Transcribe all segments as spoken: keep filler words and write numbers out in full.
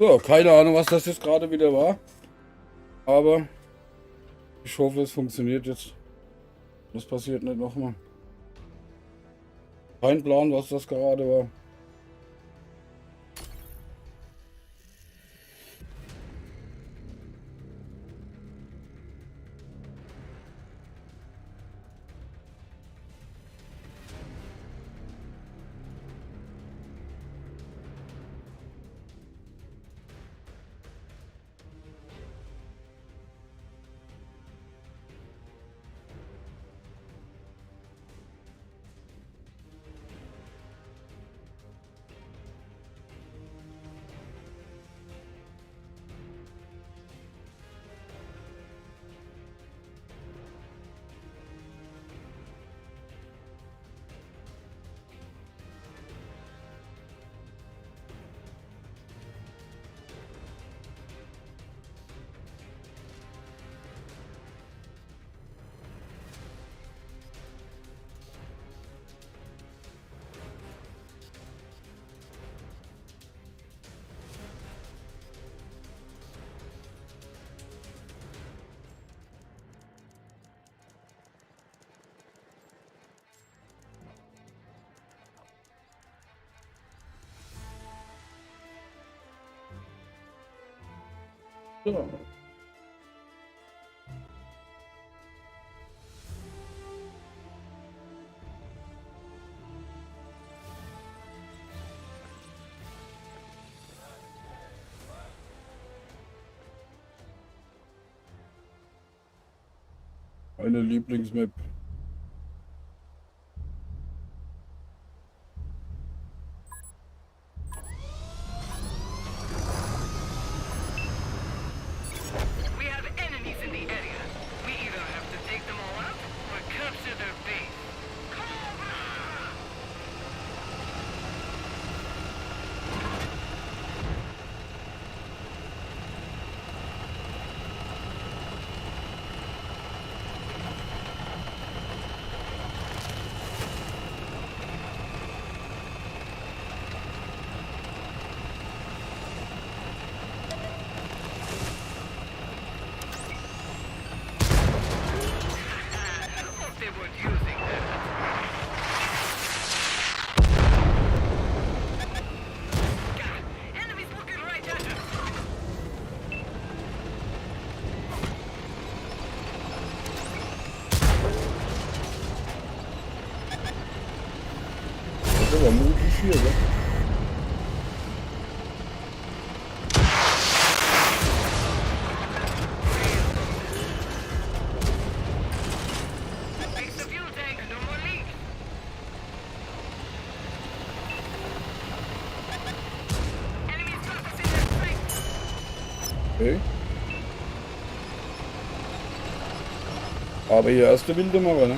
So, keine Ahnung, was das jetzt gerade wieder war. Aber ich hoffe, es funktioniert jetzt. Das passiert nicht nochmal. Kein Plan, was das gerade war. So. Meine Lieblingsmap. We have enemies in the area. We either have to take them all out or capture their base. Cobra! Das ist aber mutig hier, ne? Okay. Aber hier erste wilde Mache, ne?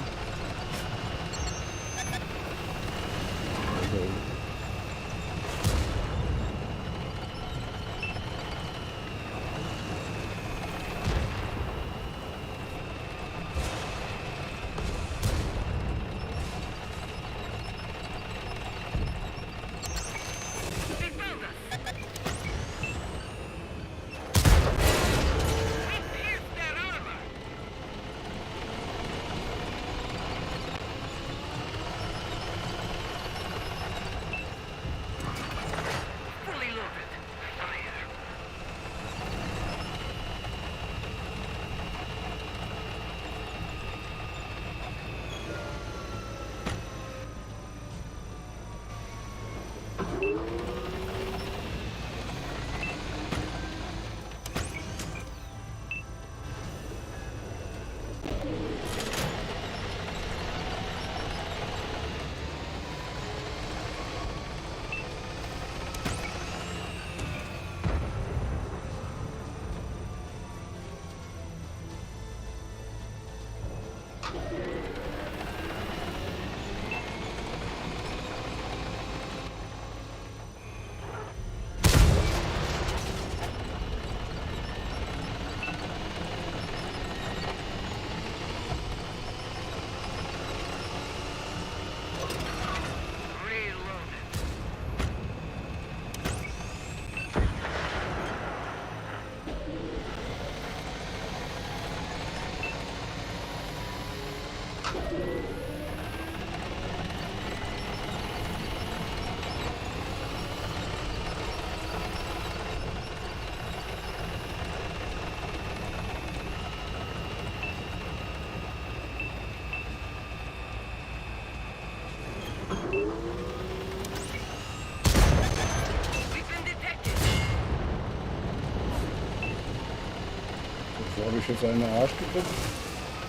Wo hab ich jetzt einen Arsch gekriegt?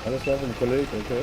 Alles klar, bin Kollege, okay.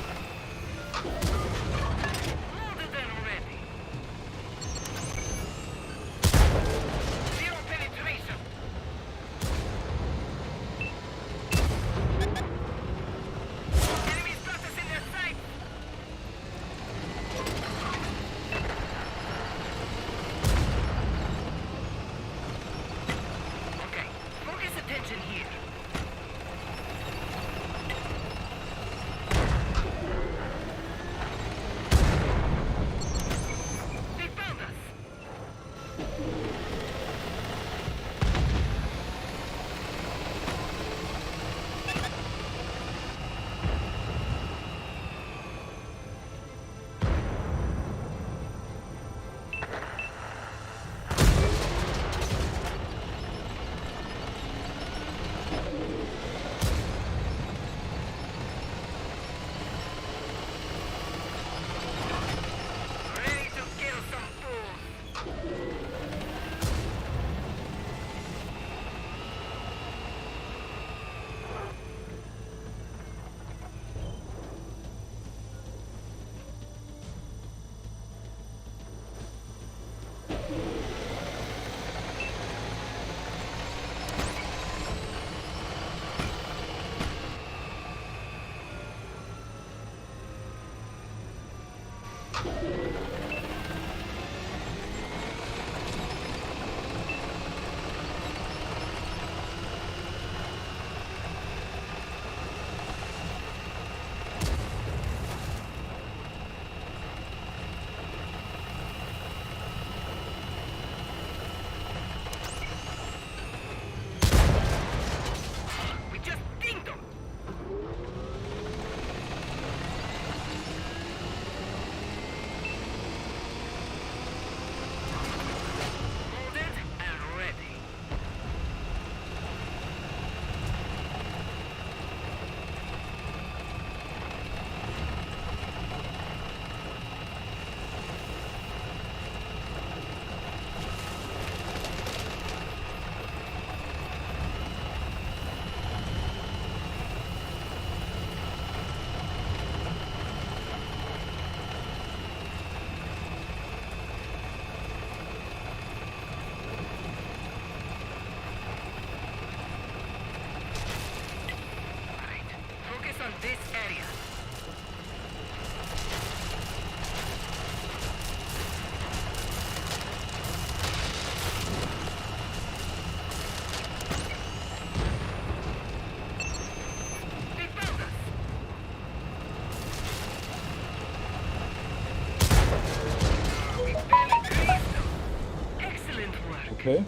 Okay.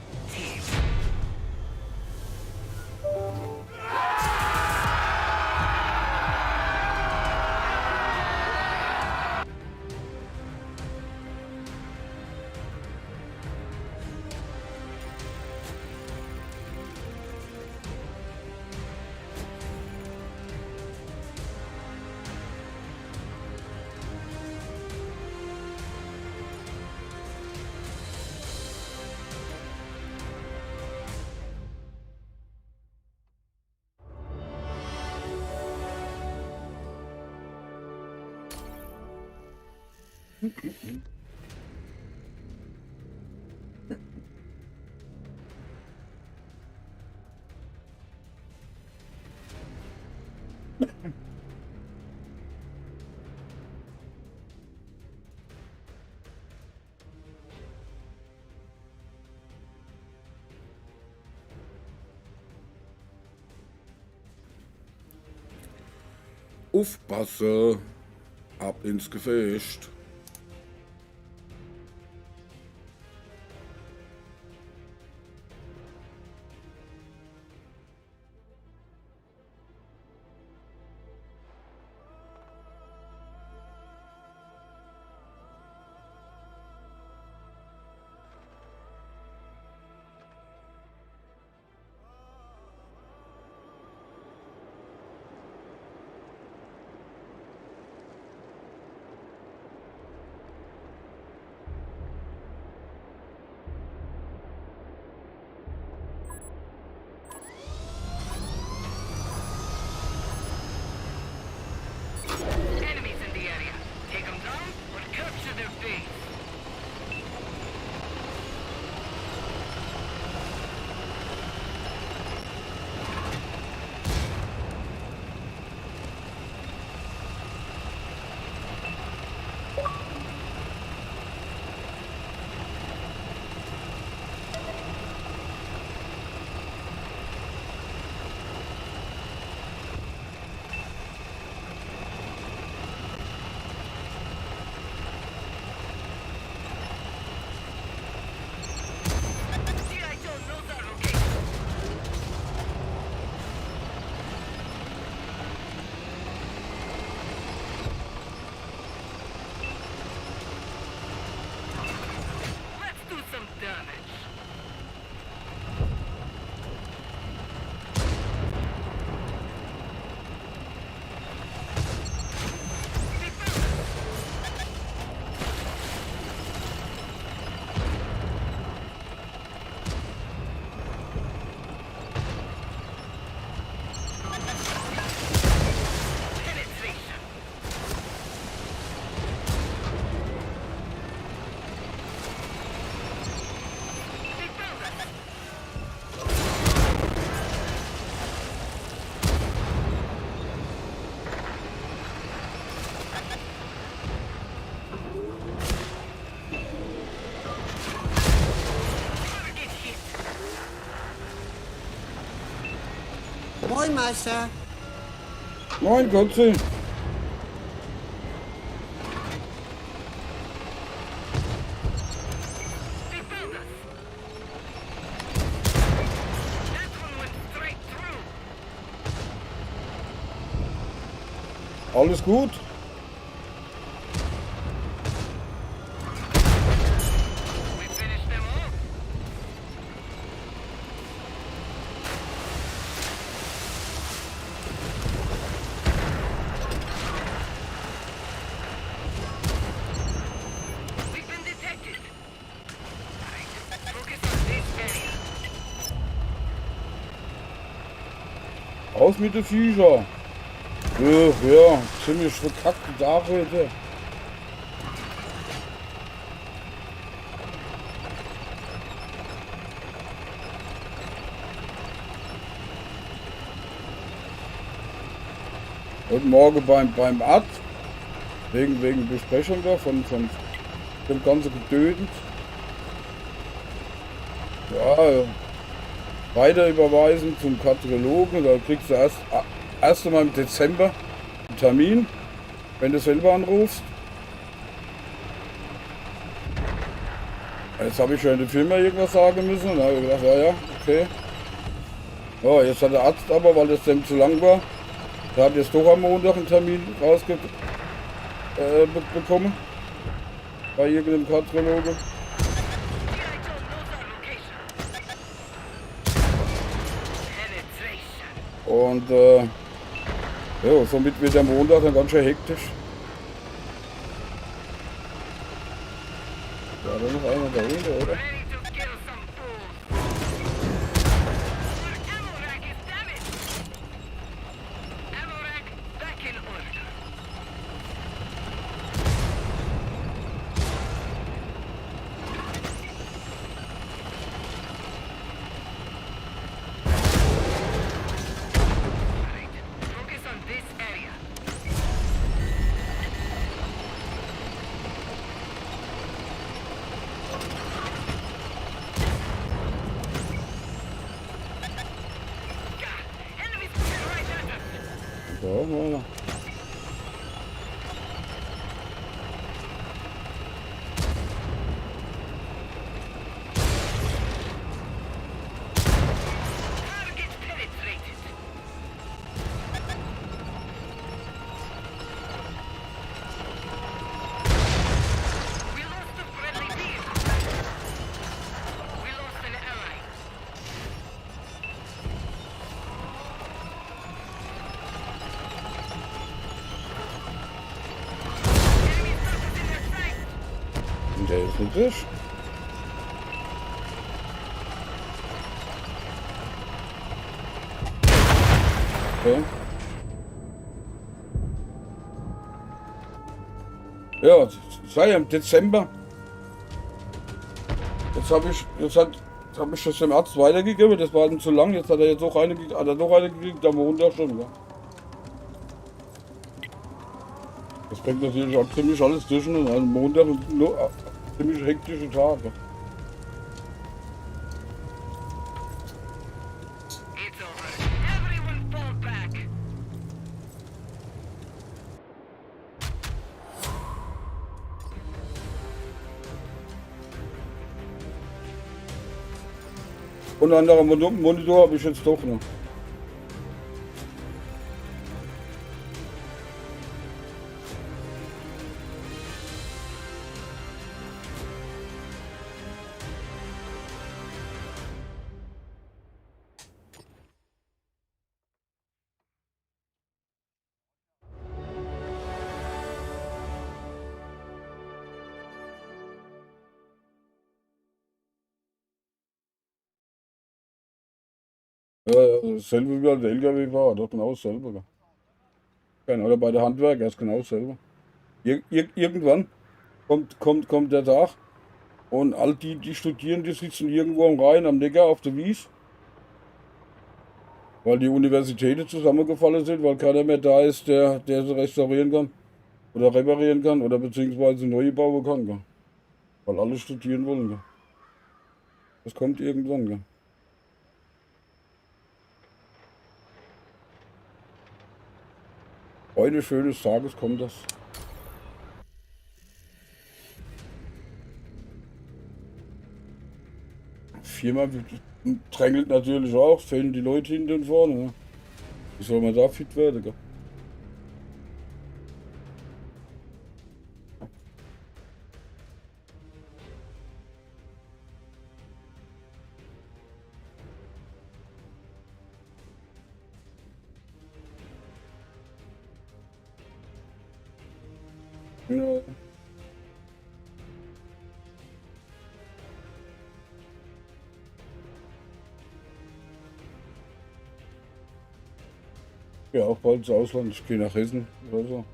Uffpasse. Ab ins Gefecht. Moin, Meister. Moin, Gotzi. Alles gut? Raus mit de Viecher. Äh, ja, ziemlich verkackte Tag heute. Heute Morge beim, beim Arzt. Wegen, wegen Besprechung da von, von dem ganzen Gedöns. Ja, weiter überweisen zum Kardiologen. Da kriegst du erst, erst einmal im Dezember einen Termin, wenn du selber anrufst. Jetzt habe ich schon in der Firma irgendwas sagen müssen. Da habe ich gedacht, ja, ja, okay. Ja, jetzt hat der Arzt aber, weil das dem zu lang war, der hat jetzt doch am Montag einen Termin rausge äh, be bekommen. Bei irgendeinem Kardiologe. Und äh, ja, somit wird der Montag dann ganz schön hektisch. War da noch einer dahinter, oder? So, voilà. Und der ist ein Fisch. Okay. Ja, sei im Dezember. Jetzt habe ich, jetzt hat, jetzt habe ich das dem Arzt weitergegeben. Das war ihm zu lang. Jetzt hat er jetzt auch eine, hat er doch eine gekriegt am Montag schon, ja. Das bringt natürlich auch ziemlich alles durcheinander. Also Montag und no, ziemlich hektische Tage. Und einen anderen Mon- Monitor habe ich jetzt doch noch. Ja, ja, dasselbe wie bei der L K W-Fahrer, doch genau dasselbe. Gell? Oder bei der Handwerker ist genau dasselbe. Ir ir irgendwann kommt, kommt, kommt der Tag und all die, die studieren, die sitzen irgendwo am Rhein, am Neckar, auf der Wies. Weil die Universitäten zusammengefalle sind, weil keiner mehr da ist, der, der sie restaurieren kann oder reparieren kann oder beziehungsweise neu bauen kann. Gell? Weil alle studieren wollen. Gell? Das kommt irgendwann. Gell? Eines schönen Tages kommt das. Firma drängelt natürlich auch, fehlen die Leute hinten und vorne. Ne? Wie soll man da fit werden? Gell? Ja. Ja, auch bald ins Ausland, ich gehe nach Hessen oder so.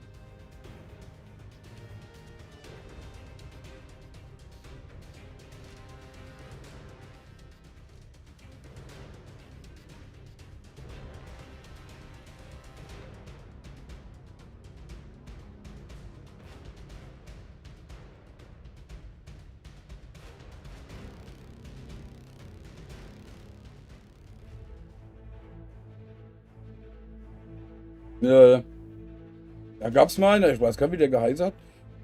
Ja, ja. Da gab's mal einer, ich weiß gar nicht, wie der geheißen hat.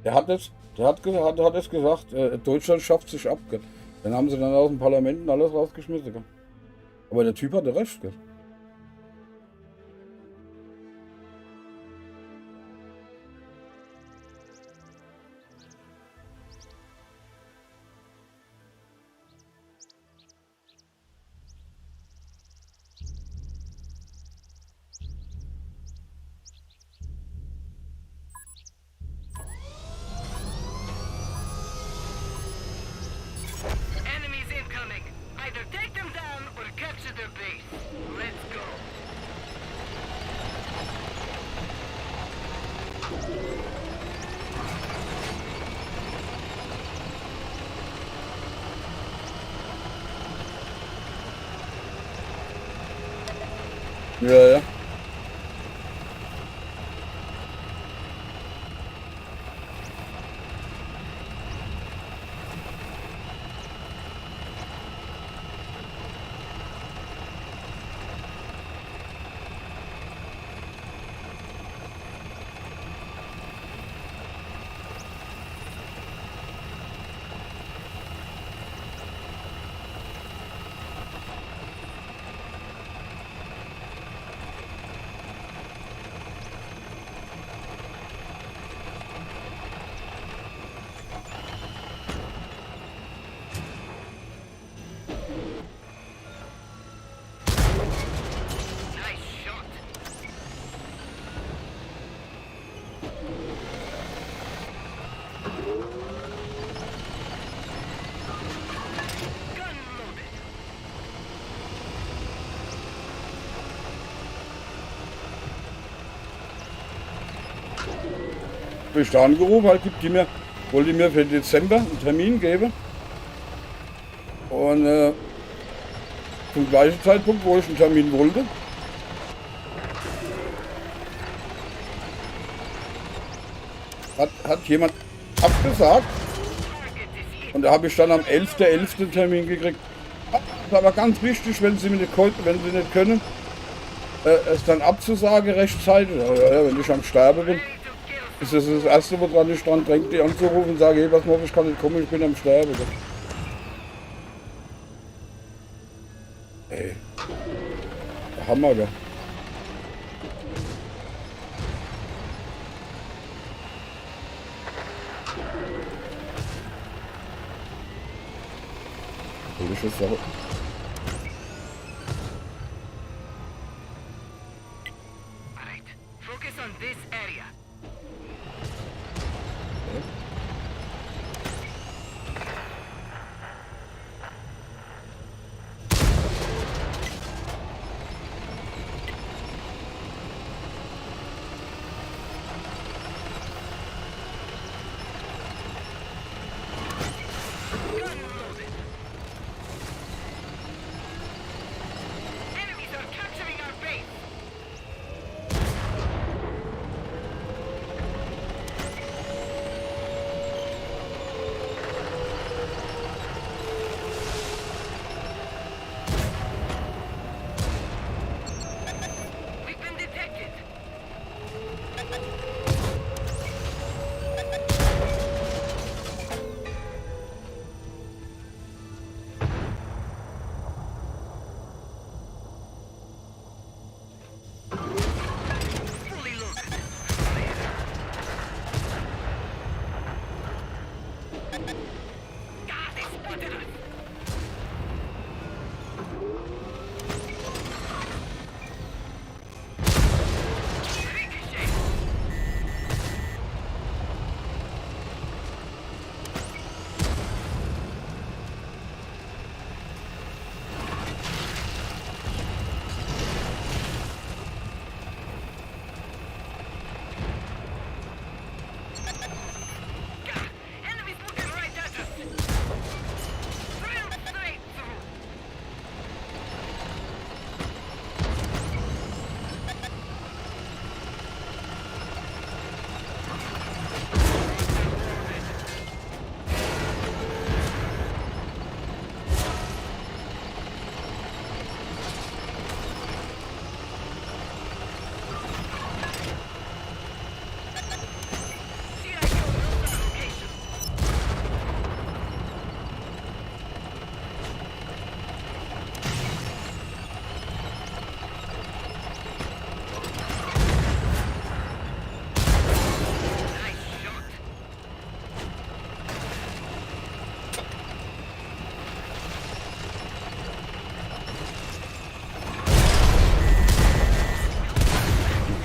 Der hat es, der hat, ge- hat, hat es gesagt, äh, Deutschland schafft sich ab. Gell? Dann haben sie dann aus dem Parlament und alles rausgeschmissen. Gell? Aber der Typ hatte recht. Gell? Enemies incoming. Either take them down or capture their base. Let's go. Ja, ja. Nice shot. Gun loaded. Hab ich da angerufen, halt, gibt die mir, wollte mir für Dezember einen Termin geben. Und äh, zum gleichen Zeitpunkt, wo ich einen Termin wollte, hat, hat jemand abgesagt. Und da habe ich dann am elften elften Termin gekriegt. Das ist aber ganz wichtig, wenn Sie mir nicht heute, wenn Sie nicht können, äh, es dann abzusage rechtzeitig. Ja, ja, ja, wenn ich am Sterben bin, ist das das Erste, woran ich dran denke, die anzurufen und sage, hey, pass mal auf, ich kann nicht kommen, ich bin am Sterben. Ey. Der Hammer, gell? Holy shit, Sau. All right, focus on this area.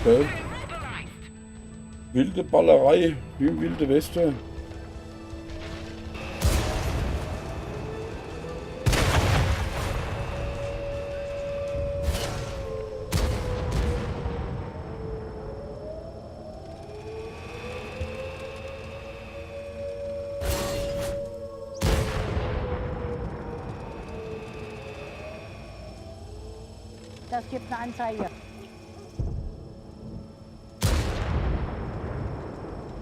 Okay. Wilde Ballerei, wie im Wilde Weste. Das gibt eine Anzeige.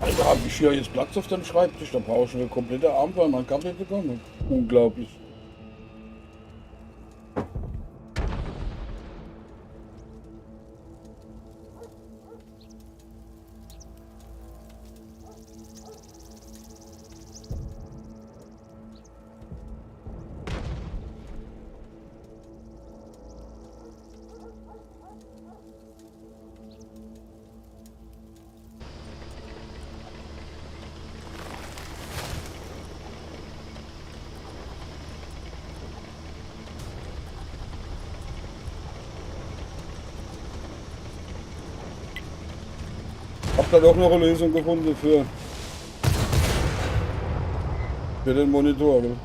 Alter, hab ich hier jetzt Platz auf dem Schreibtisch? Da brauch ich eine komplette Arm, um meinen Kaffee zu bekommen. Unglaublich. Hab da doch noch eine Lösung gefunden für, für den Monitor, gell?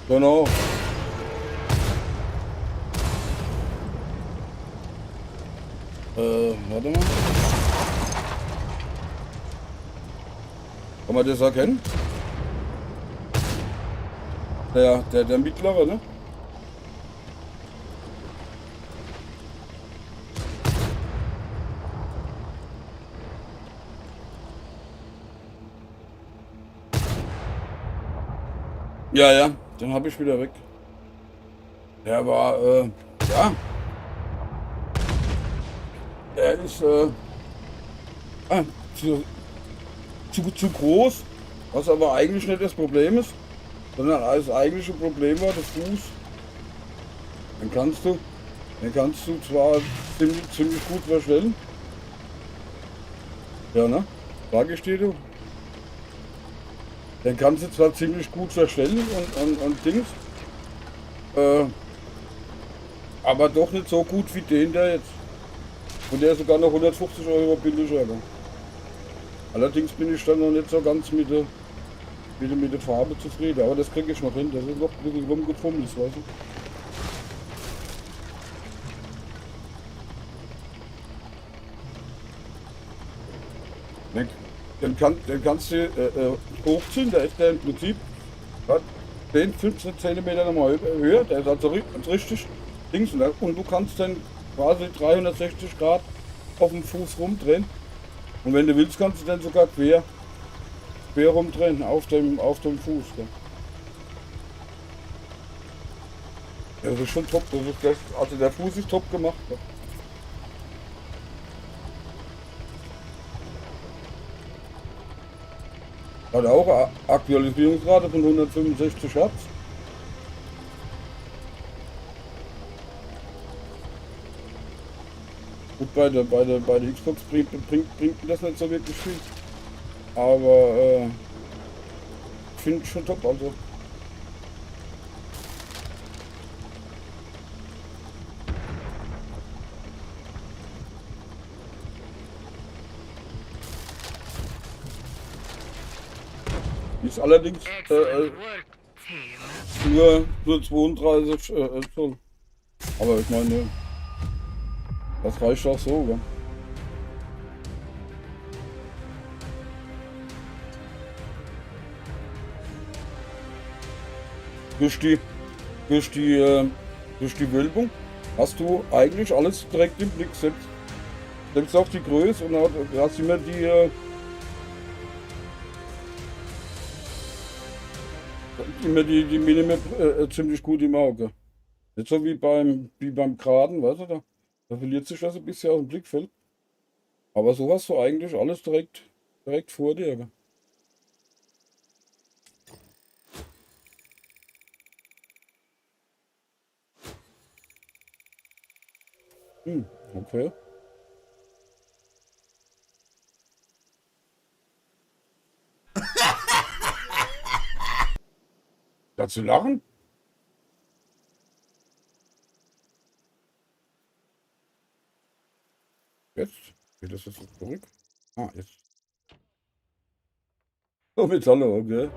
Genau. Äh, warte mal. Kann man das erkennen? Der, der, der mittlere, ne? Ja, ja, den hab ich wieder weg. Der war, äh, ja. Der ist, äh, ah, zu, zu, zu groß, was aber eigentlich nicht das Problem ist, sondern das eigentliche Problem war der Fuß. Den kannst du, den kannst du zwar ziemlich, ziemlich gut verstellen. Ja, ne? Sag ich dir, du. Den kannst du zwar ziemlich gut verstellen und, und, und Dings. Äh, aber doch nicht so gut wie den da jetzt. Und der ist sogar noch hundertfünfzig Euro billiger. Ne? Allerdings bin ich dann noch nicht so ganz mit der, mit der, mit der Farbe zufrieden. Aber das krieg ich noch hin. Das ist noch ein bisschen rumgefummelt, weißt du? Den, den, kann, den kannst du äh, äh, hochziehen, der ist ja im Prinzip grad zehn, fünfzehn Zentimeter nochmal hö- höher, der ist also ri- richtig Dings. Und, da- und du kannst den quasi dreihundertsechzig Grad auf dem Fuß rumdrehen. Und wenn du willst, kannst du den sogar quer, quer rumdrehen auf dem, auf dem Fuß. Gell? Das ist schon top, das ist das, also der Fuß ist top gemacht. Gell? Hat auch A- Aktualisierungsrate von hundertfünfundsechzig Hertz. Gut, bei der, bei der, bei der Xbox bringt, bringt, bringt das nicht so wirklich viel. Aber äh, ich finde schon top, also. Ist allerdings äh, äh, nur, nur zweiunddreißig äh, äh, Zoll. Aber ich meine, das reicht auch so, gell? Durch die, durch die, äh, durch die Wölbung hast du eigentlich alles direkt im Blick, selbst, selbst auch die Größe und auch, du hast immer die, äh, immer die, die Minimap äh, äh, ziemlich gut im Auge. Nicht so wie beim, wie beim Graden, weißt du, da, da verliert sich das ein bisschen aus dem Blickfeld. Aber so hast du eigentlich alles direkt, direkt vor dir. Gell? Hm, okay. Zu lachen? Jetzt? Geht das jetzt zurück? Ah, jetzt. Oh, mit Hallo, gell?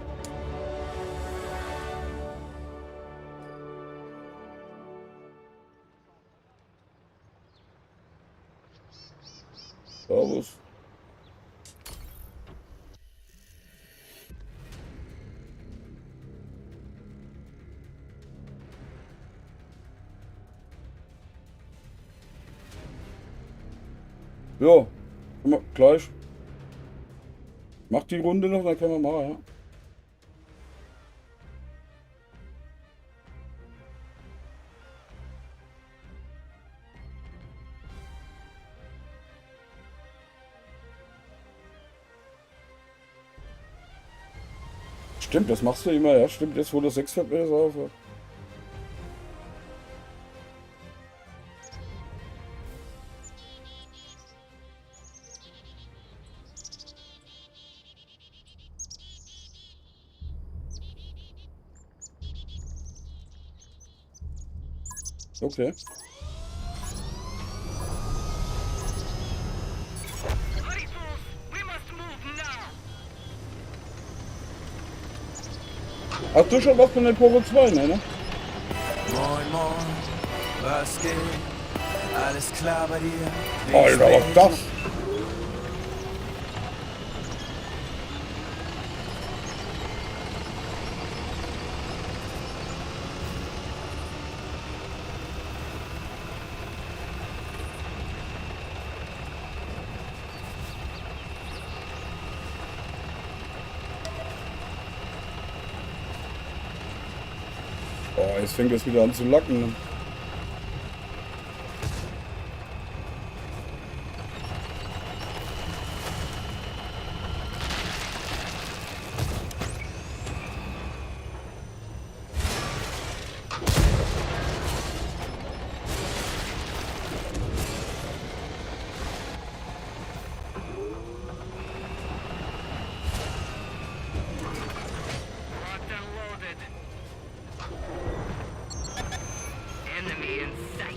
Servus. Ja, kenne mer gleich. Mach die Runde noch, dann kenne mer mache, ja. Stimmt, das machst du immer, ja, stimmt, jetzt wo du sechs Fett mehr drauf hast. Okay. Hast du schon was von Empore zwei, ne? Moin, moin, was geht? Alles klar bei dir? Alter, was das? Boah, jetzt fängt das wieder an zu laggen. Enemy in sight.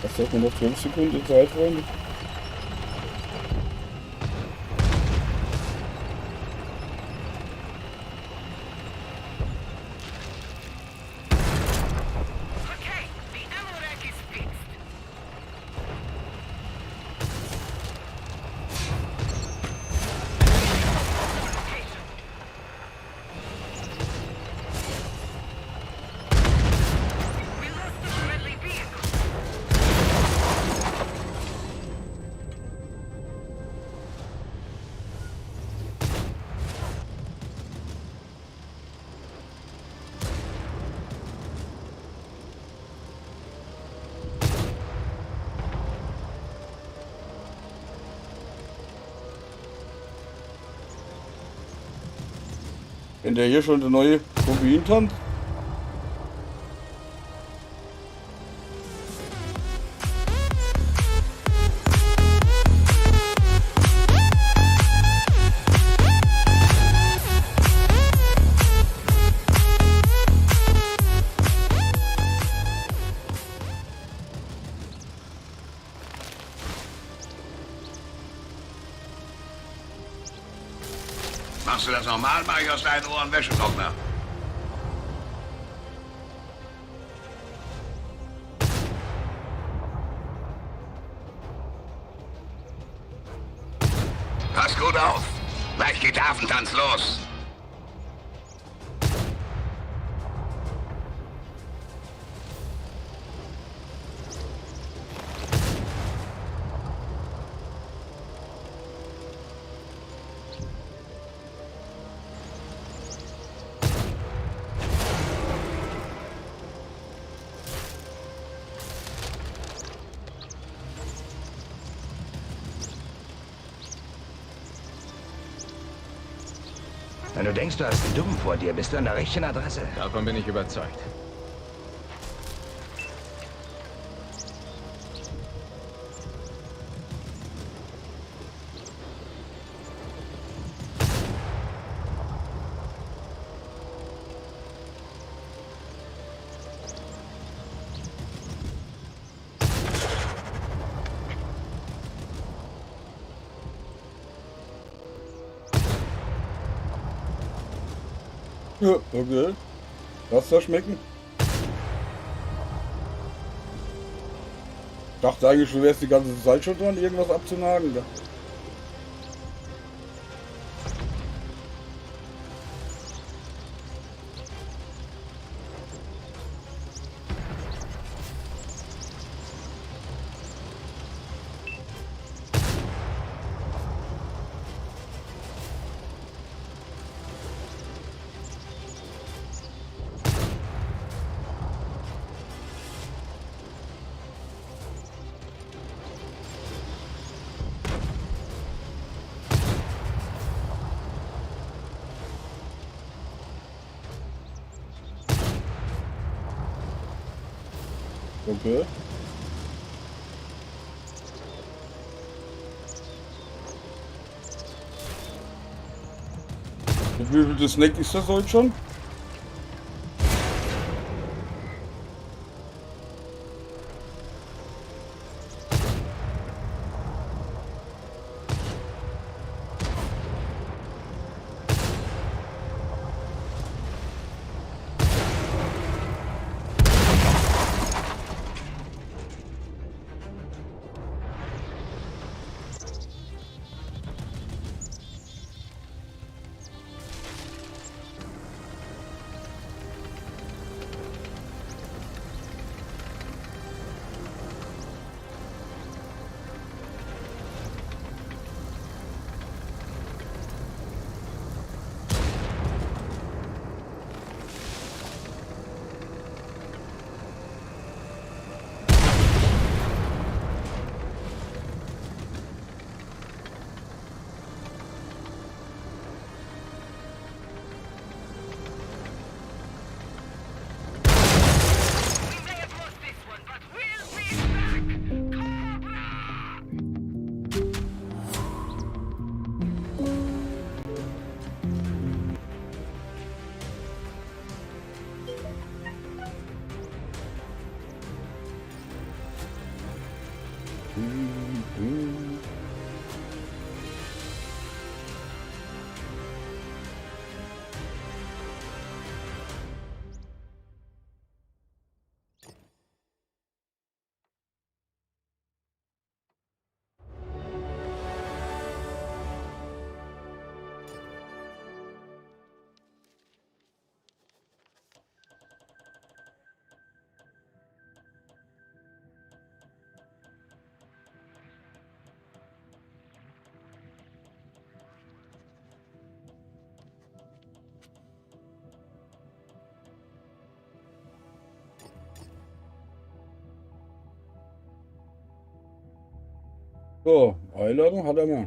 Was hat man noch? Zwölf Sekunden Zeit, Freunde. Wenn der hier schon de neie Koffein tanzt. Machst du das normal, mach ich aus deinen Ohren Wäschetrockner. Pass gut auf. Gleich geht der Affentanz los. Wenn du denkst, du hast die Dummen vor dir, bist du an der richtigen Adresse. Davon bin ich überzeugt. Ja, okay. Lass das schmecken. Dachte eigentlich, du wärst die ganze Zeit schon dran, irgendwas abzunagen. Gell? Okay. Mit wie viel Snack is das heut schon? So, Einladung hat er mal.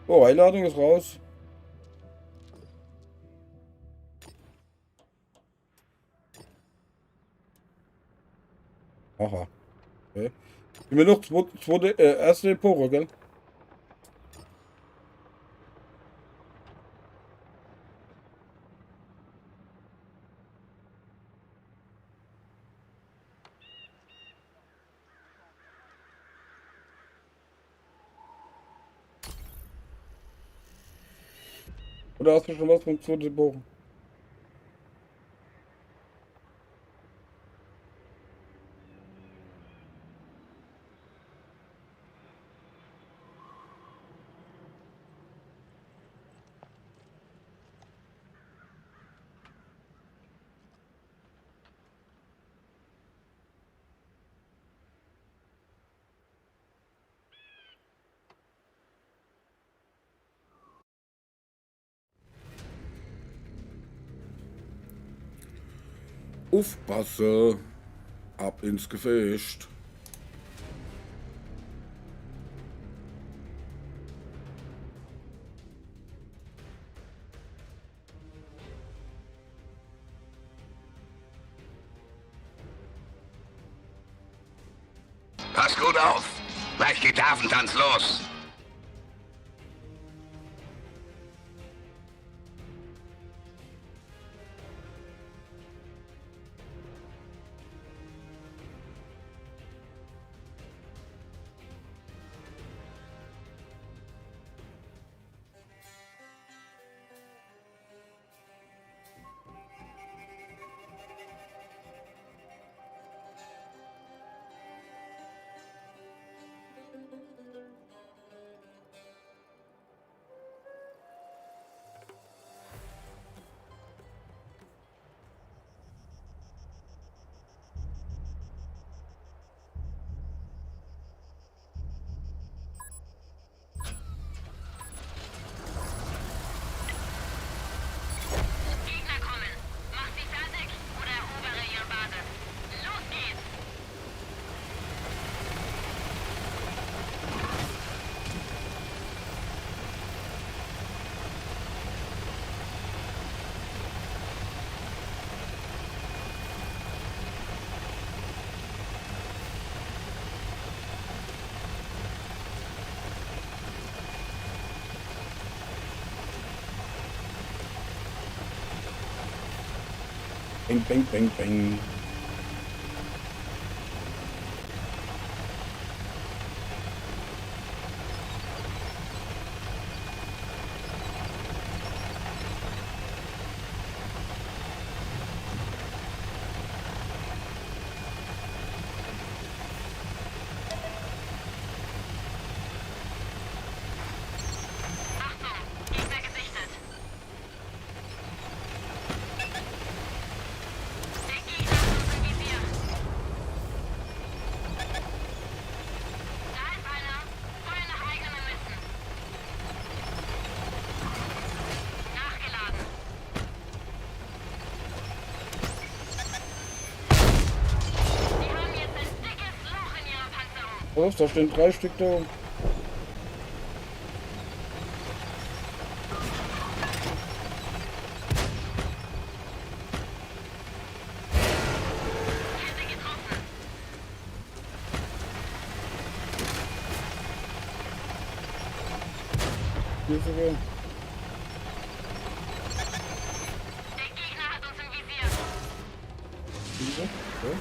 Oh, Einladung is raus. Aha. Okay. Immer noch zwo-, zwote, äh, erste Epoche, gell? Oder hast du schon was vom Zoo gebrochen? Uffpasse. Ab ins Gefecht. Pass gut auf. Gleich geht der Affentanz los. Gegner kommen. Macht sie fertig oder erobere ihre Basis. Los geht's! Bang, bang, bang, bang. Achtung, Gegner gesichtet. Der Gegner hat uns im Visier. Da ist einer. Feuer nach eigenem Ermessen. Nachgeladen. Sie haben jetzt ein dickes Loch in ihrer Panzerung. Was? Da stehen drei Stück da. Hier ist er. Der Gegner hat uns im Visier. Hier ist er. So.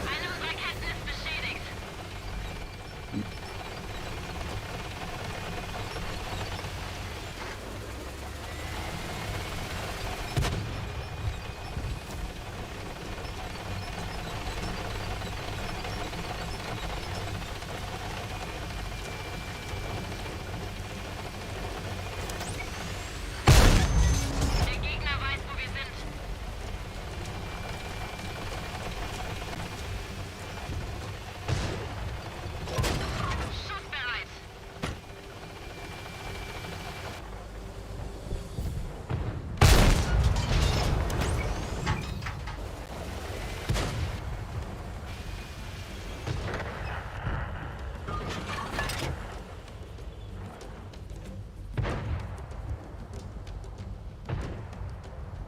Eine unserer Ketten ist beschädigt. Der Gegner weiß, wo wir sind. Schussbereit.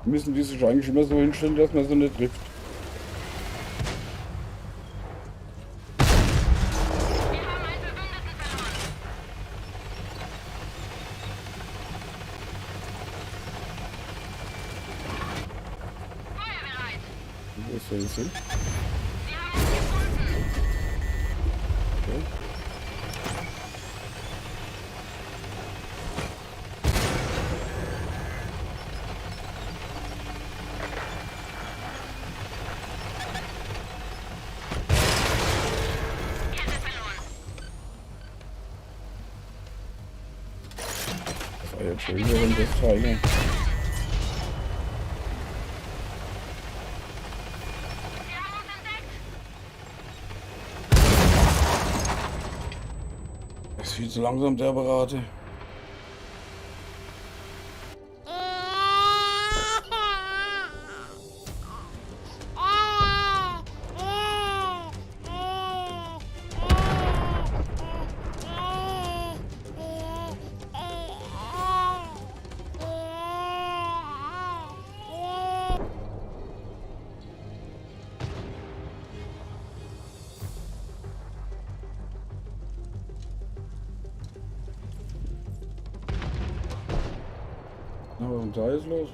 Müssen die sich eigentlich immer so hinstellen, dass man sie nicht trifft? Wir haben einen Verbündeten verloren. Feuer bereit. Wo is sie? Okay. Das war jetzt schon wieder ein Teil, ne? Es ist viel zu langsam, der Apparat. Na, was ist denn da jetzt los?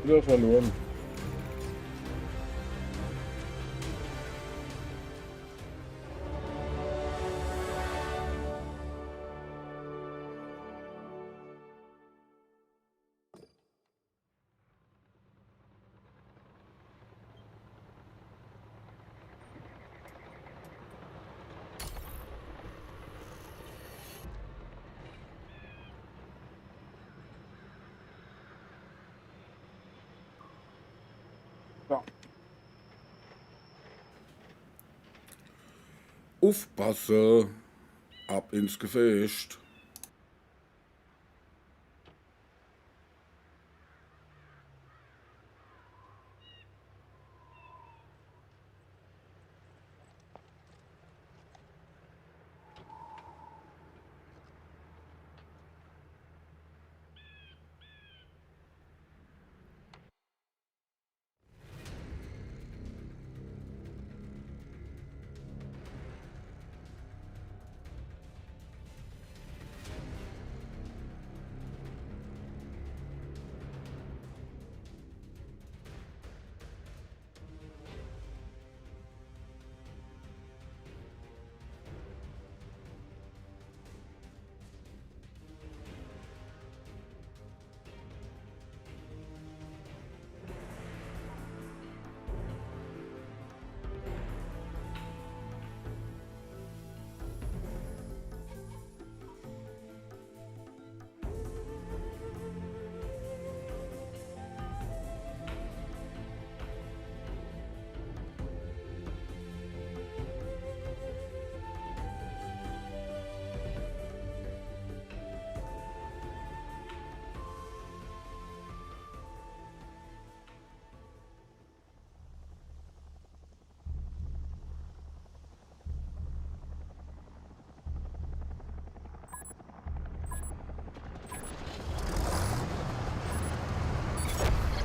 Ja, verloren. Ja. Uffpasse. Ab ins Gefecht.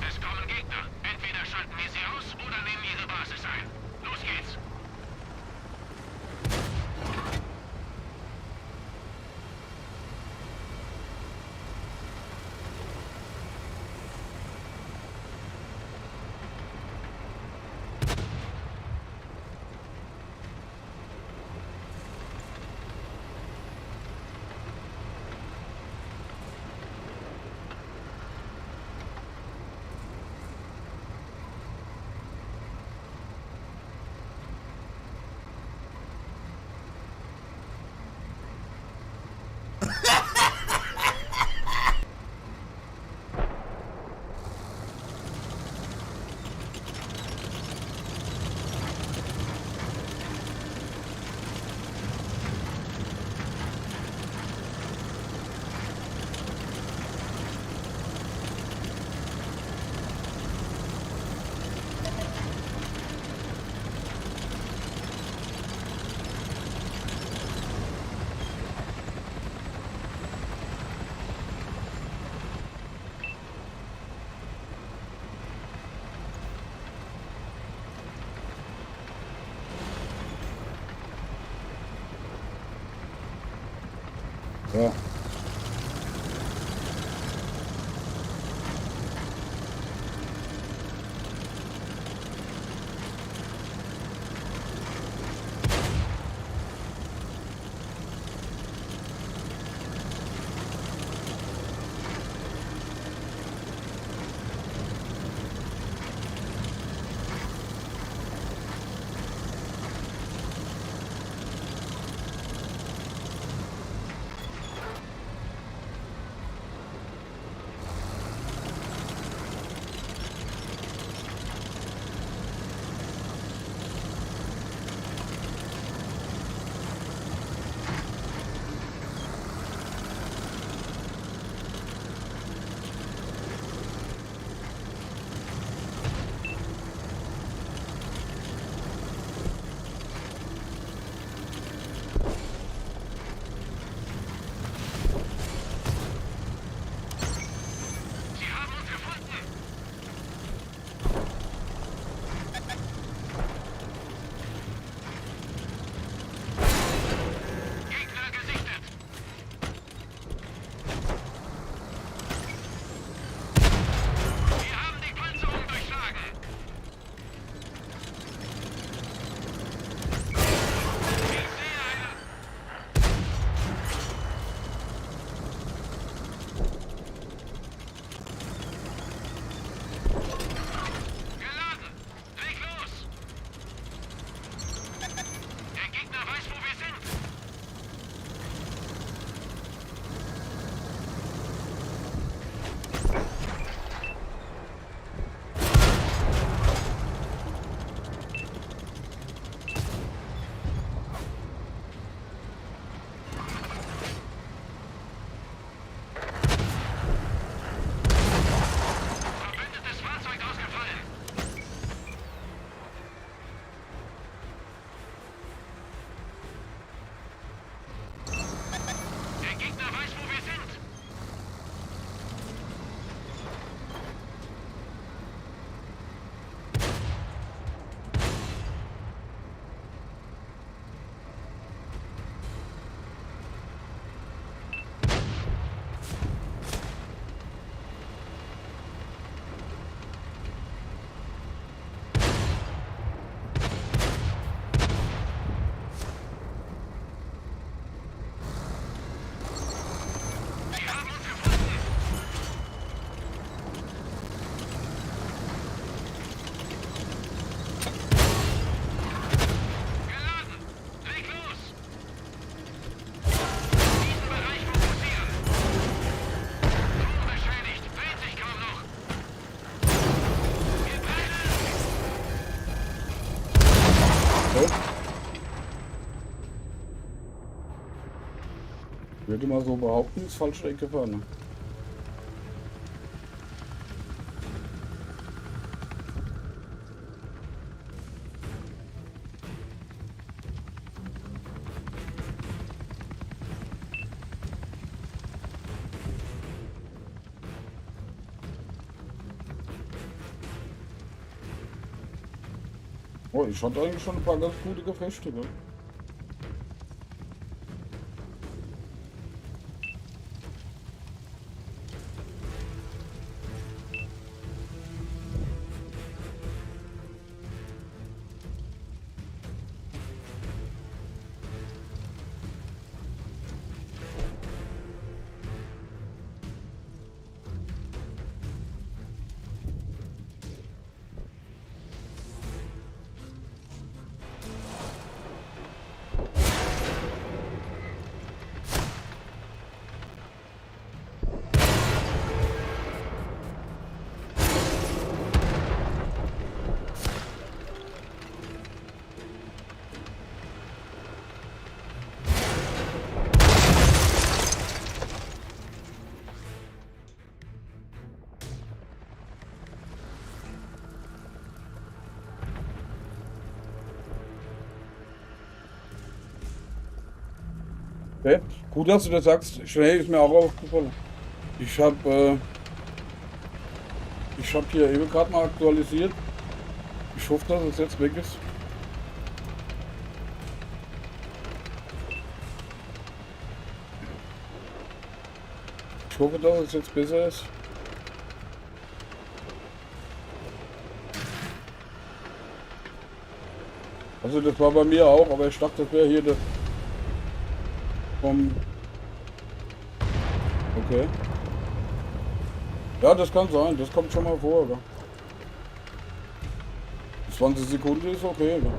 Es kommen Gegner. Entweder schalten wir sie aus oder nehmen ihre Basis ein. Los geht's. Ja. Würd ich mal so behaupte, is falsche Ecke vorne. Oh, ich hatte eigentlich schon e paar ganz gute Gefechte, ne? Okay. Gut, dass du das sagst. Schnell is mir auch aufgefallen. Ich hab, äh, ich hab hier eben grad mal aktualisiert. Ich hoffe, dass es jetzt weg is. Ich hoffe, dass es jetzt besser is. Also das war bei mir auch, aber ich dachte, das wäre hier das vom... Okay. Ja, das kann sein, das kommt schon mal vor, oder? Zwanzig Sekunden is okay, oder?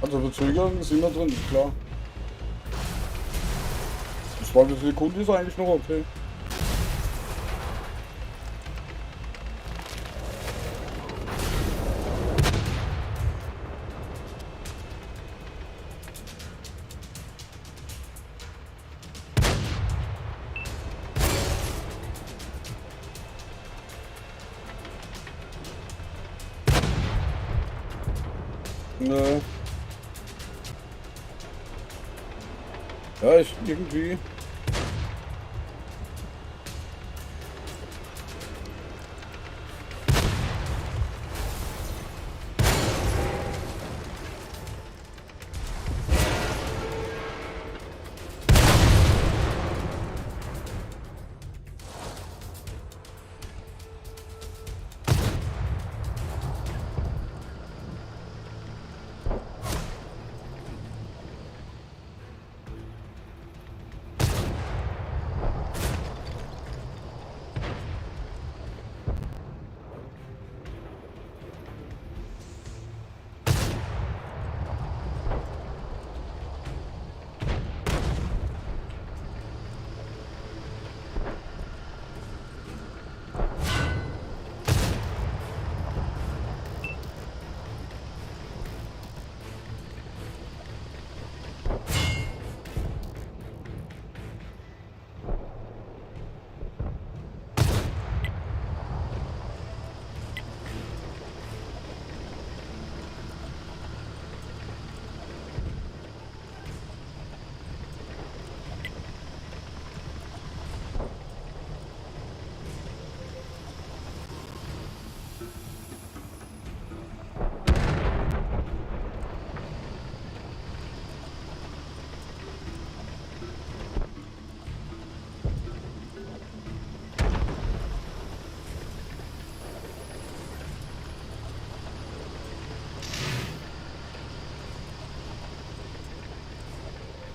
Also Verzögerung is immer drin, is klar. Zwanzig Sekunden is eigentlich noch okay. Nö. Ja, ich irgendwie.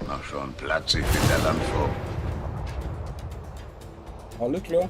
Mach schon Platz, ich bin der Landvogt. Alles klar.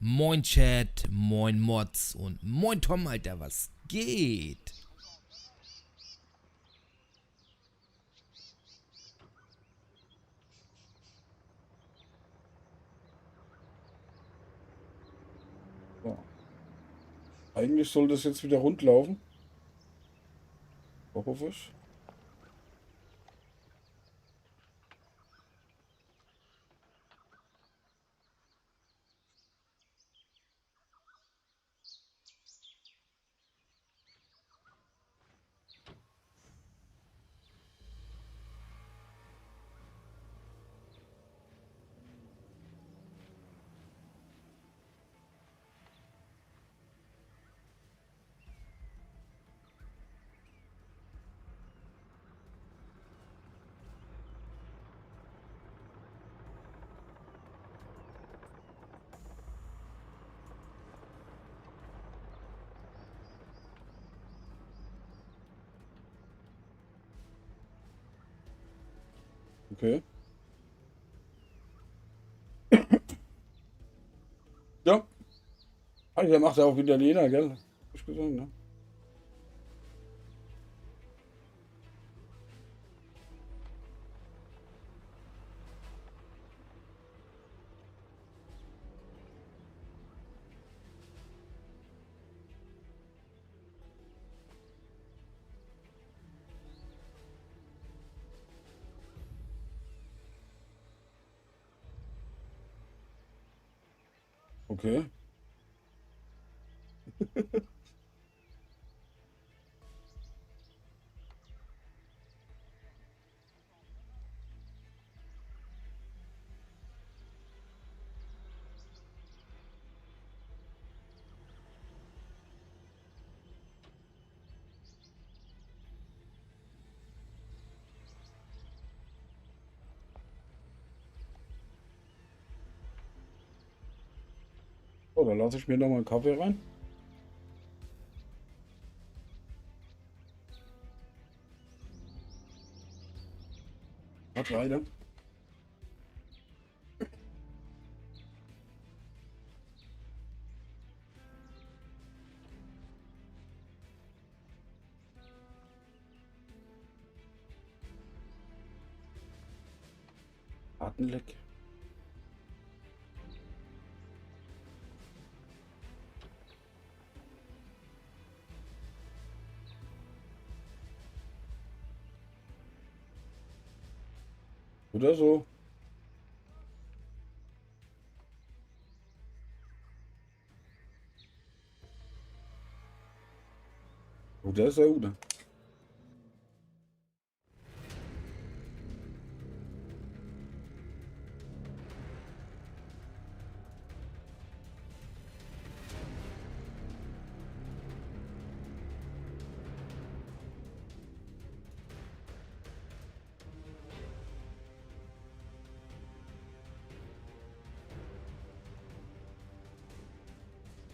Moin Chat, moin Mods und moin Tom, Alter, was geht? So. Eigentlich soll das jetzt wieder rund laufen. Hoff ich. Okay. Ja. Ah, der macht ja auch wieder Lena, gell? Hab ich gesehen, ne? Okay. Oh, da lass ich mir noch mal einen Kaffee rein. Hat leider. Datenleck. Oder so. Oder so, oder?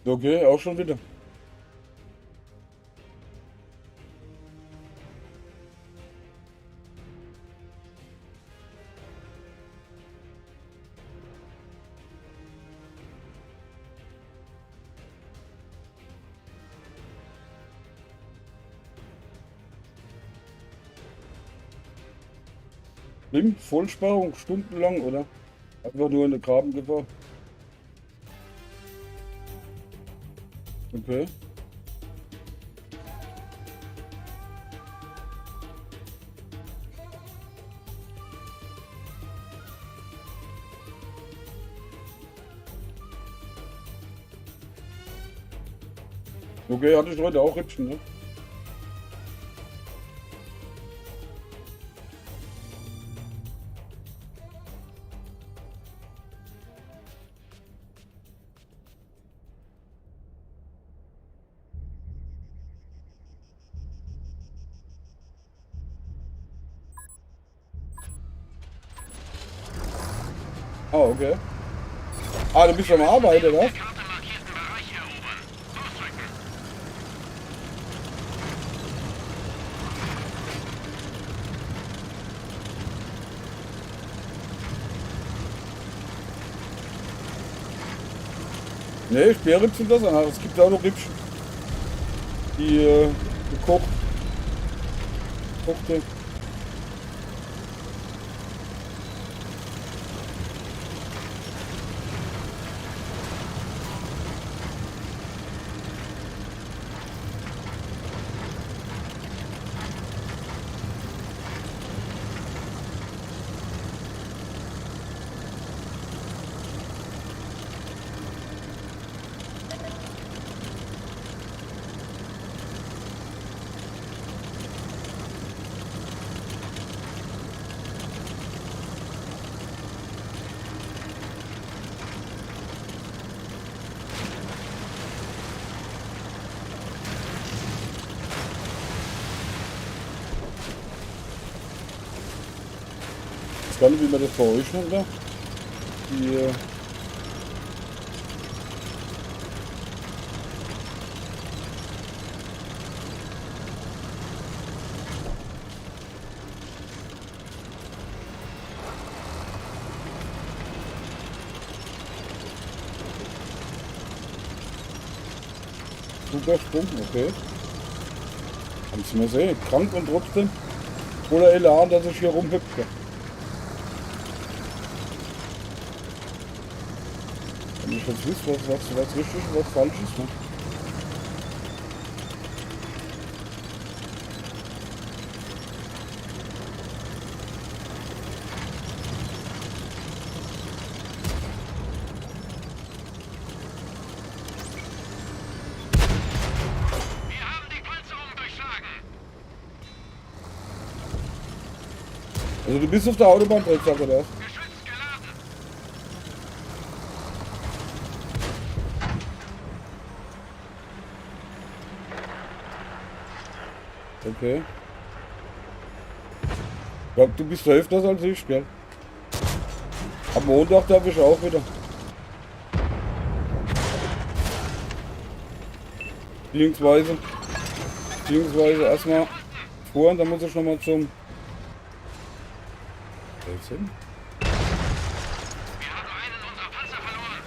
Okay, auch schon wieder. Schlimm, Vollsperrung, stundenlang, oder? Einfach nur in der Grabengefahr. Okay. Okay, hatte ich heute auch Rippchen, ne? Oh, okay. Ah, du bist am Arbeiten, oder was? Nee, Speere sin das, aber es gibt auch noch Rippchen. Die, äh, gekocht. Gekochte. Ich weiß gar nicht, wie man das bei euch nennt, ne? Die, äh, Super Sprung, okay. Kannst du mal sehen, krank und trotzdem voller Elan, dass ich hier rumhüpfe. Wenn ich jetzt wüsste, was, was, was richtig und was falsch ist, ne? Wir haben die Panzerung durchschlagen. Also du bist auf der Autobahn, Drecksack, oder was? Geschütz geladen. Okay. Ich glaub, du bist öfters als ich, gell? Am Montag darf ich auch wieder. Beziehungsweise, beziehungsweise erstmal vor und dann muss ich nochmal zum Blödsinn. Wir haben einen unserer Panzer verloren.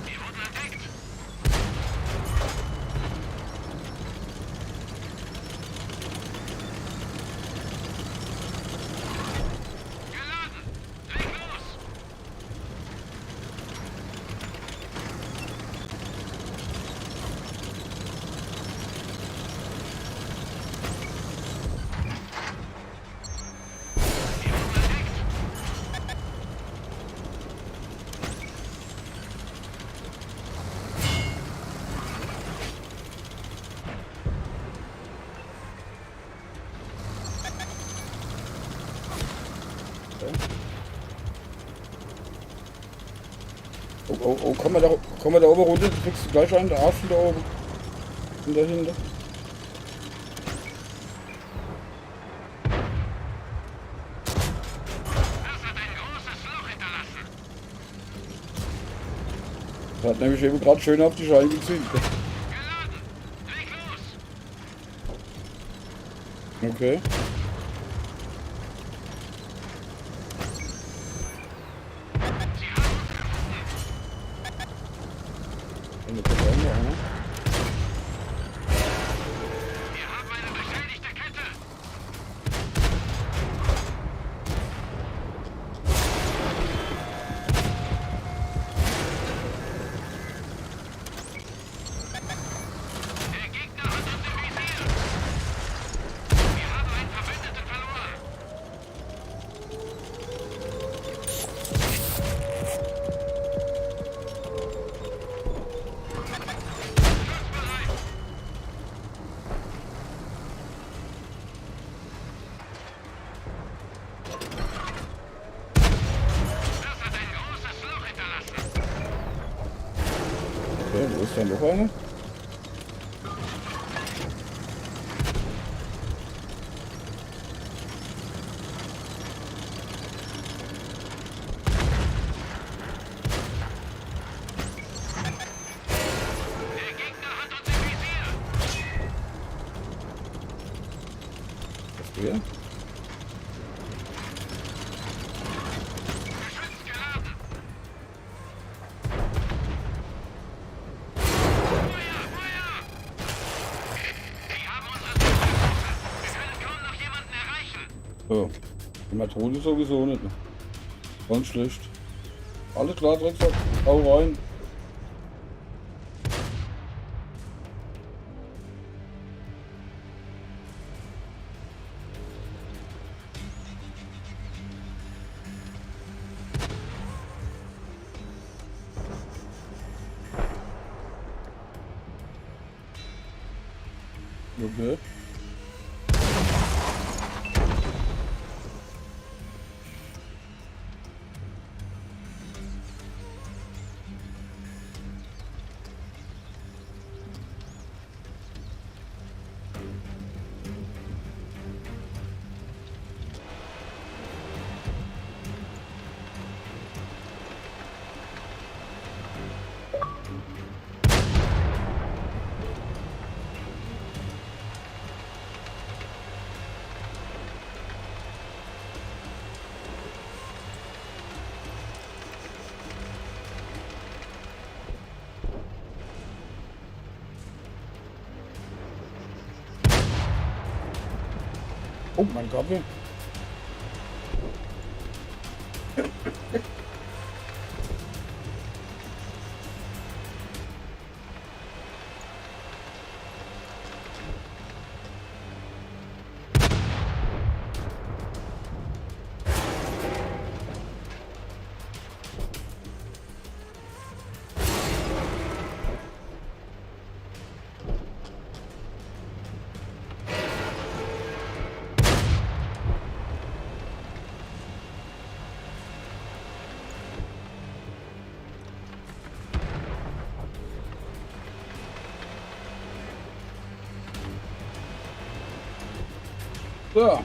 Wir wurden entdeckt. Geladen. Leg los. Okay. Oh, oh, oh, komm mal da, komm mal da oben runter, du kriegst gleich einen, der Arsch wieder oben. Und dahinter. Das hat ein großes Loch hinterlassen. Der hat nämlich eben gerade schön auf dich eingezielt. Geladen. Leg los. Okay. Und jetzt kommt auch noch einer. Wir haben eine beschädigte Kette. Der Gegner hat uns im Visier. Wir haben einen Verbündeten verloren. Das hat ein großes Loch hinterlassen. Okay, wo ist denn noch einer? Ja. Die Methode sowieso net. Ganz schlecht. Alles klar, Drecksack. Hau rein. Okay. Oh mein Gott. So.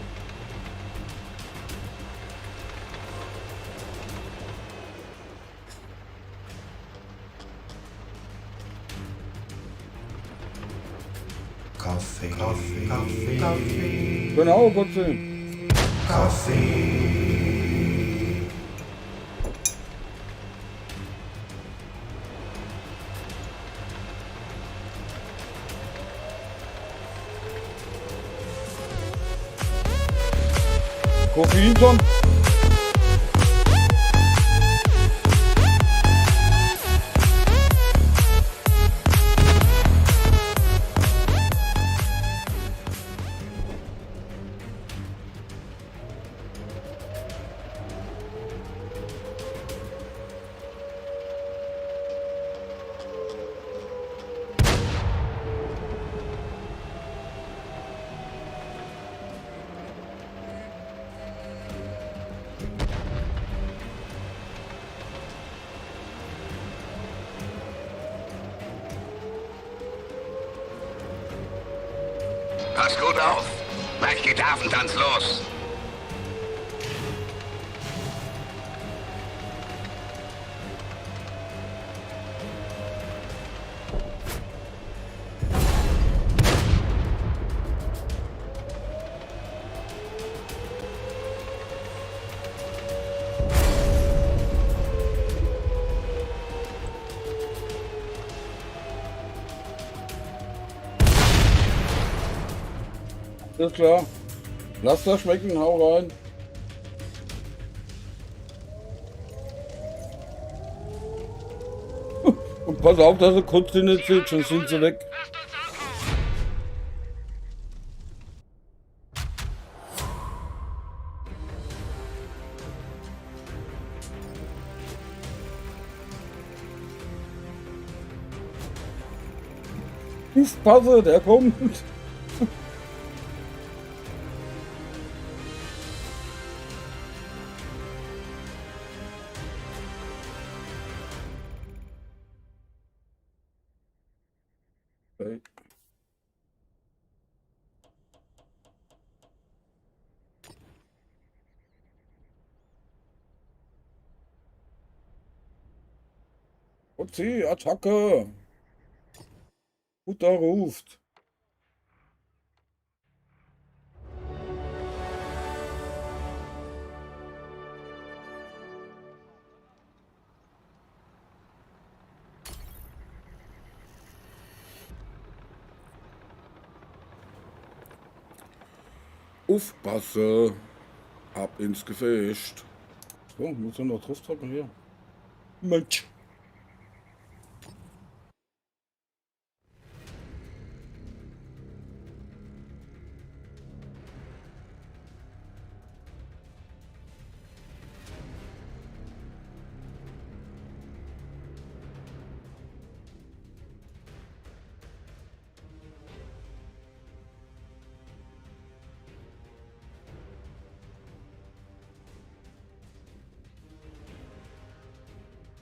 Kaffee. Kaffee. Kaffee. Genau, Gutzi. Kaffee. Koffein schon. Pass gut auf. Gleich geht der Affentanz los. Is klar. Lass das schmecken, hau rein. Und pass auf, dass er kurz drin zieht, schon sind sie weg. Ist Puzzle, der kommt. Okay. Und sie, Attacke. Buddha ruft. Uffpasse. Ab ins Gefecht. So, muss ich noch druffdrücke hier. Mensch.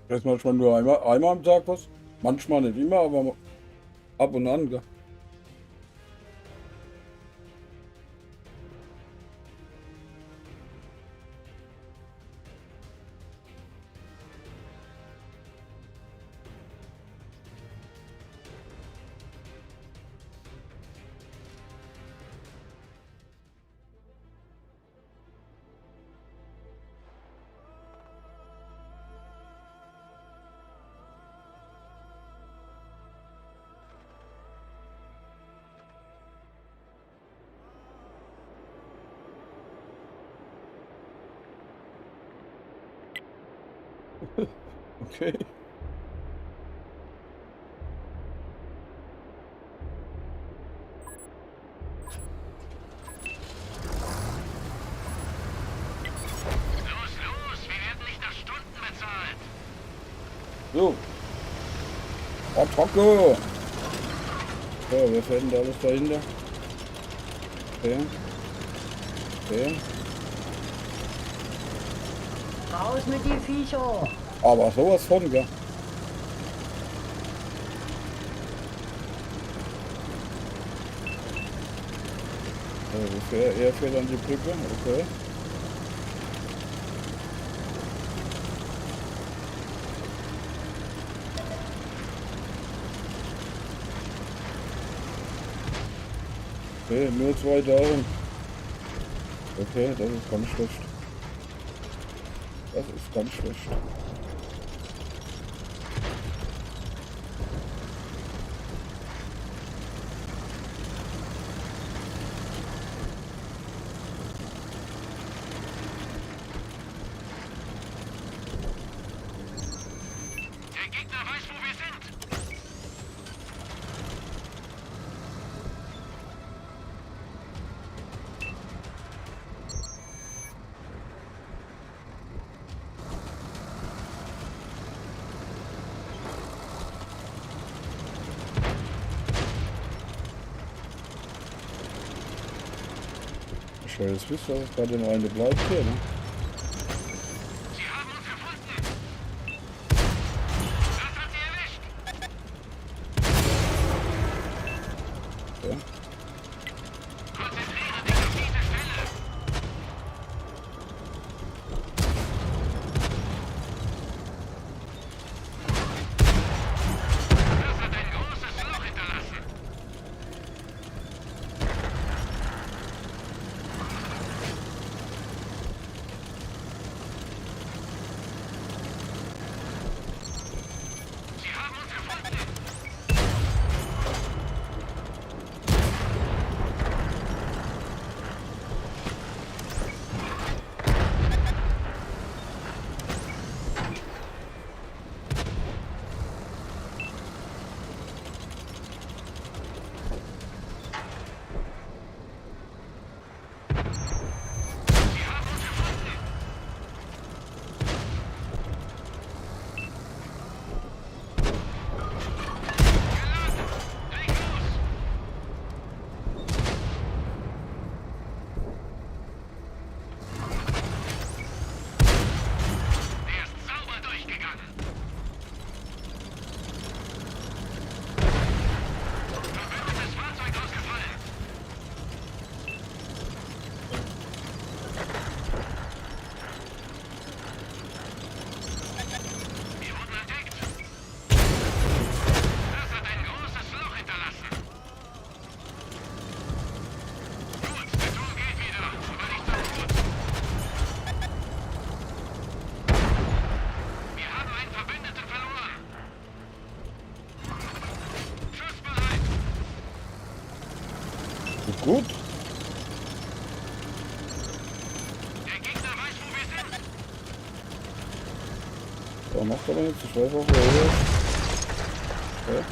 Das is manchmal nur einmal, einmal am Tag was. Manchmal net immer, aber ab und an, gell? Okay. Los, los, wir werden nicht nach Stunden bezahlt. So. Attacke! So, wer fährt denn da alles dahinter? Okay. Okay. Raus mit die Viecher! Aber sowas von, gell? Oh, wo fährt, er fährt an die Brücke, okay. Okay, nur zwei down. Okay, das is ganz schlecht. Das is ganz schlecht. Der Gegner weiß, wo wir sind. Scheiß, wisst ihr, was bei dem eine bleibt hier, ne? Sie haben uns gefunden. Das hat sie erwischt. Okay. Konzentriere dich auf diese Stelle. Das hat ein großes Loch hinterlassen. Sie haben uns gefunden. Der ist sauber durchgegangen. Verbündetes Fahrzeug ausgefallen. Wir wurden entdeckt. Das hat ein großes Loch hinterlassen. Gut, der Turm geht wieder, aber nicht so gut. Wir haben einen Verbündeten verloren. Schussbereit. Gut. Der Gegner Was macht er denn jetzt? Ich weiß auch nicht. Okay.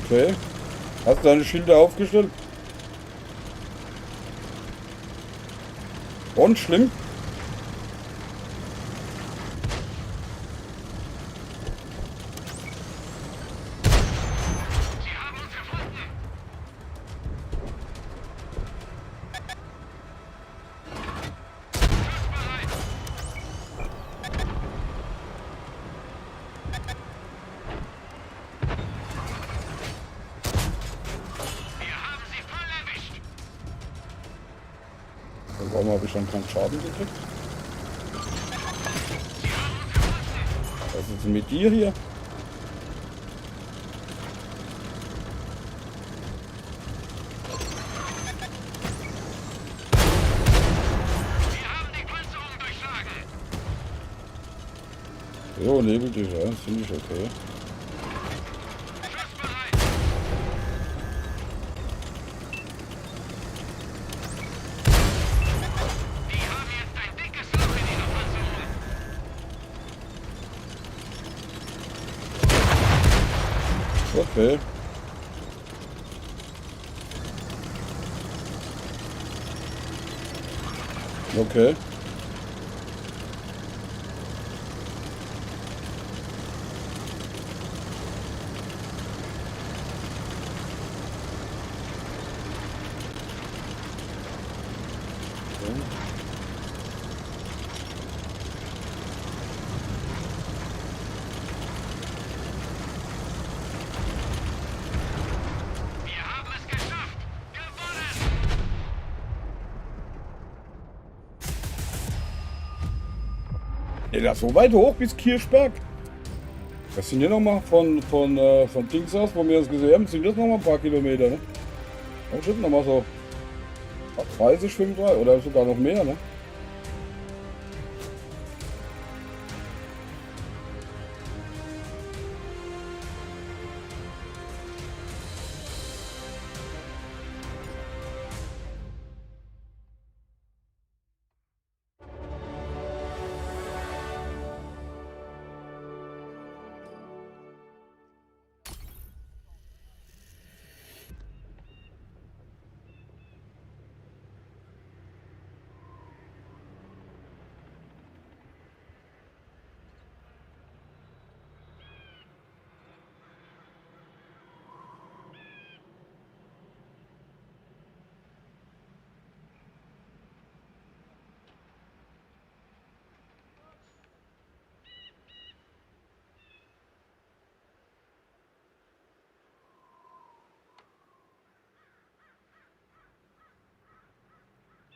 Okay. Hast du deine Schilder aufgestellt? Und schlimm? Warum habe ich dann keinen Schaden gekriegt? Was ist mit dir hier? Jo, Nebeldinger, ja, finde ich okay. Okay. Okay. Ey, das so weit hoch bis Kirchberg? Das sind ja nochmal von, von, äh, von Dings aus, wo wir uns gesehen haben, sind das nochmal ein paar Kilometer, ne? Das sind nochmal so dreißig, fünfunddreißig oder sogar noch mehr, ne?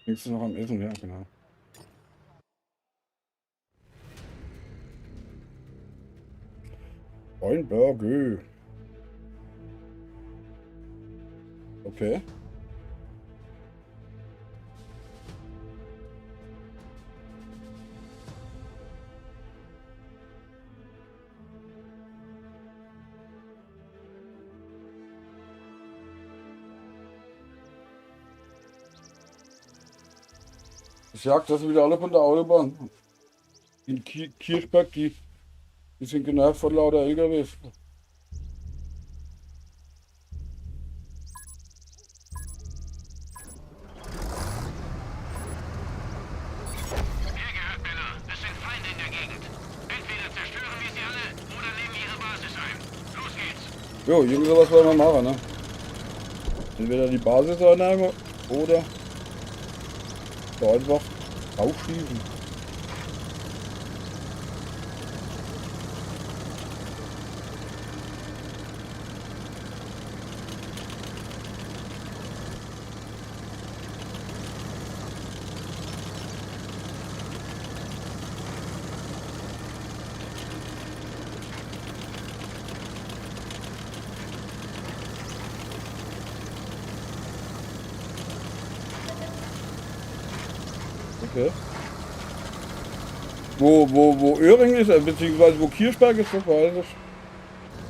Bist du noch am Essen? Ja, genau. Ein Burger. Okay. Ich jag das wieder alle von der Autobahn. In Ki-, Kirchberg, die, die sind genervt von lauter L K Ws. Ihr gehört, Männer. Es sind Feinde in der Gegend. Entweder zerstören wir sie alle oder nehmen ihre Basis ein. Los geht's. Jo, irgend sowas wollen wir machen, ne? Entweder die Basis einnehmen oder da einfach aufschießen. Okay. Wo, wo, wo Öhring is, äh, beziehungsweise wo Kirchberg is, das weiß ich.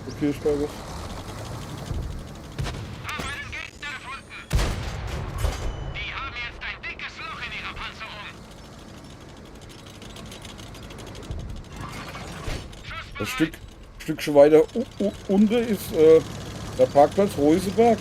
Wo Kirchberg is. Das Stück, Stückchen weiter u-, u-, unten is, äh, der Parkplatz Reuseberg.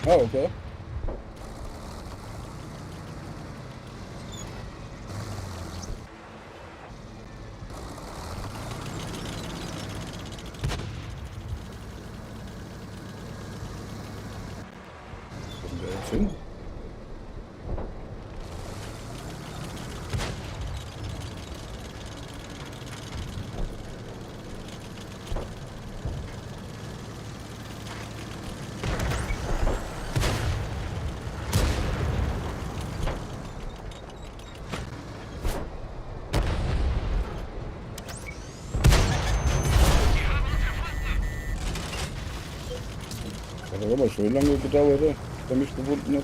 Ah, okay. Wo kommt der jetzt hin? Hat aber immer schön lange gedauert, ey, bis er mich gefunden hat.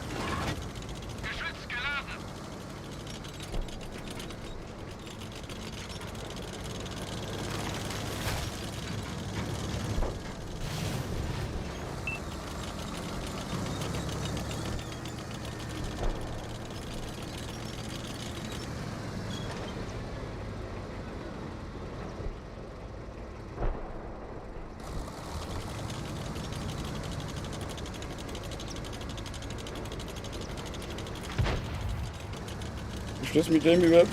Is das mit dem über,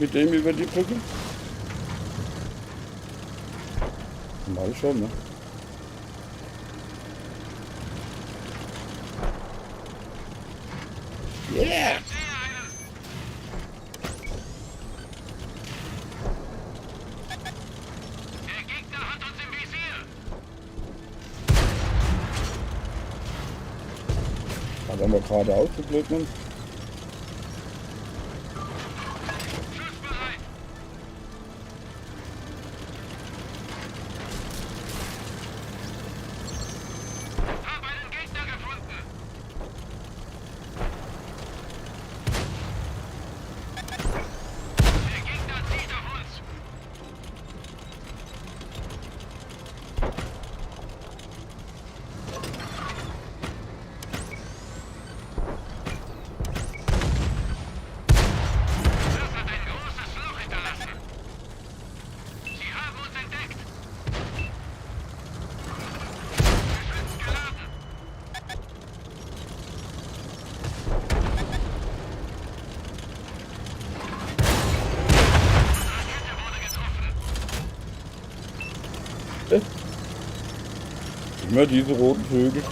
mit dem über die Brücke? Mal schon, ne? Yeah! Da wären wir geradeaus, so blöd, Mann. Immer diese roten Vögel.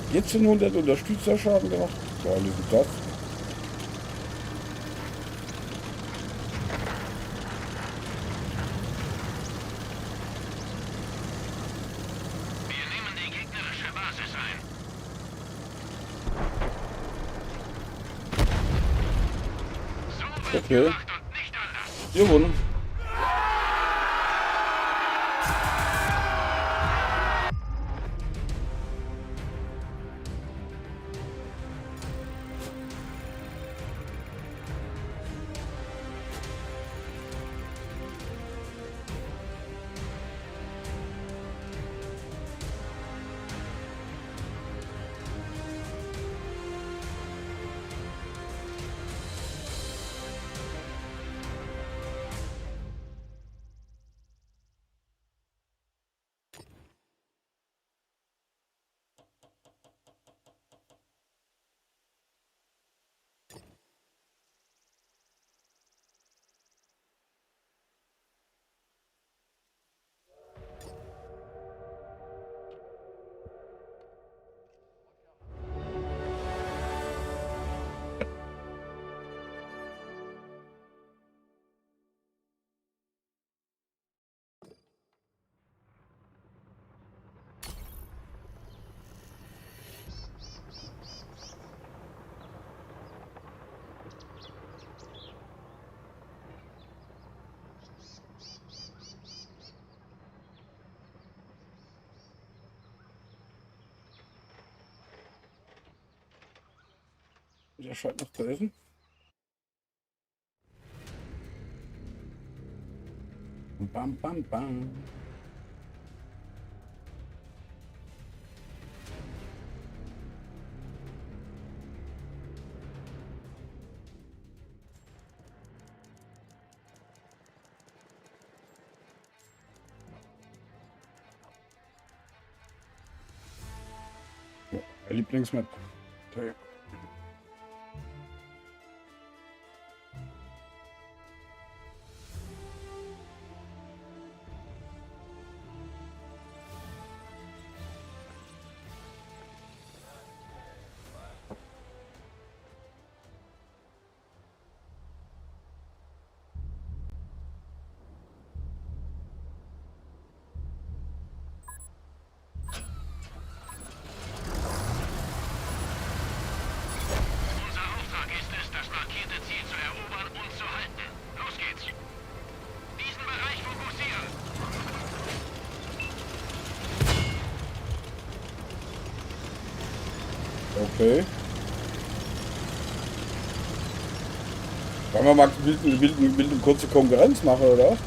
Vierzehnhundert Unterstützerschaden gemacht. Boah, wie ist das? Okay. Gewonnen. Der scheint noch zu essen. Bam, bam, bam. Ja, Lieblingsmap. Okay. Unser Auftrag ist es, das markierte Ziel zu erobern und zu halten. Los geht's. Diesen Bereich fokussieren. Okay. Wollen wir mal, will, will, will eine kurze Konkurrenz machen, oder?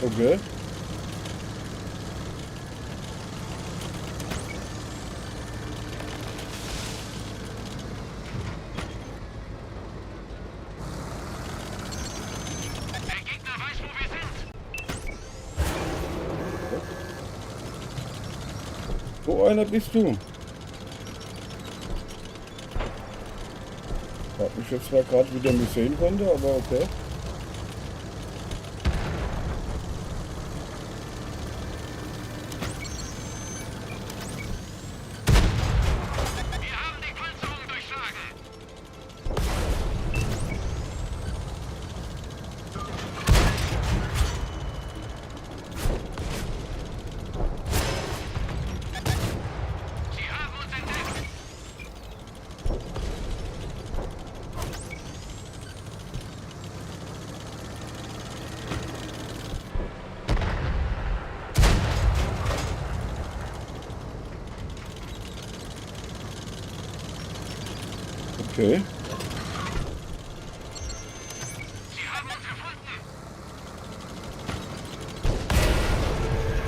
Okay. Der Gegner weiß, wo wir sind. So einer bist du. Frag mich jetzt, wer grad wieder mich sehen konnte, aber okay. Wir haben die Panzerung durchschlagen. Sie haben uns entdeckt. Okay. Sie haben uns gefunden.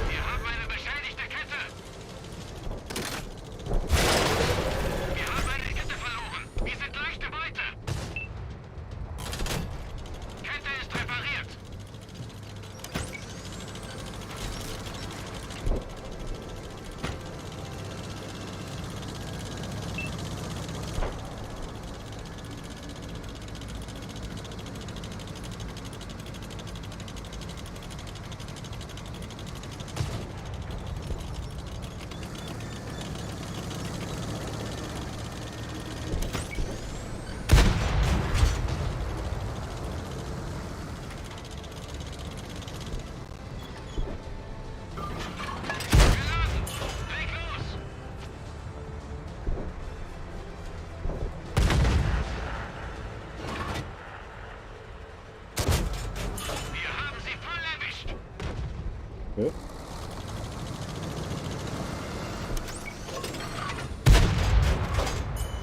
Wir haben eine beschädigte Kette. Wir haben eine Kette verloren. Wir sind leichte Beute. Kette ist repariert. Wir haben sie voll erwischt. Okay.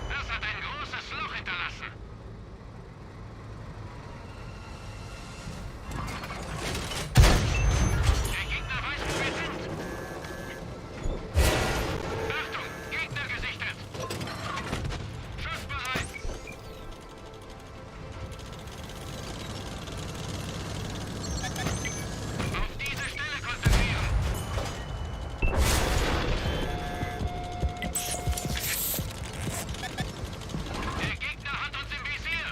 Das hat ein großes Loch hinterlassen. Der Gegner weiß, wo wir sind. Achtung, Gegner gesichtet. Schussbereit. Auf diese Stelle konzentrieren. Der Gegner hat uns im Visier.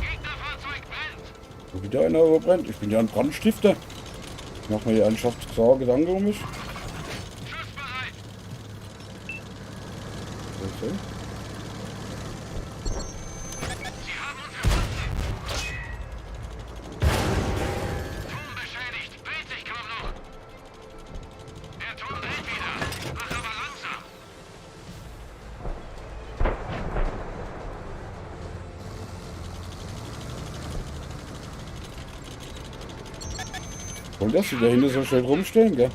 Gegnerfahrzeug brennt. Schon wieder einer, wo brennt. Ich bin ja ein Brandstifter. Ich mach mir hier ernsthaft Sorge, Gedanken um mich. Schussbereit. Dass die do hinne so schön rumstehn, gell?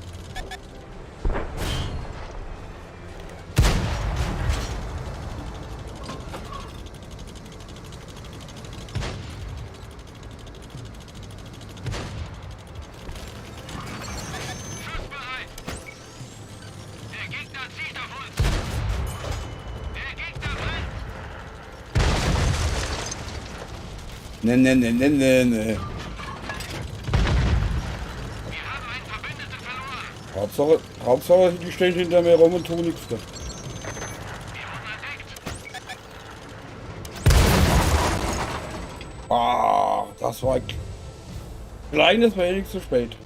Ne, ne, ne, ne, ne, ne. Hauptsache, Hauptsache, die stehn hinter mir rum un tun nix, gell? Ah, das war ein kleines wenig zu spät.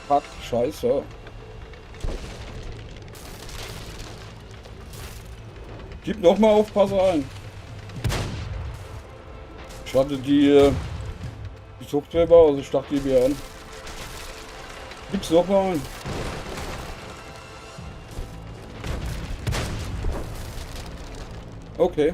Fuck, scheiße. Gib noch mal auf, pass ein. Ich hatte die, äh, die Software war, also ich dachte, die wäre an. Gib's noch mal ein. Okay.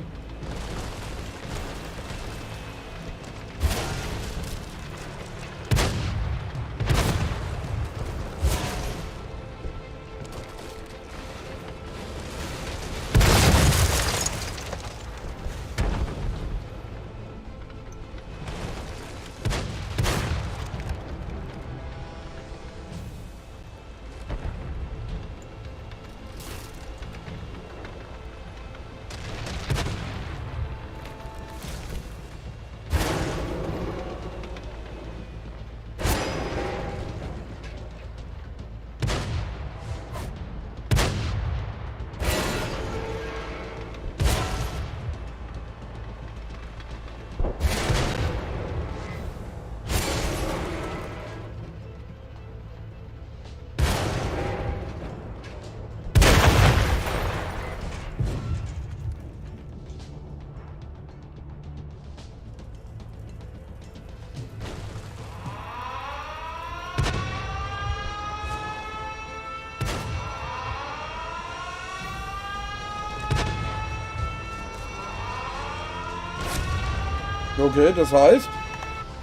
Okay, das heißt,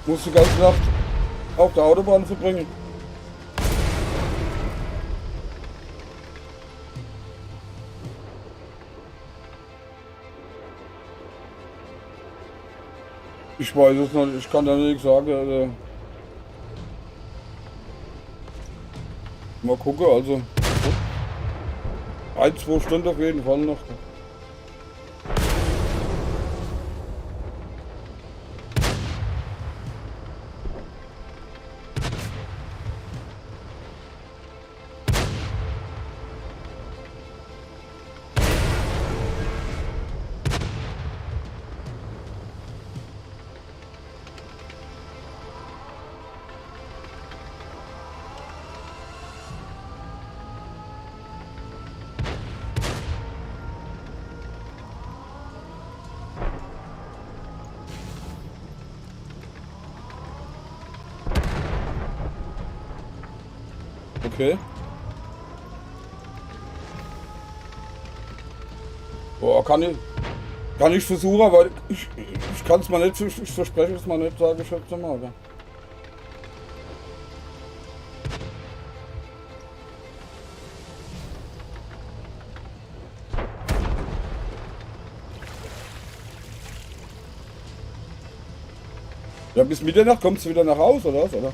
muss die ganze Nacht auf der Autobahn verbringen. Ich weiß es noch nicht, ich kann da nichts sagen. Also. Mal gucken, also. Ein, zwei Stunden auf jeden Fall noch. Okay. Boah, kann ich, kann ich versuchen, aber ich, ich kann's mal nicht, ich, ich verspreche es mal nicht, sage ich jetzt mal. Gell? Ja, bis Mitternacht kommst du wieder nach Haus, oder was, oder?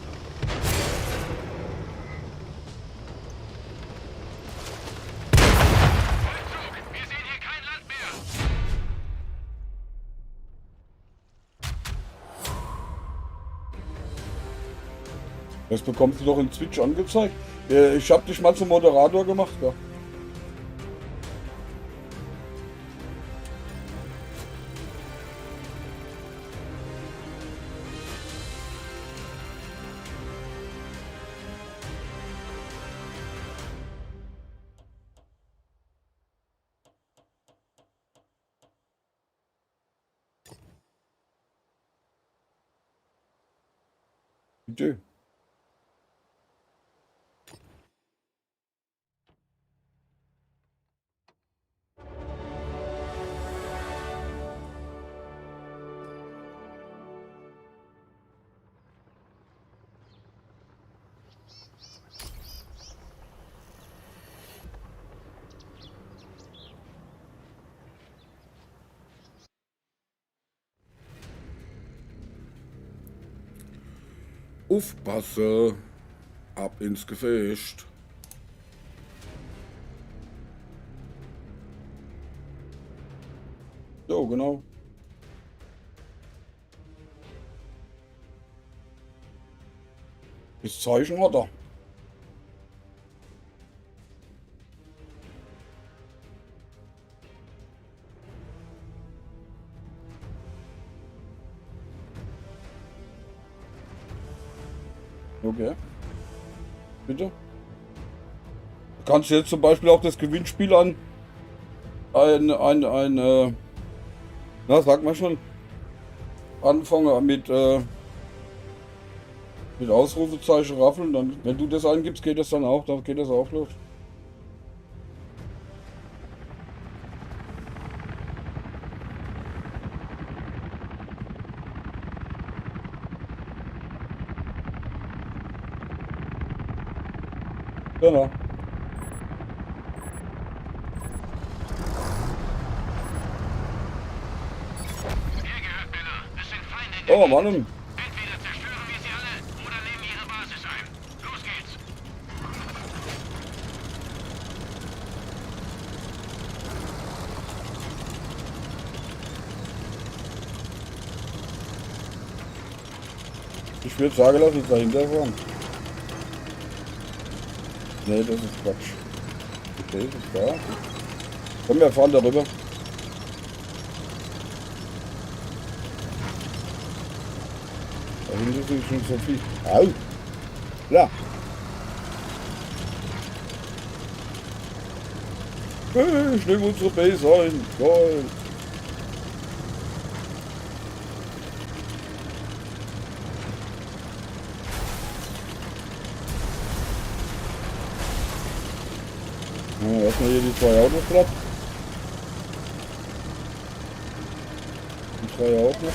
Das bekommst du doch in Twitch angezeigt. Äh, ich hab dich mal zum Moderator gemacht, ja. Bitte. Uffpasse. Ab ins Gefecht. Jo, genau. Des Zeiche hat er. Okay. Bitte? Du kannst jetzt zum Beispiel auch das Gewinnspiel an ein, ein, ein, äh, na, sag mal schon, anfangen mit, äh, mit Ausrufezeichen Raffel. Dann, wenn du das eingibst, geht das dann auch, dann geht das auch los. Genau. Oh Mann. Entweder zerstören wir sie alle oder nehmen ihre Basis ein. Los geht's. Ich würd sagen, lass uns dahinter fahren. Nee, das ist Quatsch. Okay, das ist da. Komm, wir fahren darüber. Da hinten sind schon so viel. Au! Ja. Hey, ich nehme unsere Base ein. Geil. Ja, erstmal hier die zwei Autos platt. Die zwei auch noch.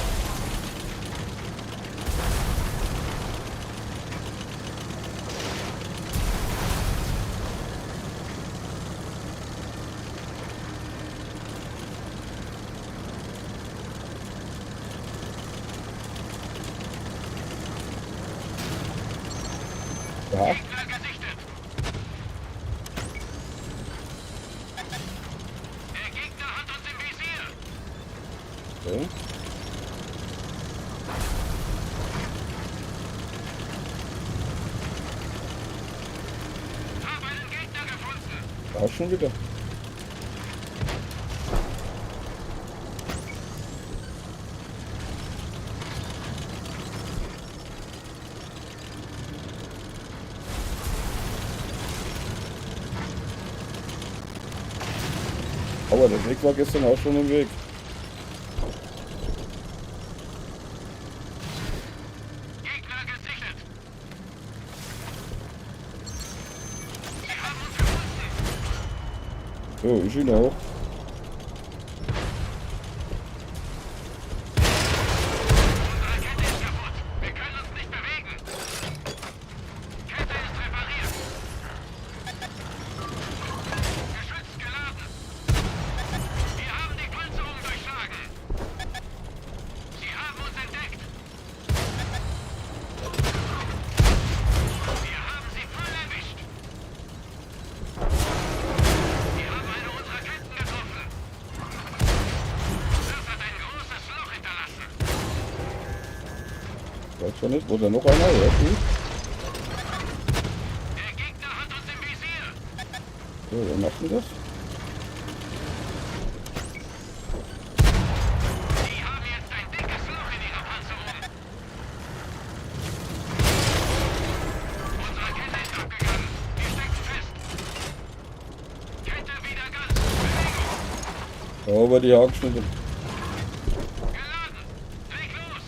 Ja. Der Gegner hat uns im Visier. Okay. Hab einen Gegner gefunden. Da schon wieder. Aber der Weg war gestern auch schon im Weg. Gegner gesichtet. Sie haben uns gefunden. Oh, ich ihn auch. Unsere Kette ist kaputt. Wir können uns nicht bewegen. Kette ist repariert. Geschütz geladen. Wir haben die Panzerung durchschlagen. Sie haben uns entdeckt. Wir haben sie voll erwischt. Wir haben eine unserer Ketten getroffen. Das hat ein großes Loch hinterlassen. Weiß schon nicht, wo da noch einer her ist. Der Gegner hat uns im Visier. So, wer macht denn das? Sie haben jetzt ein dickes Loch in ihrer Panzerung. Unsere Kette ist abgegangen. Wir stecken fest. Kette wieder ganz. Bewegung. Oh, aber die Hackschnitte. Geladen. Leg los.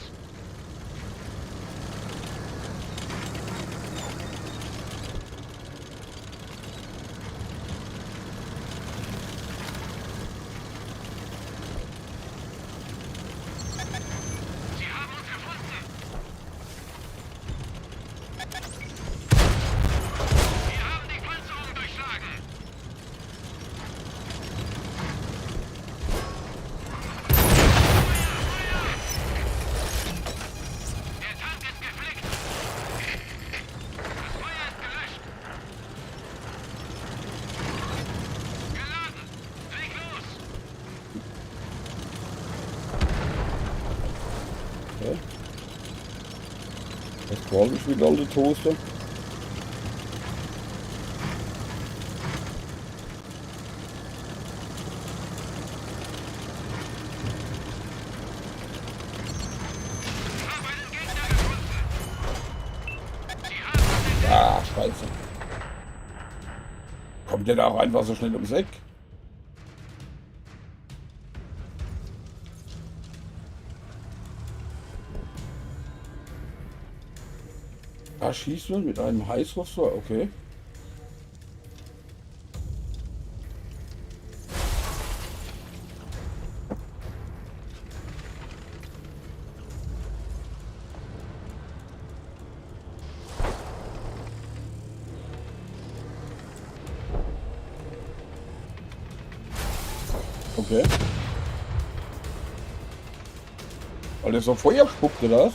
Vorsicht mit alle Toaster. Ah, scheiße. Kommt der da auch einfach so schnell ums Eck? Da schießt man mit einem Heißluftfeuer, okay. Okay. Weil der so Feuer spuckt, oder was?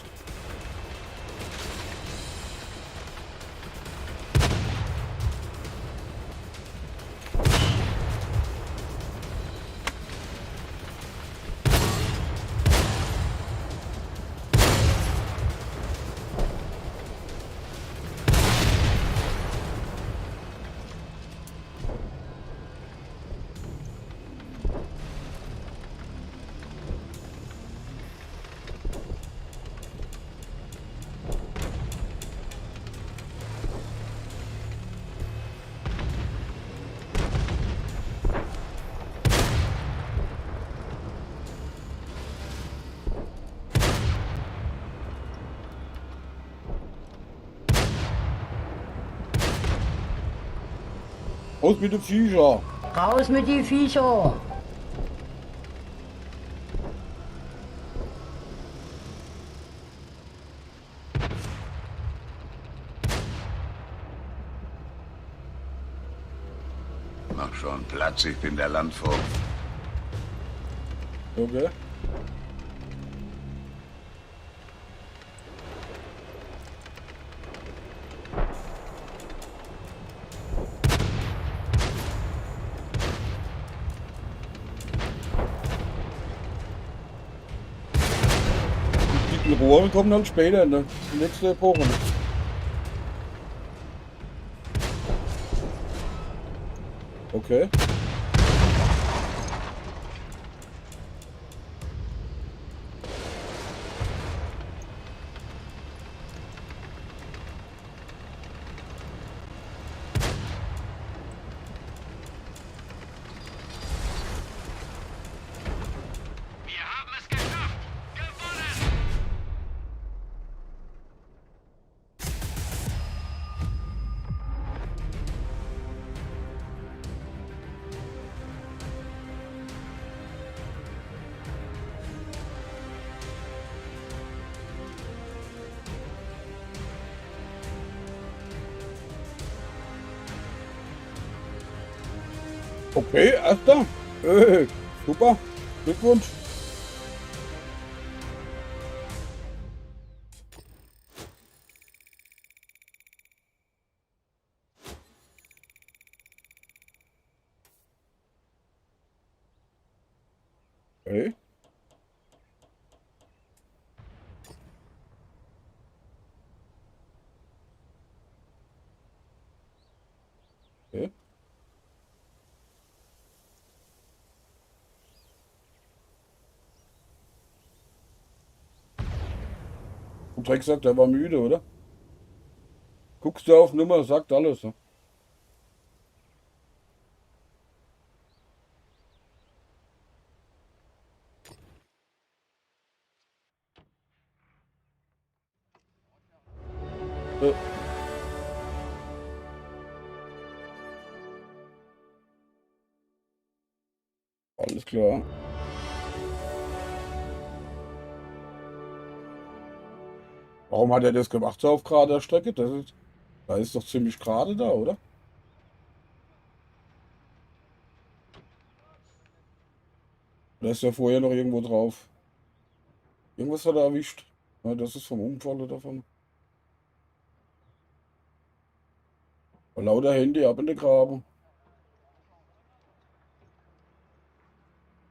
Raus mit de Viecher! Raus mit die Viecher! Mach schon Platz, ich bin der Landvogt. Okay. Die, die Rohre kommen dann später, ne? Die nächste Epoche. Okay. Wir haben es geschafft! Gewonnen! Okay, Erster. Hey, super. Glückwunsch. Okay. Okay. Und Drecksack, der war müde, oder? Guckst du auf Nummer, sagt alles, ne? Äh. Alles klar. Warum hat er das gemacht, so auf gerader Strecke? Das ist, da ist doch ziemlich gerade da, oder? Da ist ja vorher noch irgendwo drauf. Irgendwas hat er erwischt. Ja, das ist vom Unfall oder vom. Lauter Handy ab in de Grabe.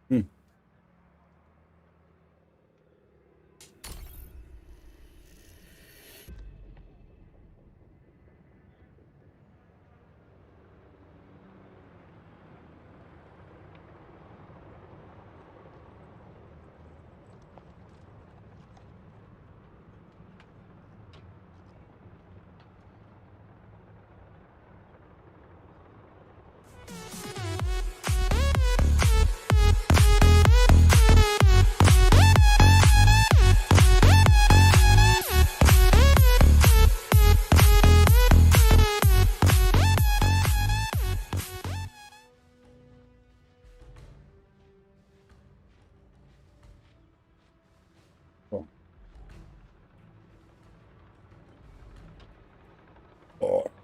Hm.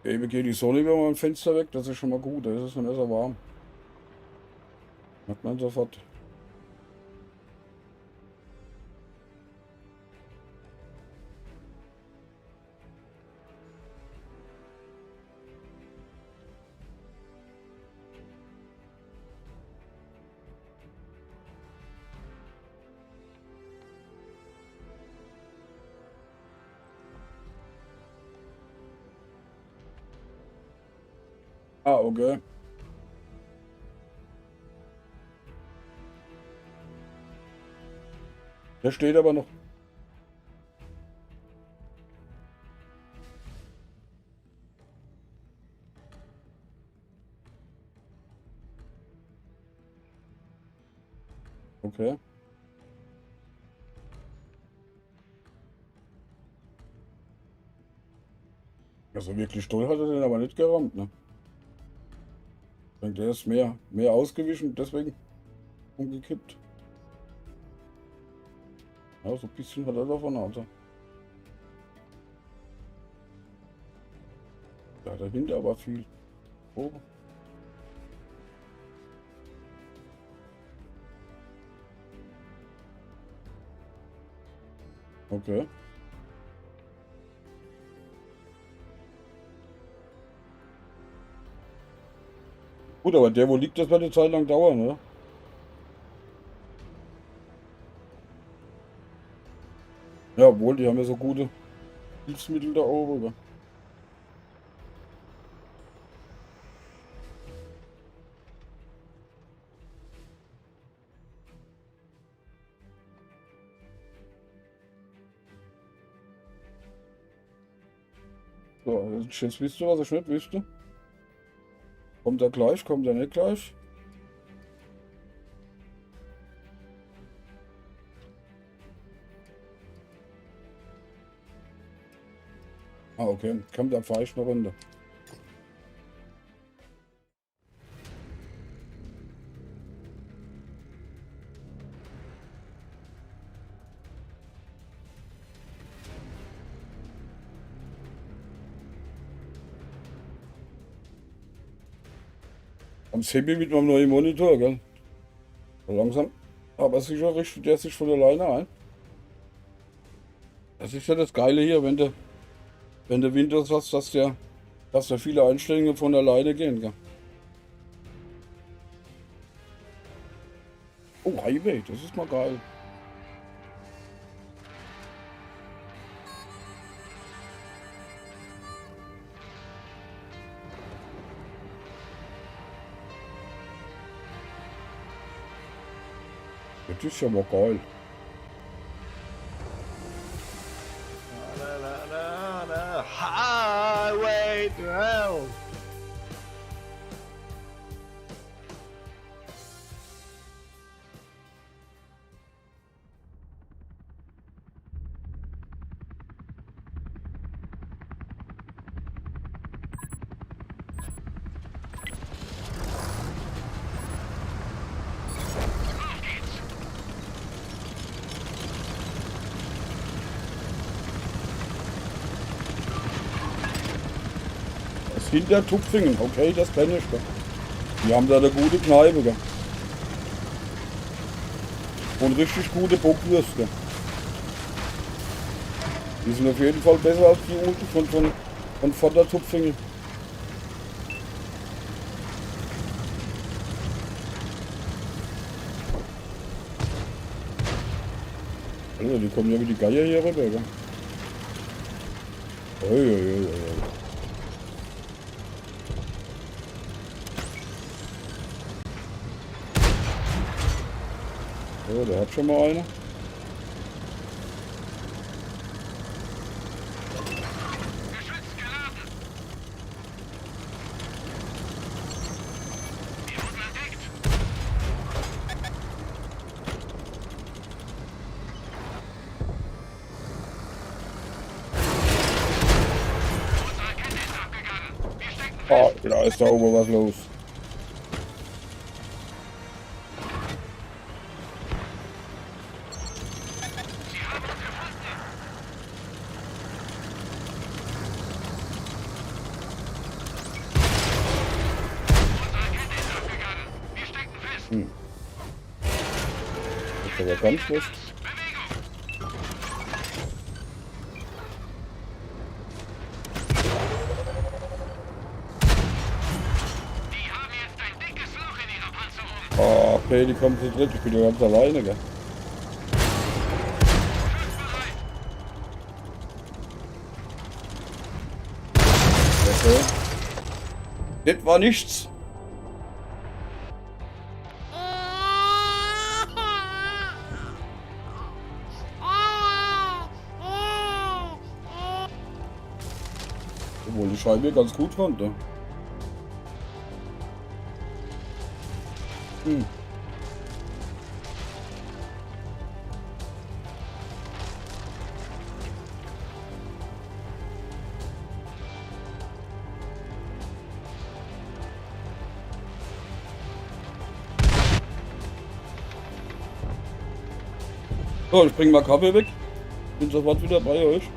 Ewig geht die Sonne über meinem Fenster weg, das ist schon mal gut, da ist es dann besser warm. Merkt man sofort. Ah, okay. Der steht aber noch. Okay. Also wirklich doll hat er den aber nicht gerammt, ne? Ich denk, der ist mehr, mehr ausgewichen, deswegen umgekippt. Ja, so ein bisschen hat er davon, also. Ja, da hinten aber viel. Oh. Okay. Gut, aber der, wo liegt, das wird eine Zeit lang dauern, oder? Ja, obwohl, die haben ja so gute Hilfsmittel da oben, oder? So, jetzt wisst ihr, was ich nicht wüsste. Kommt er gleich, kommt er nicht gleich? Ah, okay. Kommt, dann fahre ich eine Runde. Am Sebi mit meinem neuen Monitor, gell? So langsam, aber sicher richtet der sich von alleine ein. Das ist ja das Geile hier, wenn du, wenn du Windows hast, dass der, dass da viele Einstellungen von alleine gehen, gell? Oh, Highway, das ist mal geil. Das ist ja mal geil. Highway to Hell. Das Hintertupfingen, okay, das kenn ich, gell. Die haben da eine gute Kneipe, gell. Und richtig gute Bockwürste. Die sind auf jeden Fall besser als die unten von, von, von Vordertupfingen. Alter, die kommen ja wie die Geier hier rüber, gell? Ui, ui, ui, ui. Oh, der hat schon mal eine. Oh, da ist da oben was los. Der wär ganz schlecht. Oh, okay, die kommen zu dritt. Ich bin ja ganz alleine, gell? Okay. Das war nichts. Obwohl, die Scheibe ganz gut fand, ne? Hm. So, ich bring mal Kaffee weg. Bin sofort wieder bei euch.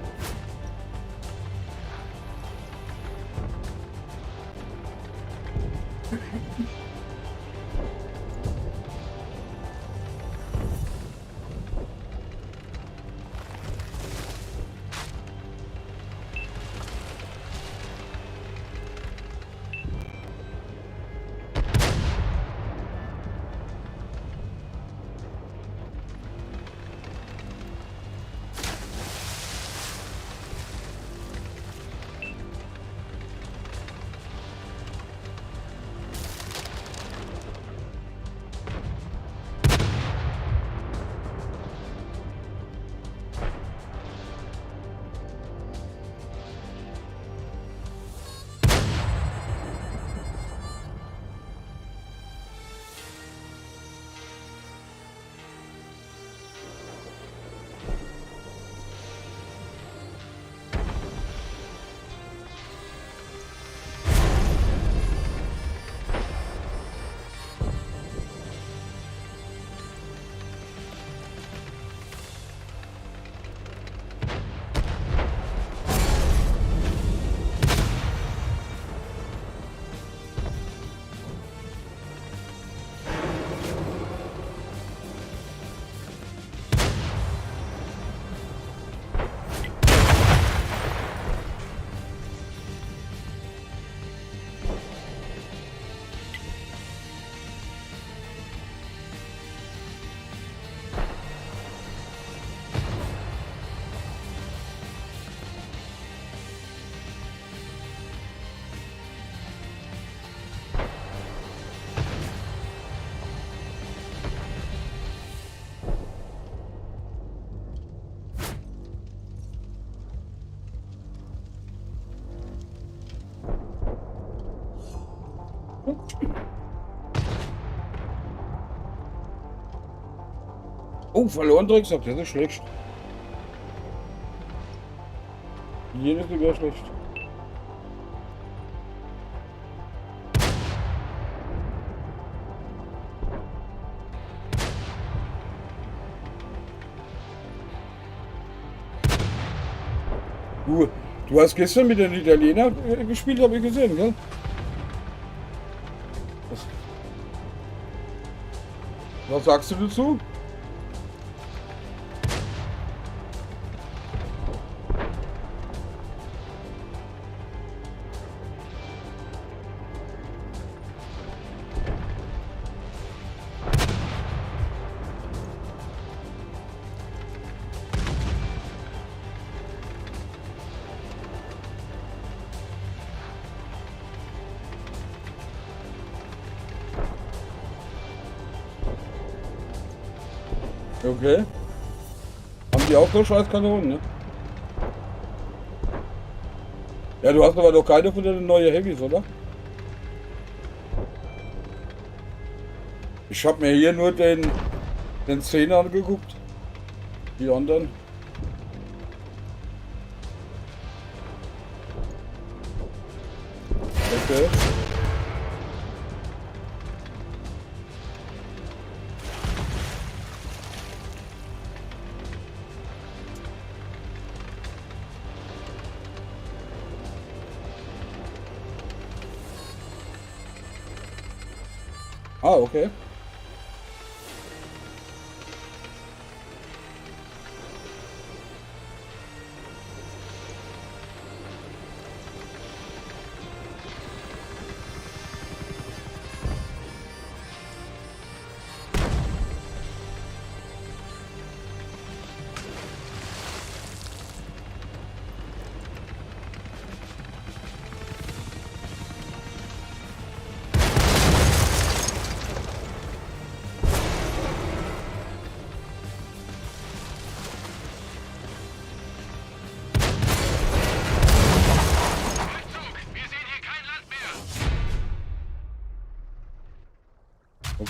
Oh, verloren, Drecksack, das ist schlecht. Hier ist sogar schlecht. Du, du hast gestern mit den Italiener, äh, gespielt, hab ich gesehen, gell? Was, was sagst du dazu? Okay. Haben die auch so scheiß Kanonen, ne? Ja, du hast aber doch keine von den neuen Heavys, oder? Ich hab mir hier nur den, den Zehner angeguckt. Die anderen. Okay. Ah, okay.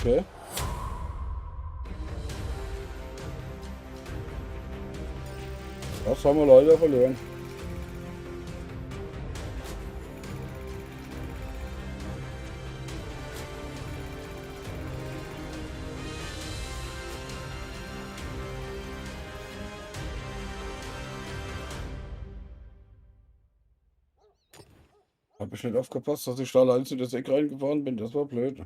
Okay. Das haben wir leider verloren. Hab ich net aufgepasst, dass ich da allein in das Eck reingefahren bin. Das war blöd.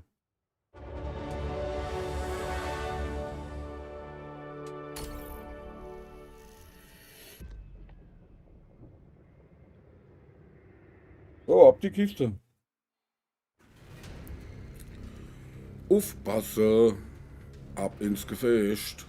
So, ab die Kiste. Uffpasse. Ab ins Gefecht.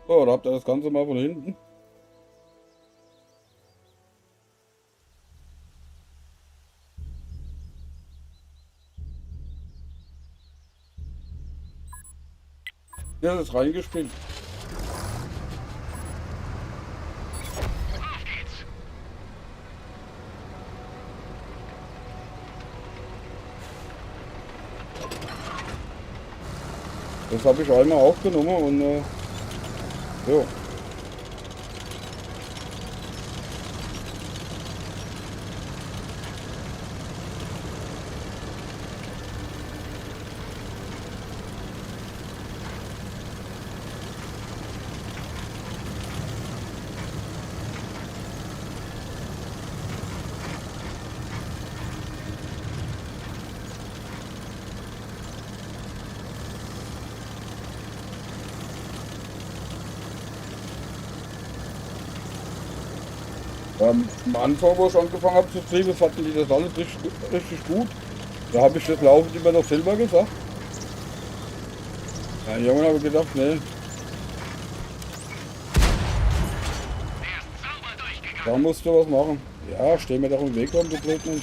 So, da habt ihr das Ganze mal von hinten. Ja, das ist reingespielt. Das hab ich einmal aufgenommen und, äh, ja. Ähm, am Anfang, wo ich angefangen hab zu streamen, fanden die das alles richtig, richtig gut. Da hab ich das laufend immer noch selber gesagt. Ja, irgendwann hab ich gedacht, nee. Da musst du was machen. Ja, steh mir doch im Weg rum, du Blödmensch.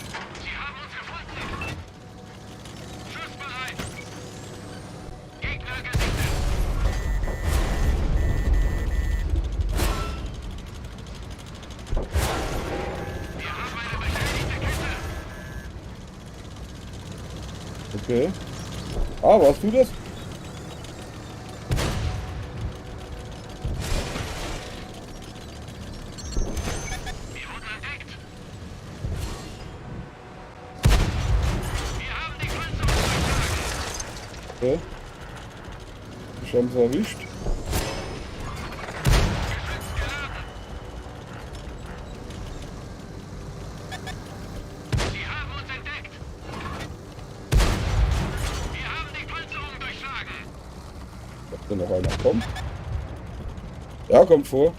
Okay. Ah, warst du das? Okay. Ich hab sie erwischt. Ob da noch einer kommt? Ja, kommt vor.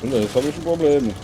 Und jetzt hab ich ein Problem.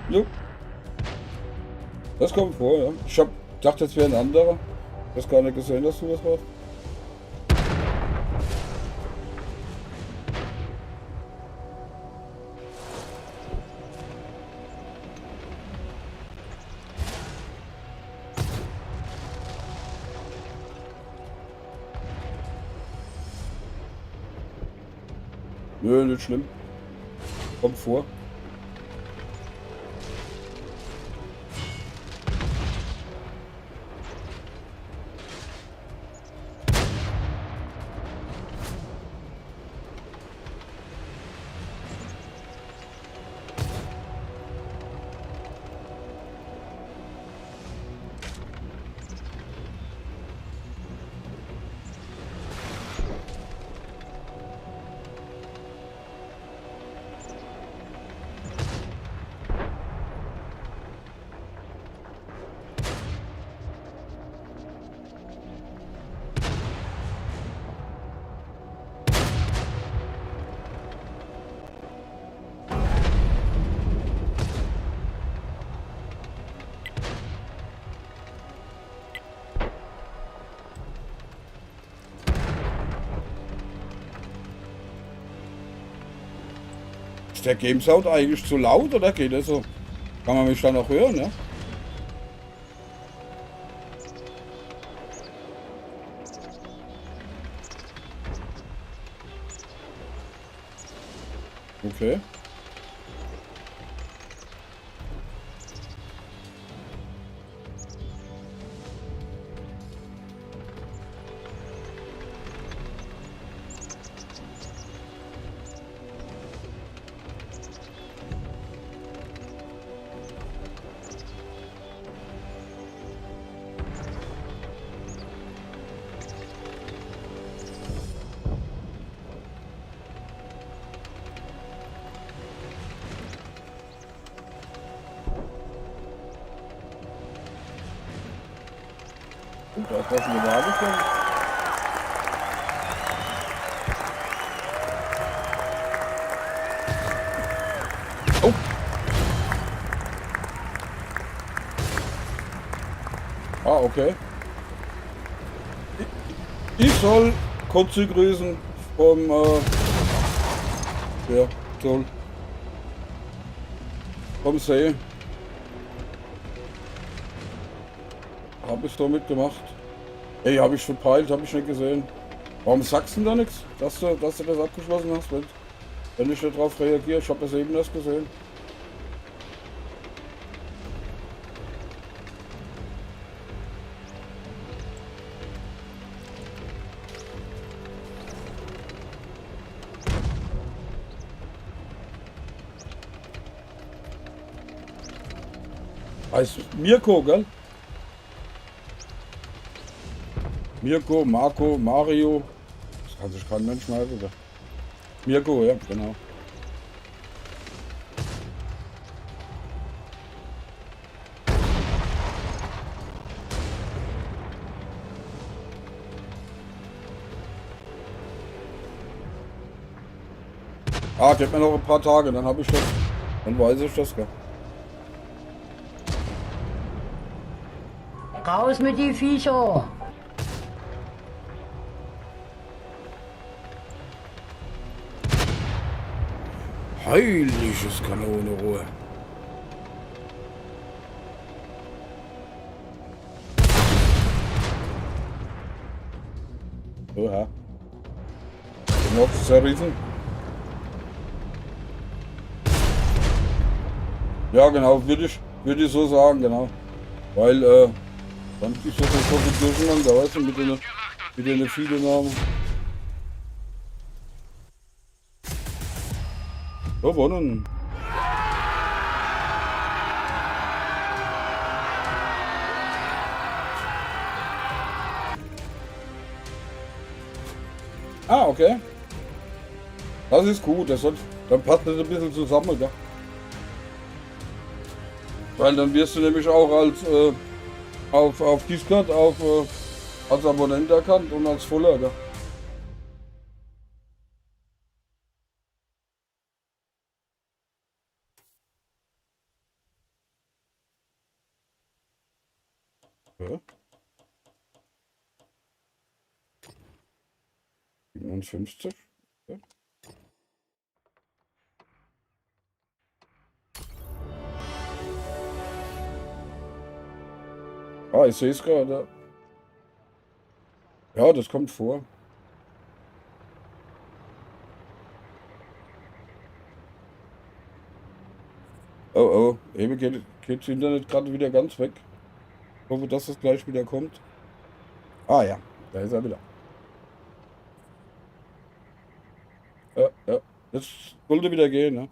Jo. Das kommt vor, ja. Ich hab gedacht, das wär ein anderer. Ich hab gar nicht gesehen, dass du das warst. Nö, nicht schlimm. Kommt vor. der Game Sound eigentlich zu laut oder geht der so? Kann man mich da noch hören, ne? Okay. Und da ist was in der Lage schon. Oh. Ah, okay. Ich, ich soll Kotze grüßen vom, äh, ja, soll. Vom See. Hab ich so mitgemacht. Ey, hab ich verpeilt, hab ich net gesehen. Warum sagst du denn da nix, dass du, dass du das abgeschlossen hast, wenn, wenn ich net drauf reagier? Ich hab das eben erst gesehen. Heißt Mirko, gell? Mirko, Marco, Mario. Das kann sich kein Mensch merken, gell? Mirko, ja, genau. Ah, gib mir noch ein paar Tage, dann hab ich das. Dann weiß ich das, gell? Raus mit die Viecher! Heiliges Kanonerohr. Oha. Noch zerrissen. Ja, genau, würde ich, würde ich so sagen, genau. Weil, äh, dann ist das jetzt so viel durcheinander, weißt du, mit den, mit den vielen Namen. Gewonnen. Ah, okay. Das ist gut, das hat, dann passt das ein bisschen zusammen, gell? Weil dann wirst du nämlich auch als, äh, auf, auf Discord, auf, äh, als Abonnent erkannt und als Follower, gell? Ja. Siebenundfünfzig. Ja. Ah, ich seh's gerade. Ja, das kommt vor. Oh, oh, eben geht, geht das Internet gerade wieder ganz weg. Ich hoffe, dass es gleich wieder kommt. Ah ja, da ist er wieder. Ja, ja. Jetzt sollte wieder gehen, ne?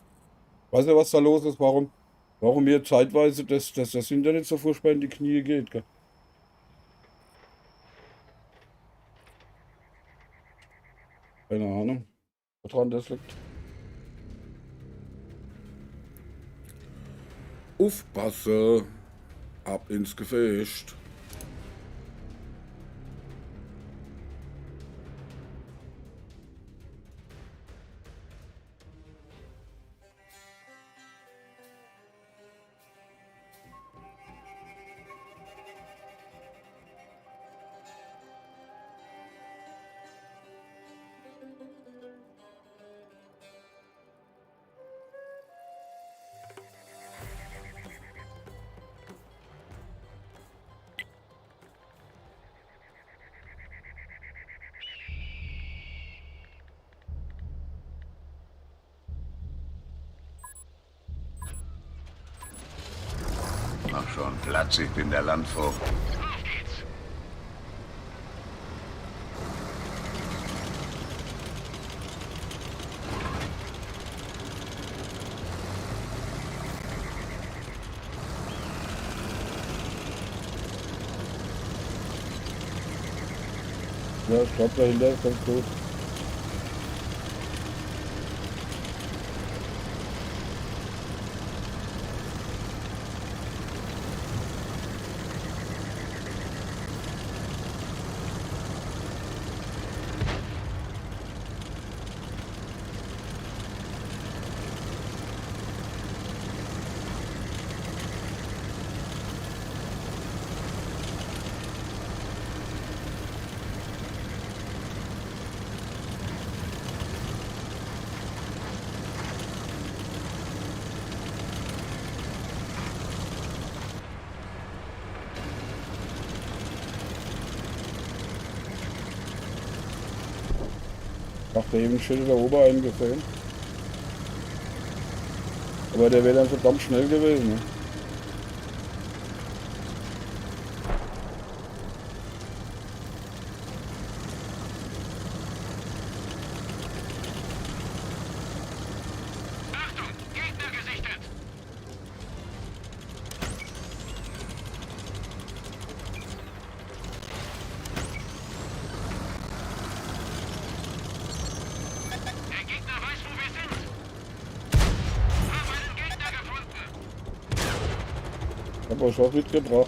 Weiß nicht, was da los ist, warum, warum mir zeitweise das, das, das Internet so furchtbar in die Knie geht, gell? Keine Ahnung, woran das liegt. Uffpasse, ab ins Gefecht. Mach schon Platz, ich bin der Landvogt. Ja, ich glaub, dahinter ist ganz gut. Ach, der eben schon wieder oben einen gesehen. Aber der wäre dann verdammt schnell gewesen. Ne? Hab ich auch mitgebracht.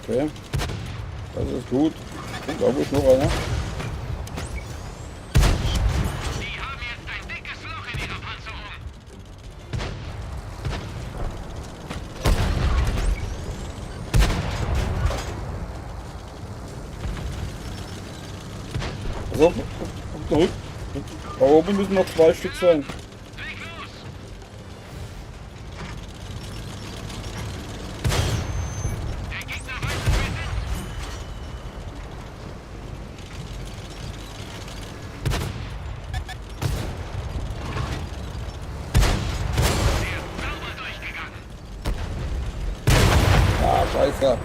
Okay. Das ist gut. Und da ist noch einer. Also, zurück. Da oben müssen noch zwei Stück sein. Ah, scheiße.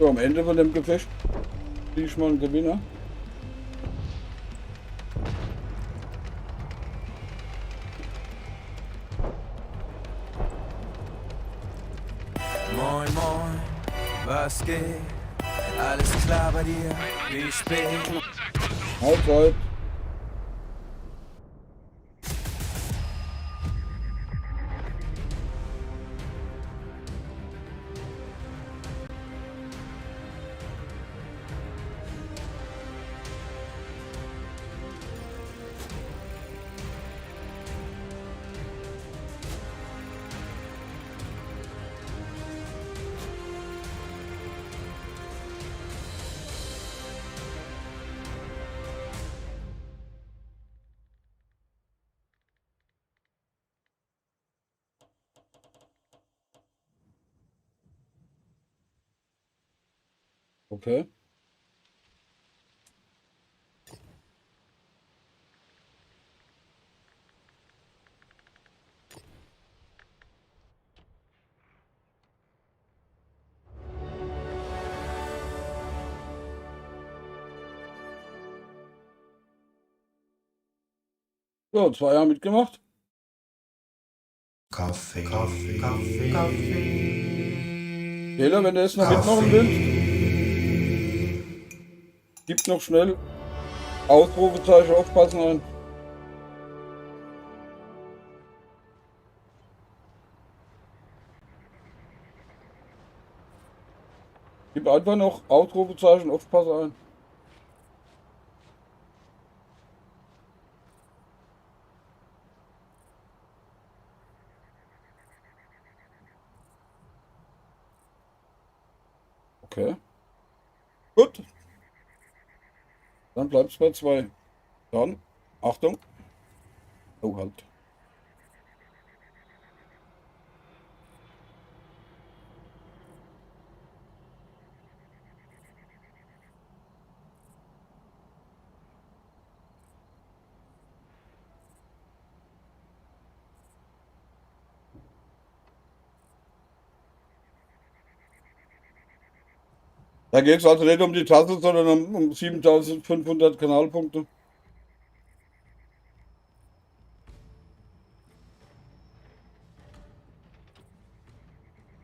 Am Ende von dem Gefecht bin ich mal ein Gewinner. Moin, moin, was geht? Alles klar bei dir? Wie spät? Mahlzeit. Okay. So, zwei Jahre mitgemacht. Kaffee. Kaffee. Kaffee. Kaffee. Fehler, wenn du jetzt noch mitmachen willst, gib noch schnell Ausrufezeichen aufpassen ein. Gib einfach noch Ausrufezeichen aufpassen ein. Okay. Gut. Dann bleibt's bei zwei. Dann, Achtung. Oh, halt. Da geht's also nicht um die Tasse, sondern um, um siebentausendfünfhundert Kanalpunkte.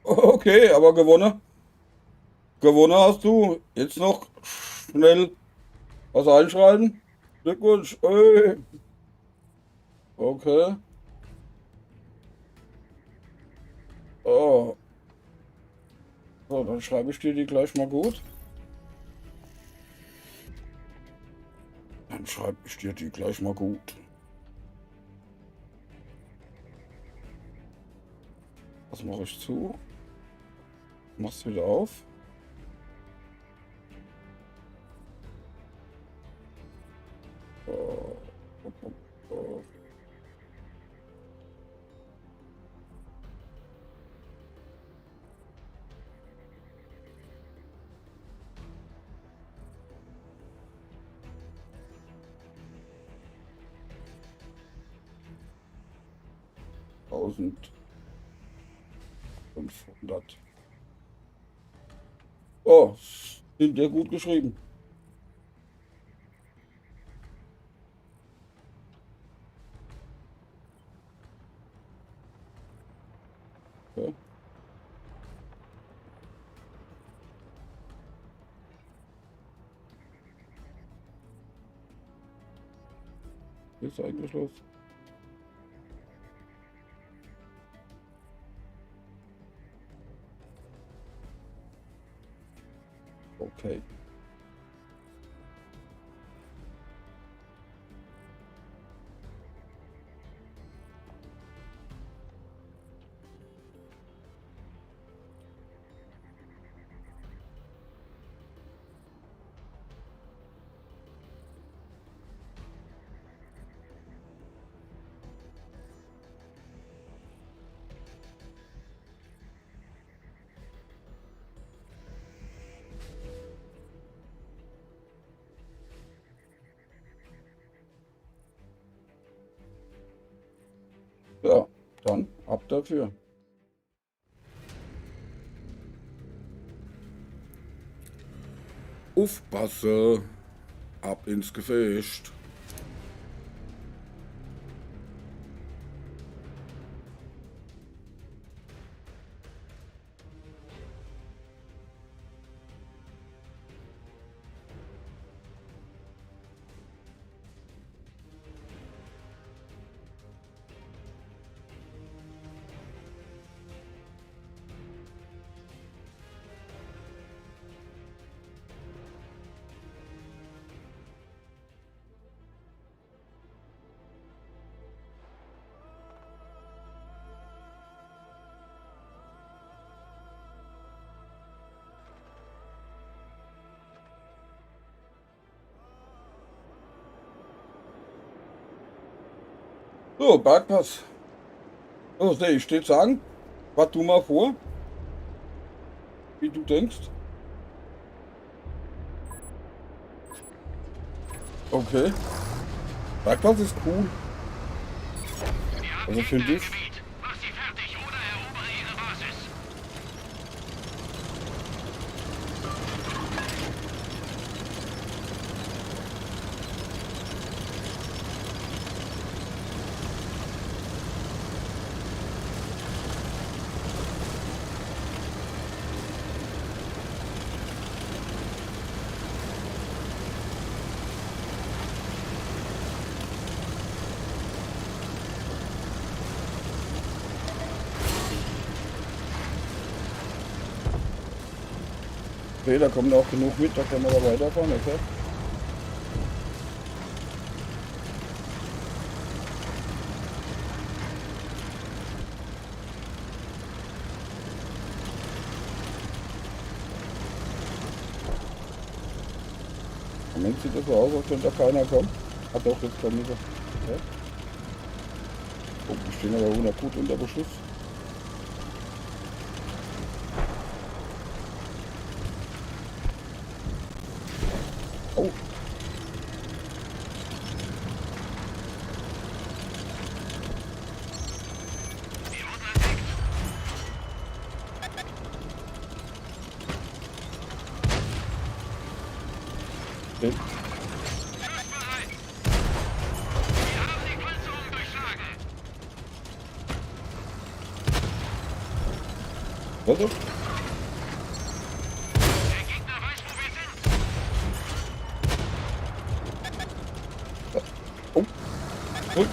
Okay, aber gewonnen. Gewonnen hast du. Jetzt noch schnell was einschreiben. Glückwunsch. Ey. Okay. Oh. So, dann schreibe ich dir die gleich mal gut. Dann schreibe ich dir die gleich mal gut. Was mache ich zu? Mach's wieder auf. Äh, Tausendfünfhundert. Oh, sind ja gut geschrieben. Okay. Ist eigentlich los. Okay. Ja, dann ab dafür. Uffpasse. Ab ins Gefecht. So, Bergpass. So, seh ich, steht an. Fahr du mal vor. Wie du denkst. Okay. Bergpass is cool. Also find ich. Mach sie fertig oder erobere ihre Basis. Okay, da kommen auch genug mit, da können wir da weiterfahren, okay. Im Moment sieht das so aus, als wenn da keiner kommt. Ah doch, jetzt kommen sie. Okay. Oh, die stehen aber unter, gut unter Beschuss. Oh. Okay. Warte. Oh. Und okay.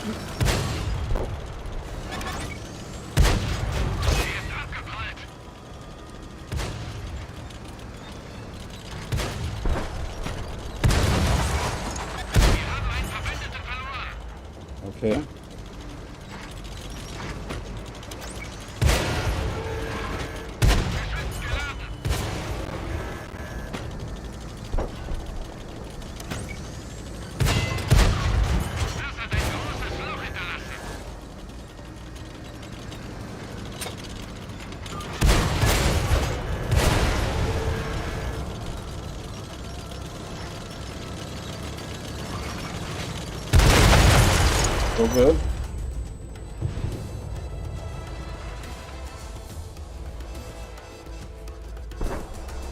Okay.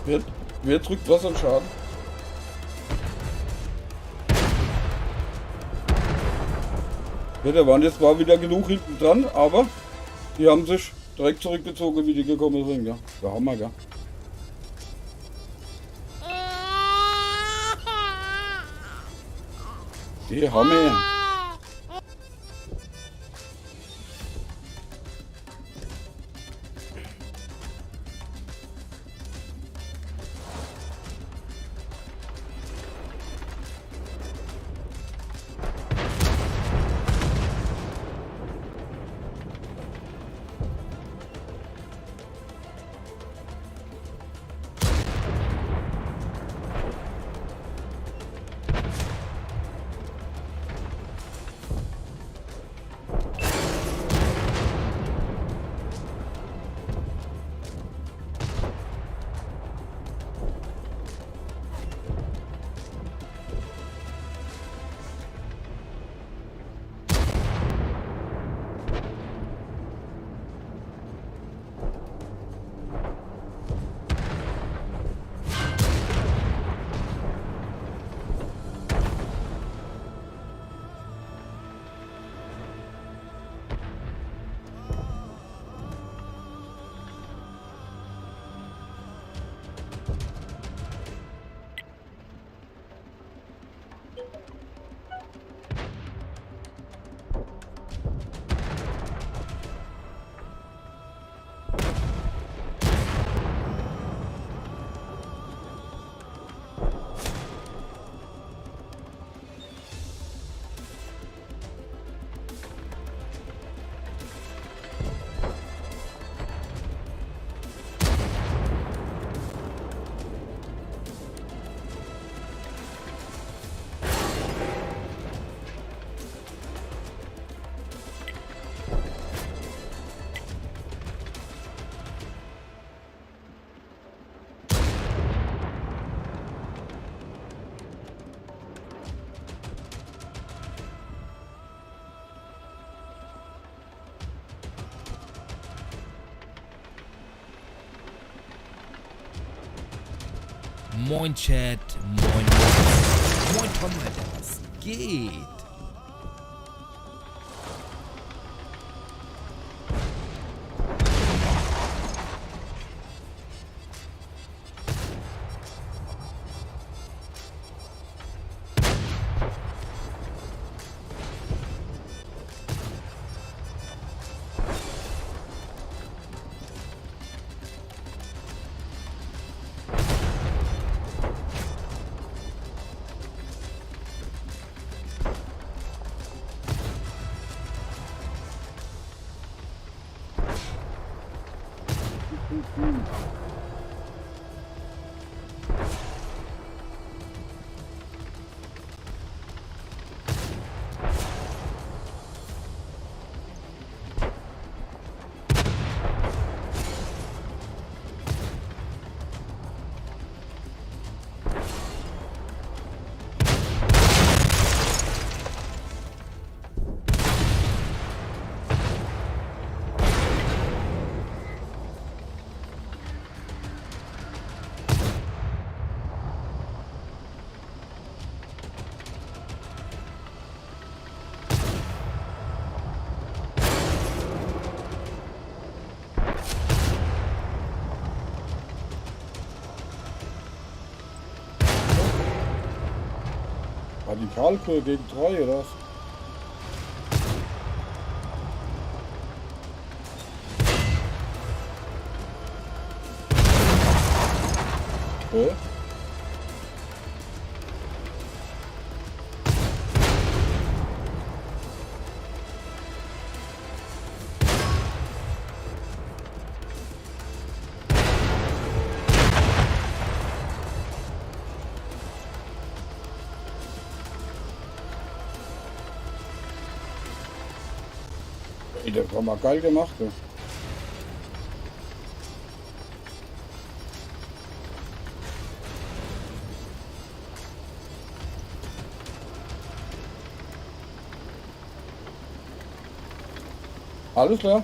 Wer, wer drückt was an Schaden? Ja, da waren jetzt zwar wieder genug hinten dran, aber die haben sich direkt zurückgezogen, wie die gekommen sind, ja. Da haben wir, ja. Die haben wir. Moin Chat, moin moin. Moin Tom, Alter, was geht? War die Karlkur gegen drei oder was? Okay. Ey, das war mal geil gemacht, du. Alles klar.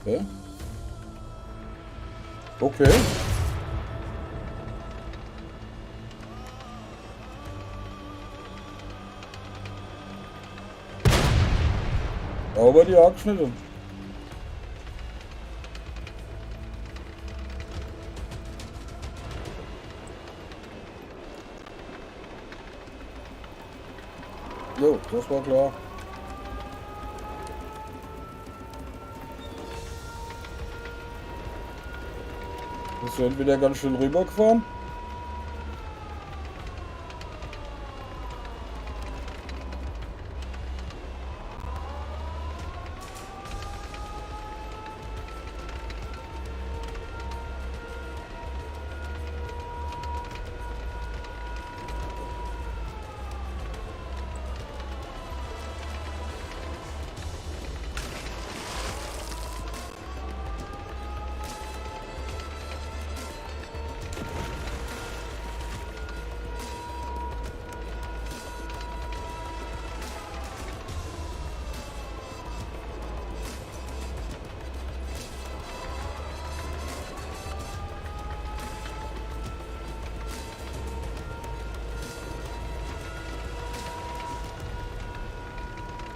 Okay. Okay. Sauber die Abschnitte. Jo, das war klar. Bist du entweder ganz schön rübergefahren?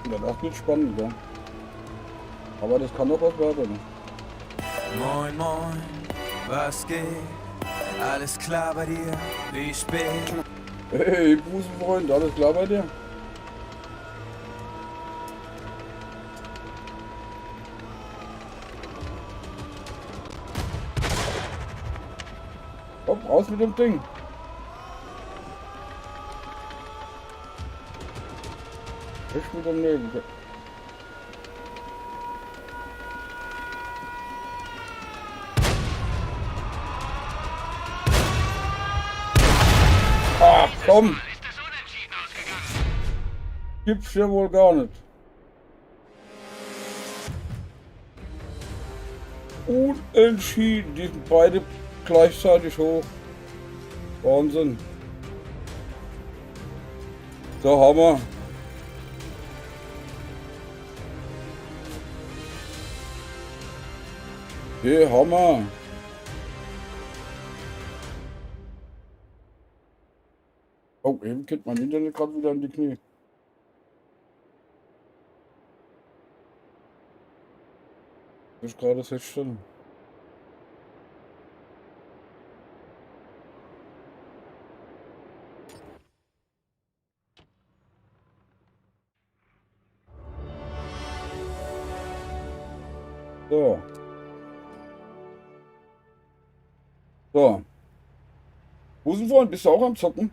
Ja, das wird spannend, ja. Aber das kann noch was werden. Moin, moin, was geht? Alles klar bei dir? Wie spät? Hey, Busenfreund, alles klar bei dir? Hopp, raus mit dem Ding. Weg mit dem Ding. Ach komm! Gibt's ja wohl gar net. Unentschieden. Die sind beide gleichzeitig hoch. Wahnsinn. Da hammer. Hier hammer. Oh, eben geht mein Internet grad wieder in die Knie. Muss ich grad feststelle. So. So. Wo sin wir denn? Bist du auch am Zocken?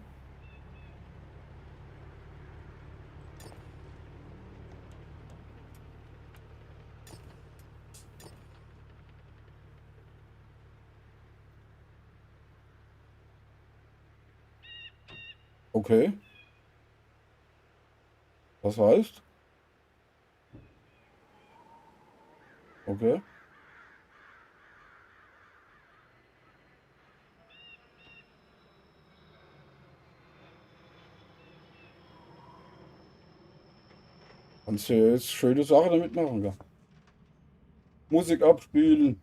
Okay. Das heißt? Okay. Kannst du jetzt schöne Sachen damit machen, gell? Musik abspielen.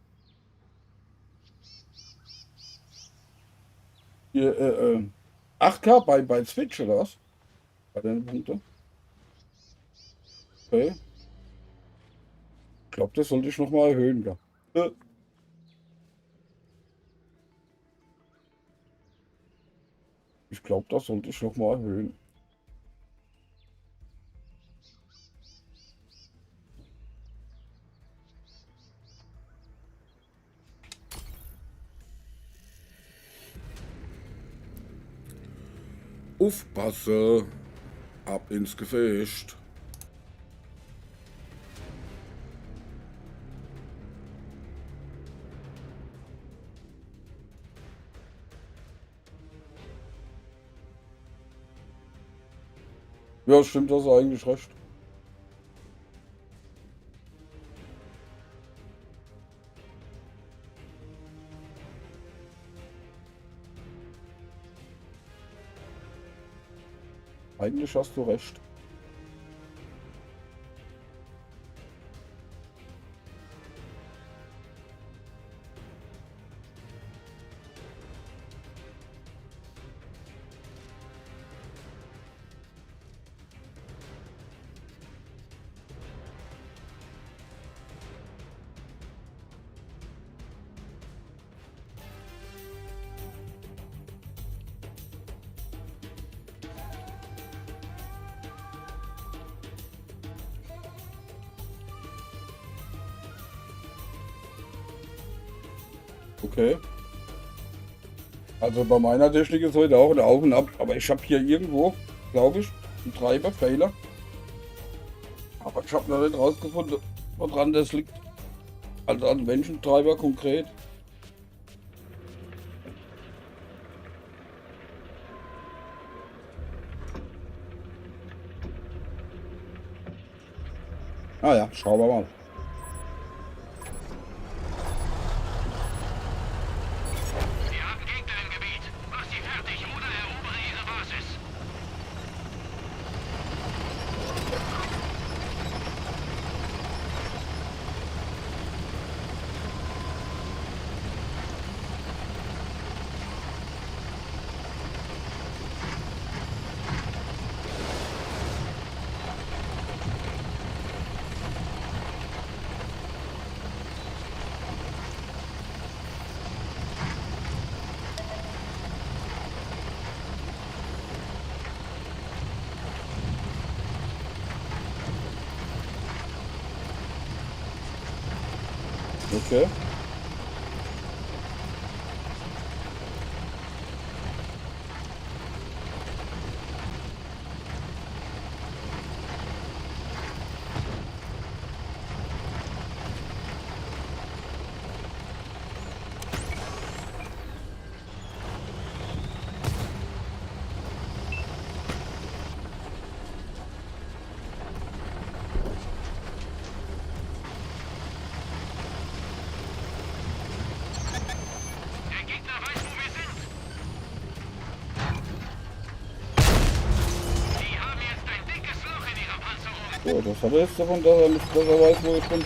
Hier, äh, äh, acht K bei, bei Switch, oder was? Bei den Punkten? Okay. Ich glaub, das sollte ich noch mal erhöhen, gell? Äh. Ich glaub, das sollte ich noch mal erhöhen. Uffpasse. Ab ins Gefecht. Ja, stimmt, hast du eigentlich recht. Eigentlich hast du recht. Okay. Also bei meiner Technik ist heute auch ein Auf und Ab, aber ich hab hier irgendwo, glaub ich, einen Treiberfehler. Aber ich hab noch nicht rausgefunden, woran das liegt. Also an welchem Treiber konkret. Ah ja, schauen wir mal. Wir haben Gegner im Gebiet. Mach sie fertig oder erobere ihre Basis. Okay. So, das hat er jetzt davon, dass er, dass er weiß, wo ich bin.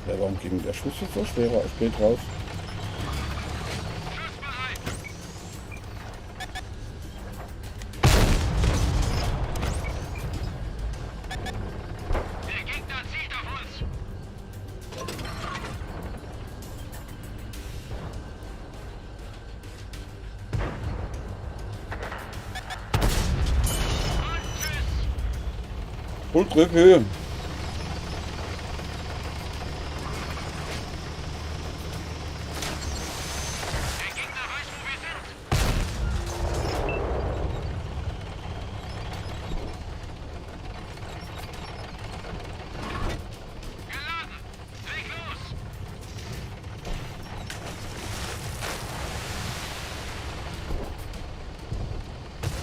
Ja, warum ging der Schuss jetzt so schwer, spät raus? Voll Trefferhöhe.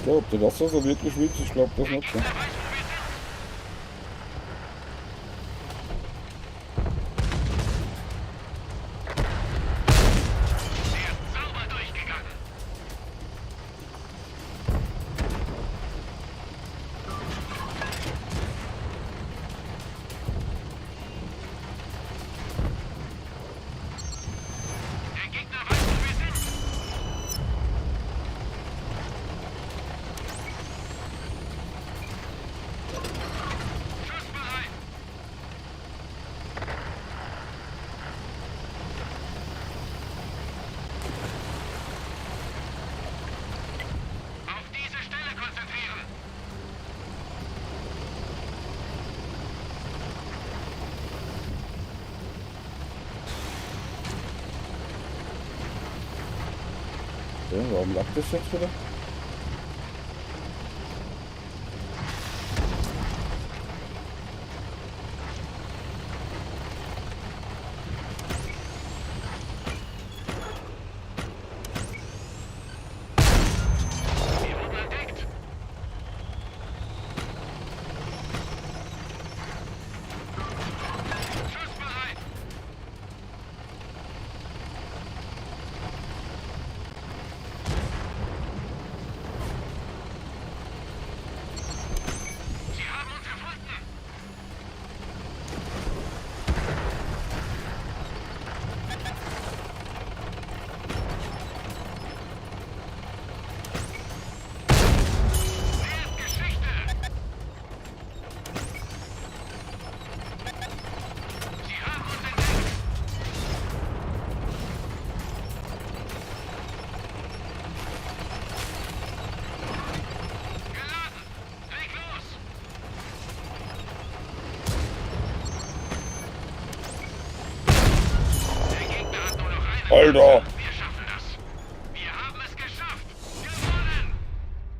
Ja, ob der das so wirklich will, ich glaub das net. Ne? Ja, warum laggt das jetzt wieder? Alter!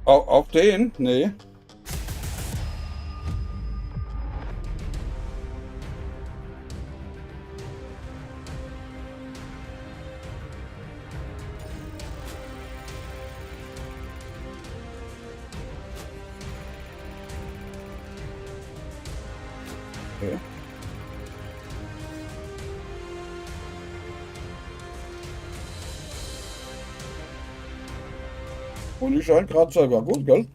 Au-, auf den? Nee. Okay. Und ich halt grad selber. Gut, gell?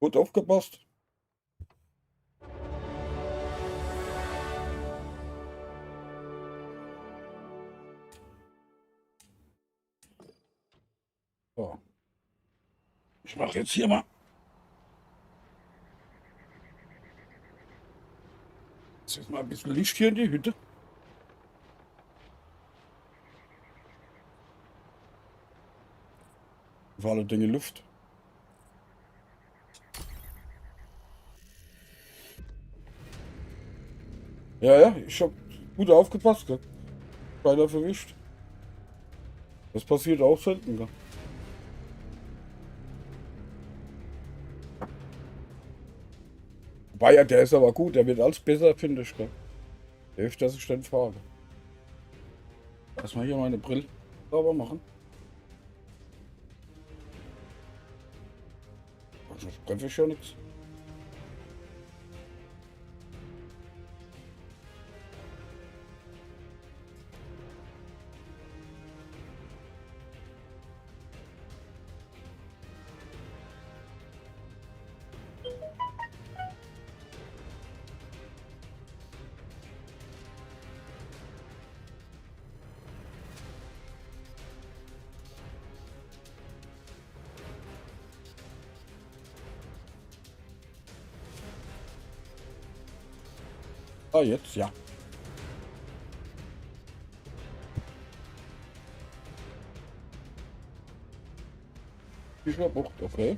Gut aufgepasst. So. Ich mach jetzt hier mal. Jetzt is mal e bissel Licht hier in die Hütte. Vor alle Dinge Luft. Ja, ja, ich hab gut aufgepasst, gell? Keiner verwischt. Das passiert auch selten, gell? Wobei, ja, der is aber gut, der wird als besser, find ich, gell? Hilft, dass ich den frage. Erstmal hier meine Brille sauber machen. Sonst treffe ich ja nix. Ah, jetzt, ja. Fischerbucht, okay.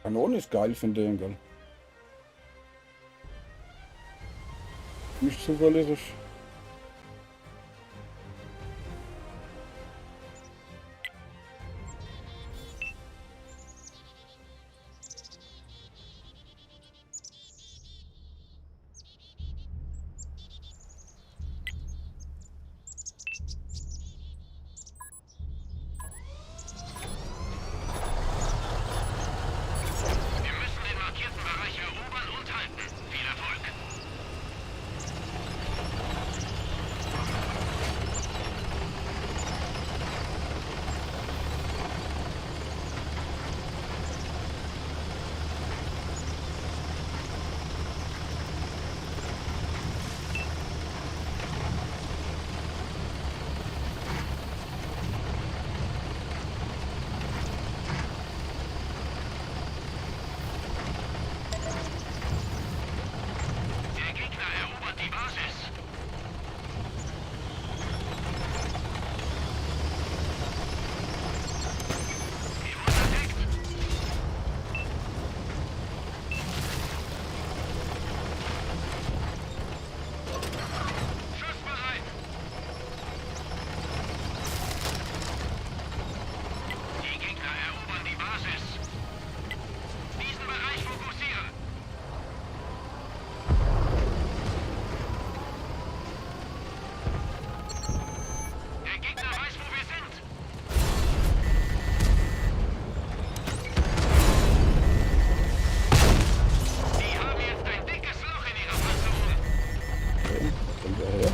Kanone is geil von dem, gell? Nicht zuverlässig. Wir müssen den markierten Bereich erobern und halten. Viel Erfolg. Der Gegner erobert die Basis. Die Gegner erobern die Basis. Diesen Bereich fokussieren. Der Gegner weiß, wo wir sind. Die haben jetzt ein dickes Loch in ihrer Panzerung. Okay, was kommt da her?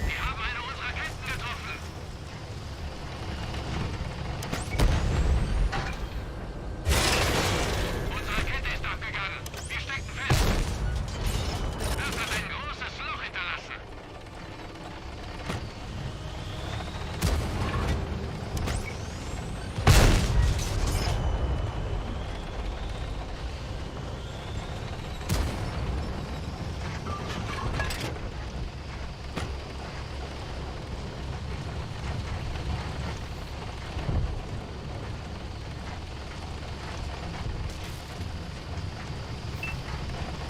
Sie haben eine unserer Ketten getroffen. Unsere Kette ist abgegangen. Wir stecken fest. Das hat ein großes Loch hinterlassen.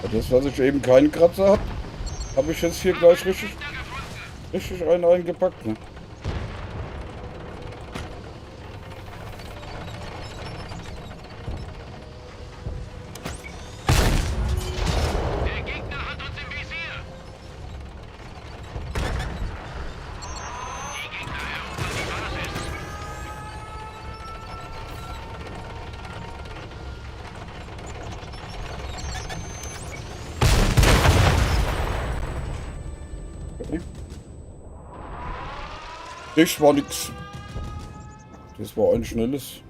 Und jetzt, was ich eben keinen Kratzer hab, hab ich jetzt hier gleich richtig, richtig einen eingepackt, ne? Der Gegner hat uns im Visier. Die Gegner erobern die Basis. Okay. Das war nix. Das war ein schnelles.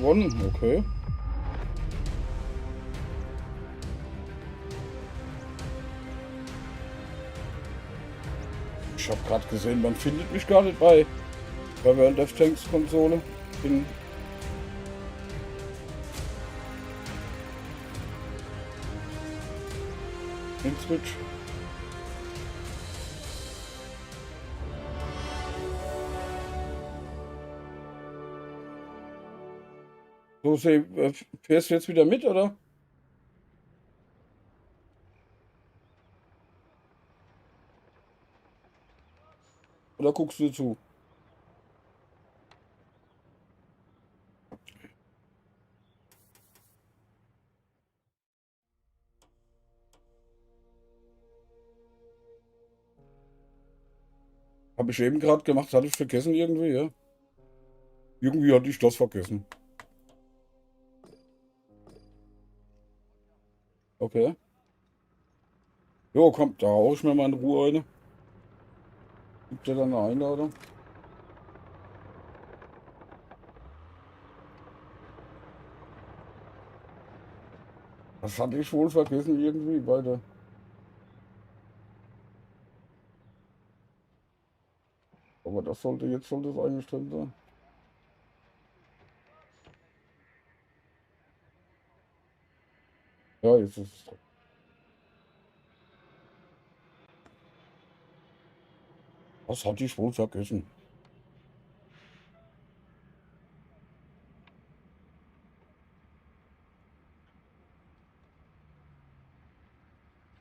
Schon, okay. Ich hab grad gesehen, man findet mich gar net bei, bei World of Tanks Konsole. In, in Switch. So, Se-, äh, fährst du jetzt wieder mit, oder? Oder guckst du zu? Hab ich eben grad gemacht, hatte ich vergessen irgendwie, ja? Irgendwie hatte ich das vergessen. Okay. Jo, komm, da hau ich mir mal in Ruhe eine. Gibt ja dann eine Einladung. Das hatte ich wohl vergessen irgendwie bei der. Aber das sollte, jetzt sollte es eigentlich drin sein. Ja, jetzt ist es drin. Das hatte ich wohl vergessen.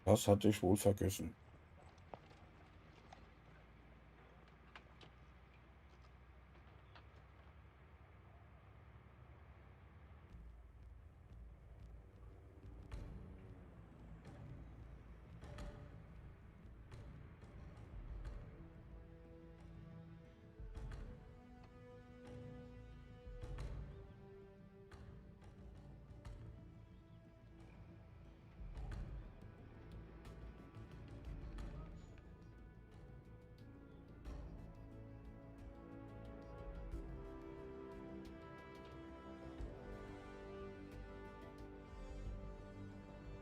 Das hatte ich wohl vergessen.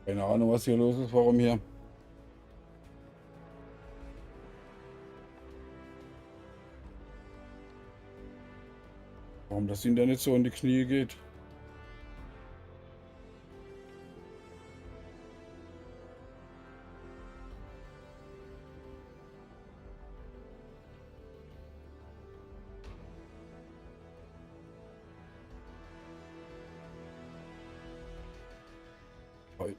Keine Ahnung, was hier los ist, warum hier. Warum das Internet so in die Knie geht. Hoi.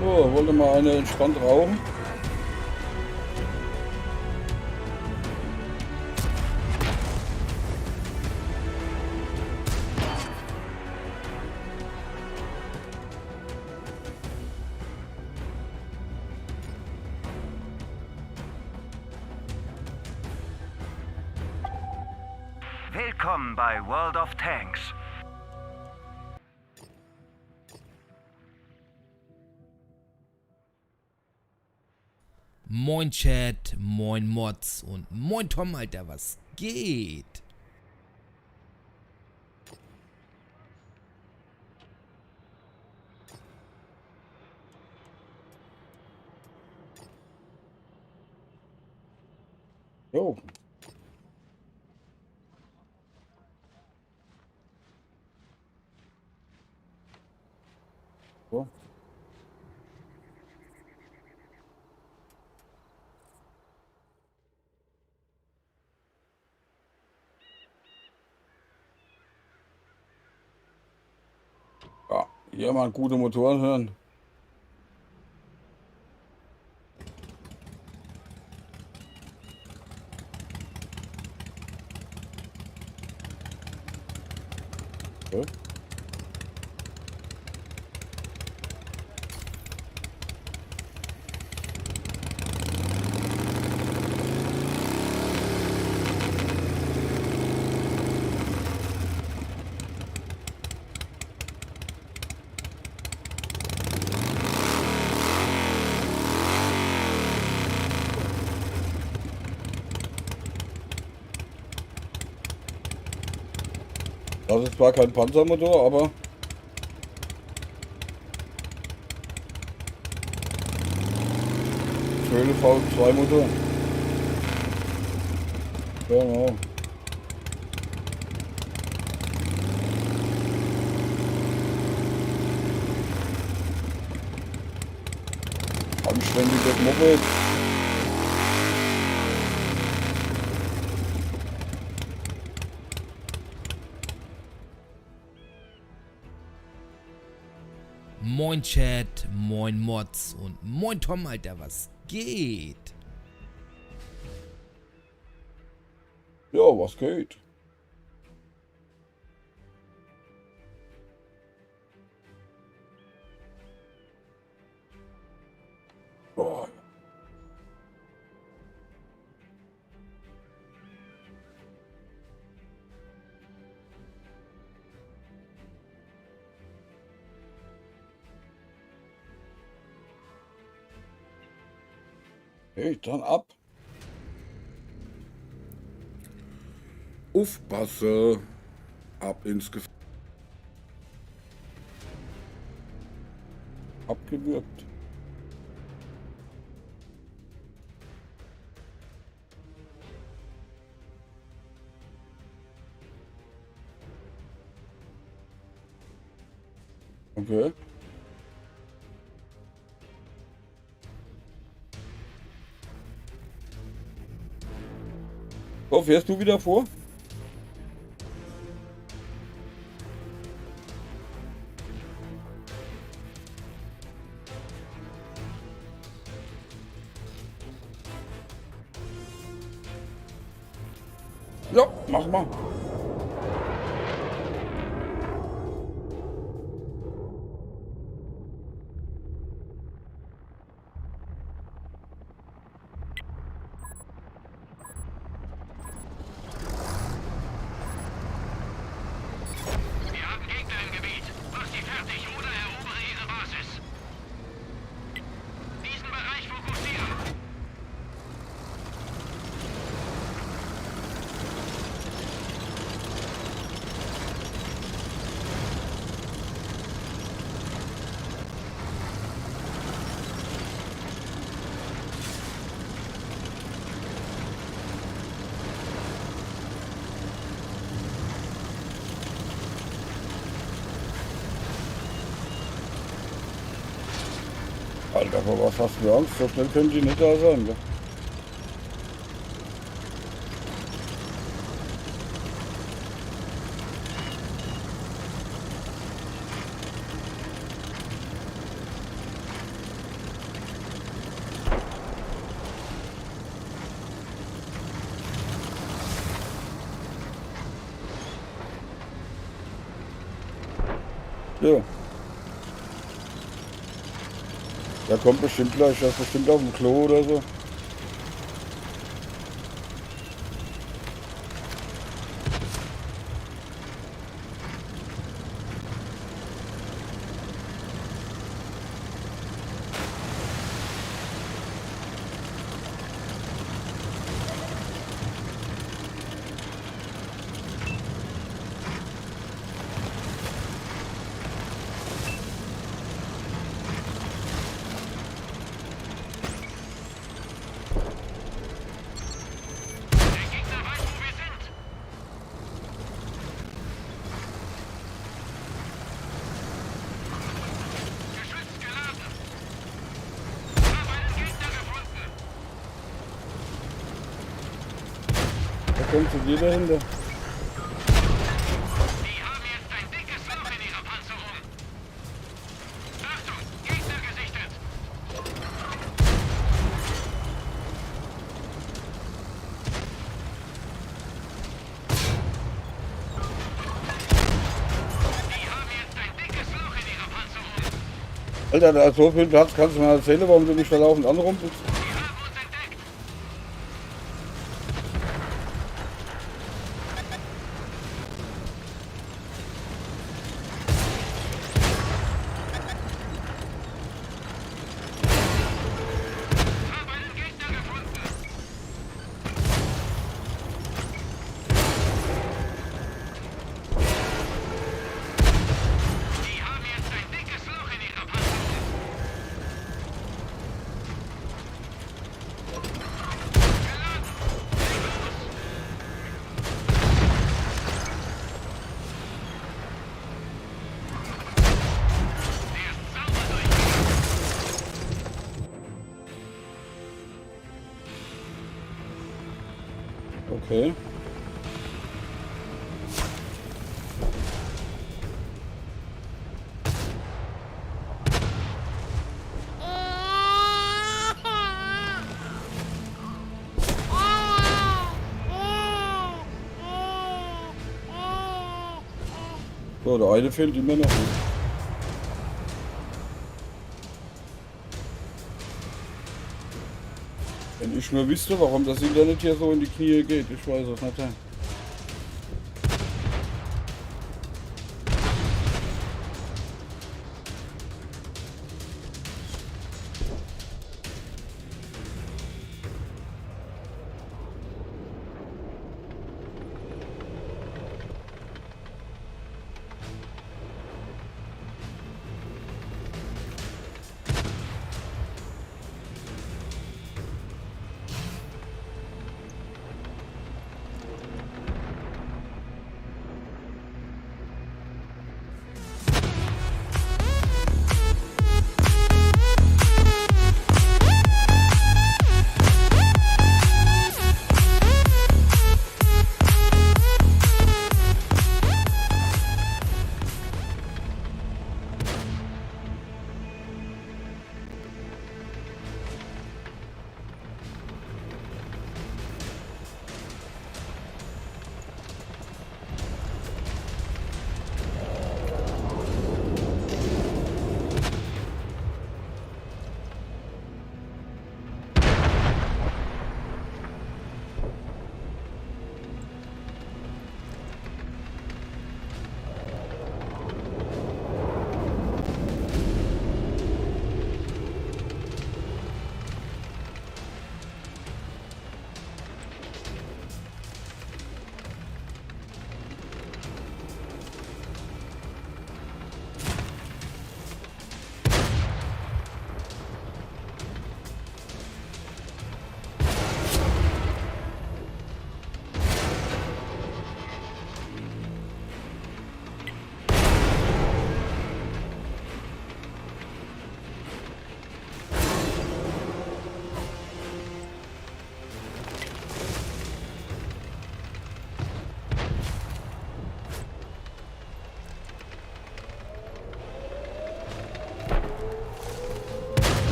So, wollte mal eine entspannt rauchen. Willkommen bei World of Tanks. Moin Chat, moin Mods und moin Tom, Alter, was geht? Jo. So. Ja, hier mal gute Motoren hören. Hä? Das is zwar kein Panzermotor, aber schöne V zwei Motor. Genau. Anständiges Moped. Moin Chat, moin Mods und moin Tom, Alter, was geht? Ja, was geht? Oh. Hey, dann ab. Uffpasse. Ab ins Gef... Abgewürgt. Okay. Wo fährst du wieder vor? Ja, mach mal. Wir haben Gegner im Gebiet. Mach sie fertig oder erobere ihre Basis. Diesen Bereich fokussieren. Alter, vor was hast du Angst? So schnell können die nicht da sein, gell? Ja. Der kommt bestimmt gleich, der ist bestimmt auf dem Klo oder so. Da kommt schon wieder hin, der. Die haben jetzt ein dickes Loch in ihrer Panzerung. Achtung, Gegner gesichtet. Alter, da is so viel Platz, kannst du mir erzählen, warum du mich da laufend anrumpelst? Okay. So, der eine fehlt immer noch. Wenn ich nur wüsste, warum das Internet hier so in die Knie geht, ich weiß es nicht.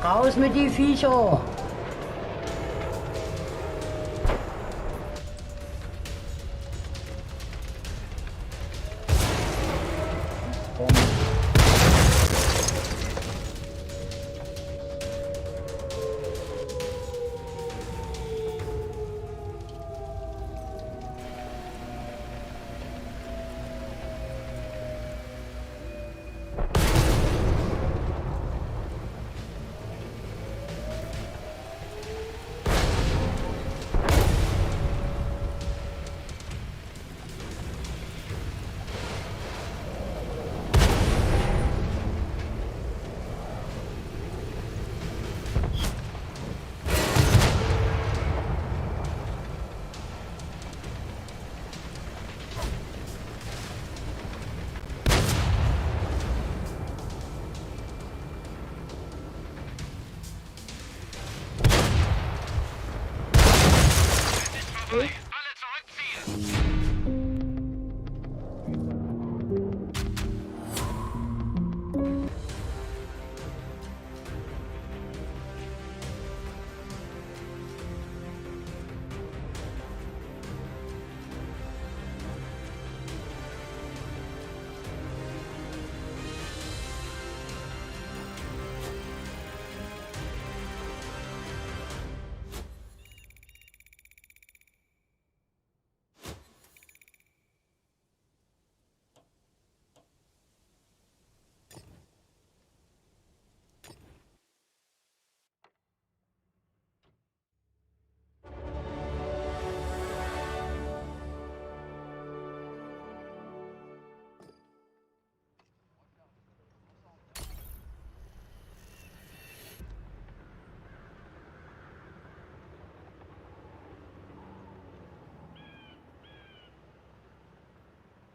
Raus mit die Viecher!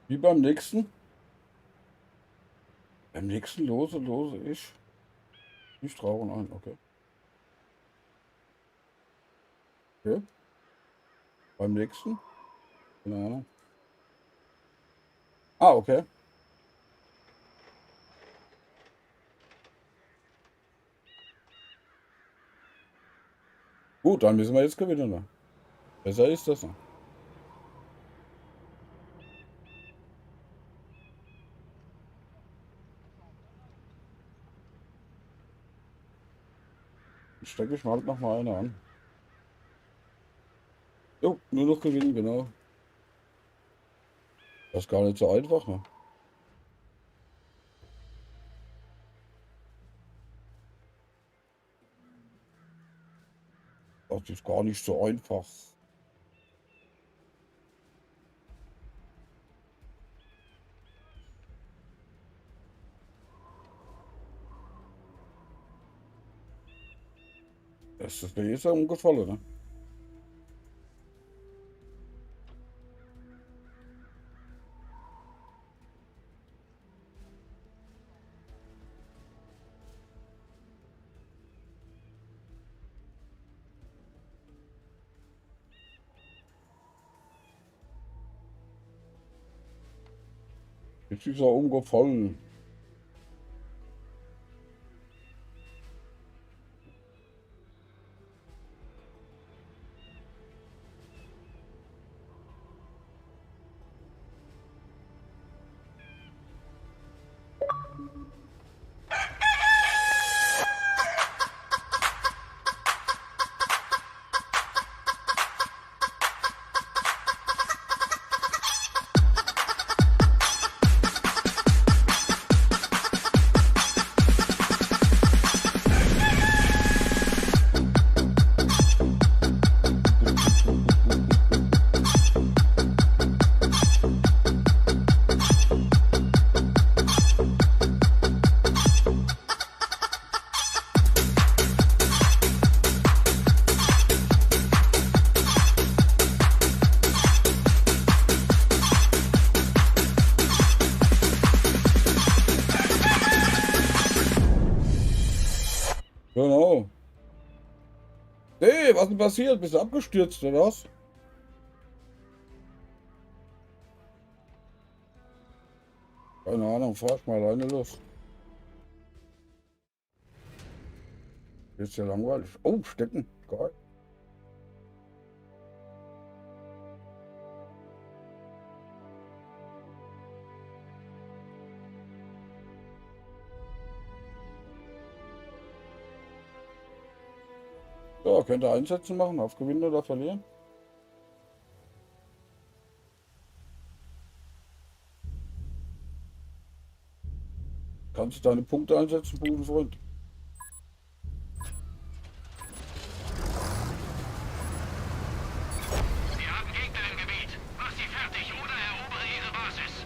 Wie beim nächsten? Beim nächsten lose, lose ich. Nicht trauen ein, okay. Okay. Beim nächsten? Keine Ahnung. Ah, okay. Gut, dann müssen wir jetzt gewinnen, ne? Besser ist das, ne? Steck ich mal halt noch mal eine an. Jo, nur noch gewinnen, genau. Das ist gar nicht so einfach, ne? Das ist gar nicht so einfach. Das ist mir jetzt umgefallen, ne? Jetzt ist er umgefallen. Genau. Hey, was ist denn passiert? Bist du abgestürzt, oder was? Keine Ahnung, fahr ich mal alleine los. Ist ja langweilig. Oh, Stecken. Geil. So, könnt ihr Einsätze machen, auf Gewinnen oder Verlieren. Kannst du deine Punkte einsetzen, Busenfreund? Wir haben Gegner im Gebiet. Mach sie fertig oder erobere ihre Basis.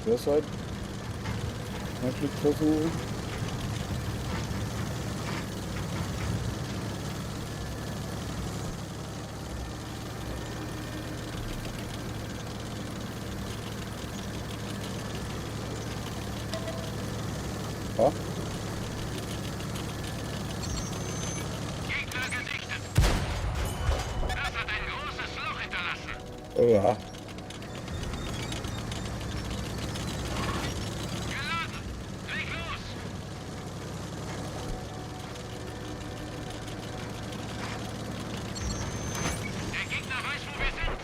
Deshalb natürlich versuchen. Ja. Gegner gesichtet. Das hat ein großes Loch hinterlassen. Oh ja. Geladen. Leg los. Der Gegner weiß, wo wir sind.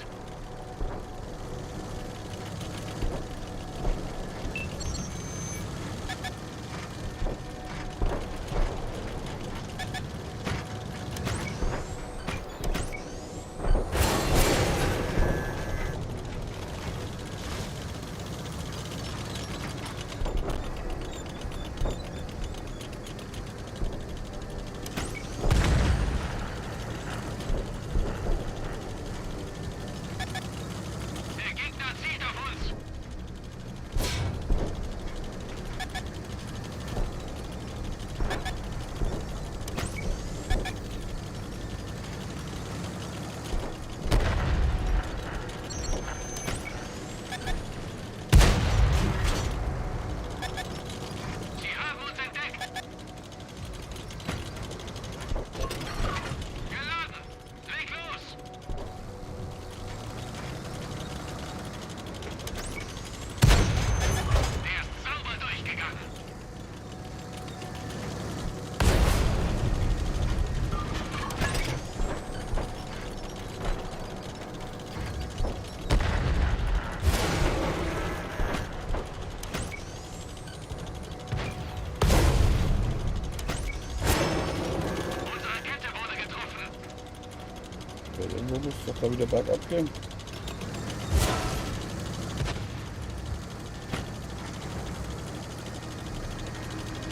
Wo muss doch da wieder bergab gehen?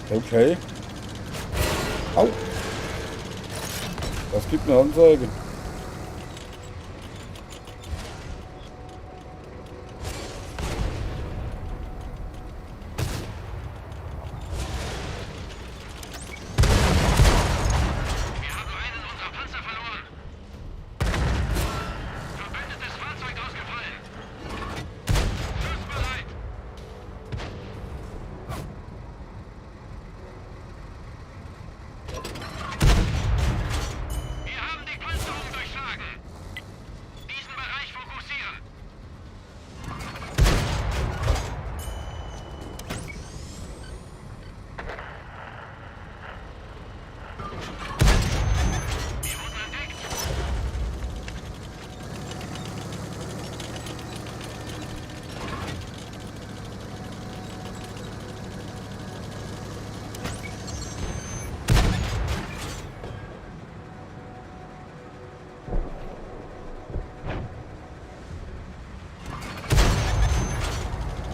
Okay. Au! Das gibt eine Anzeige. Wir haben einen unserer Panzer verloren. Verbündetes Fahrzeug ausgefallen. Schussbereit. Wir haben die Panzerung durchschlagen. Diesen Bereich fokussieren.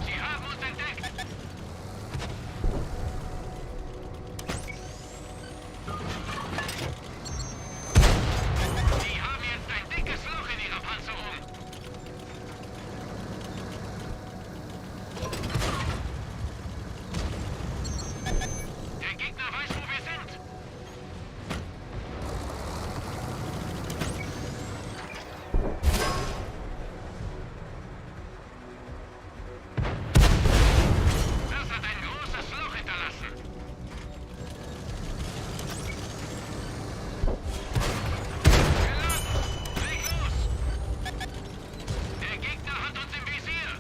Sie haben uns entdeckt. Sie haben jetzt ein dickes Loch in ihrer Panzerung. Der Gegner weiß, wo wir sind. Das hat ein großes Loch hinterlassen. Leg los! Der Gegner hat uns im Visier.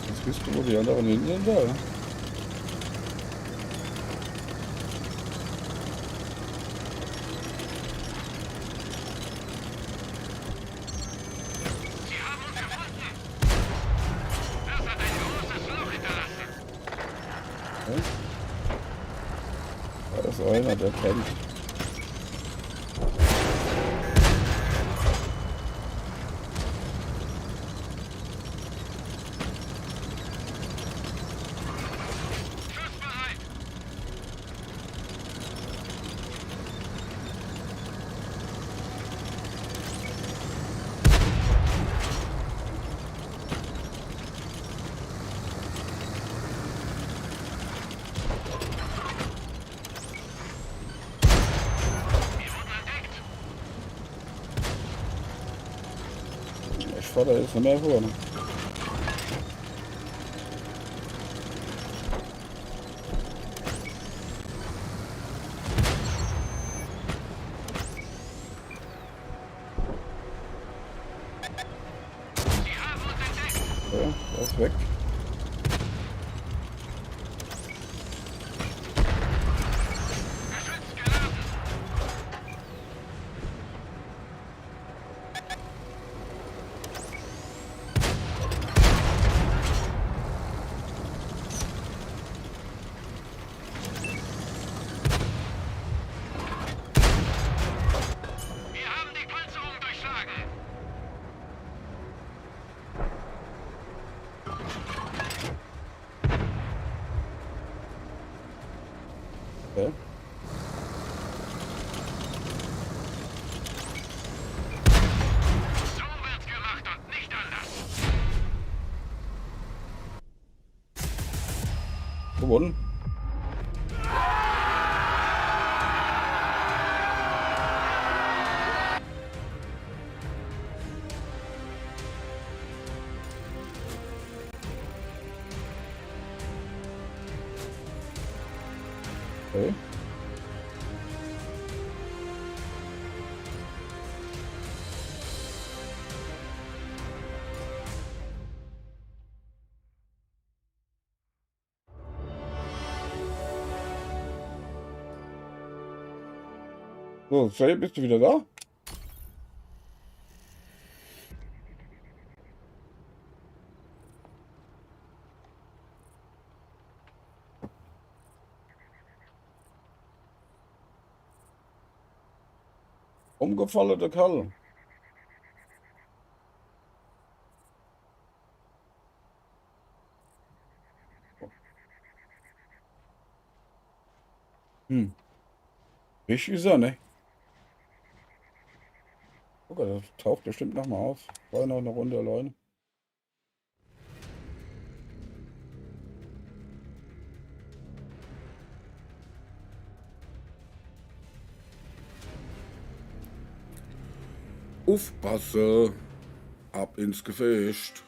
Jetzt bist du, wo die anderen hinten sind, da. Sie haben uns gefunden. Das hat ein großes Loch hinterlassen. Hm? Da ist einer, der kämpft. Ich fahr da jetzt nicht mehr vor, ne? Ja, der ist weg. Wir haben die Panzerung durchschlagen. Okay. So wird's gemacht und nicht anders. Gewonnen. Okay. So, Jay, bist du wieder da? Umgefalle, der Kerl. Hm. Wichtig is er, ne? Okay, der taucht bestimmt noch mal auf. War noch eine Runde alleine. Uffpasse. Ab ins Gefecht.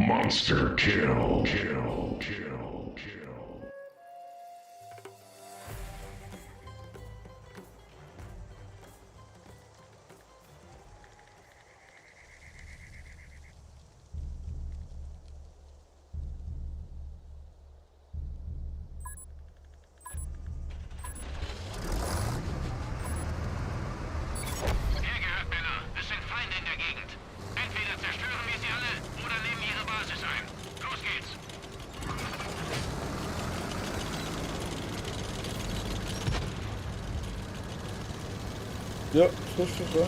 Monster kill. Kill, kill, kill. Hierher, Männer. Es sind Feinde in der Gegend. Entweder zerstören wir sie alle oder nehmen ihre Basis ein. Los geht's. Ja, is richtig, ja.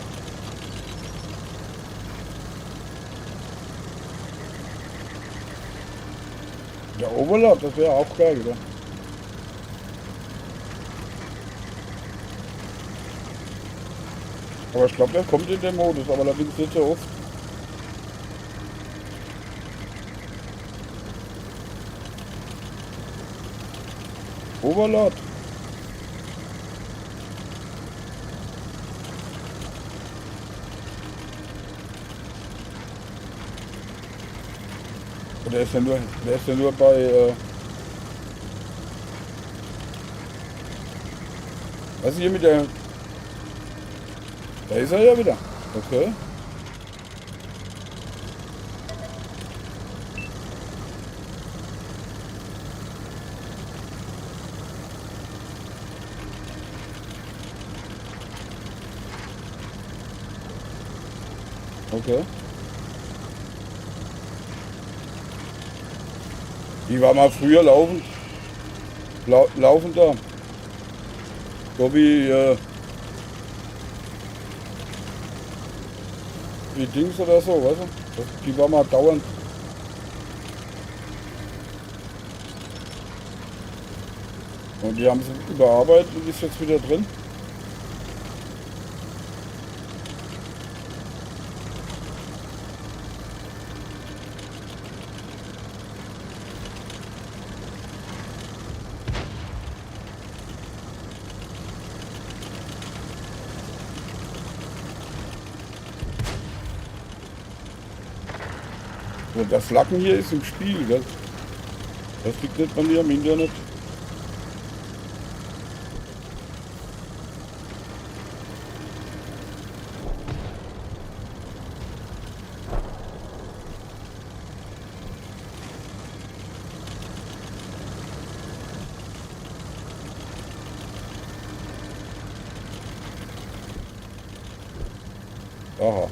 Ja, Overlord, das wär auch geil, oder? Aber ich glaub, der kommt in dem Modus, aber da bin ich nicht so oft. Overlord. Der is ja nur, der is ja nur bei, äh, was is hier mit der, da is er ja wieder. Okay. Okay. Die war mal früher laufend. Lau laufend da. So wie, äh, wie Dings oder so, weißt du? Das, die war mal dauernd. Und die haben sie überarbeitet und is jetzt wieder drin. So, das Lacken hier is im Spiel, gell? Das liegt net bei mir am Internet. Aha.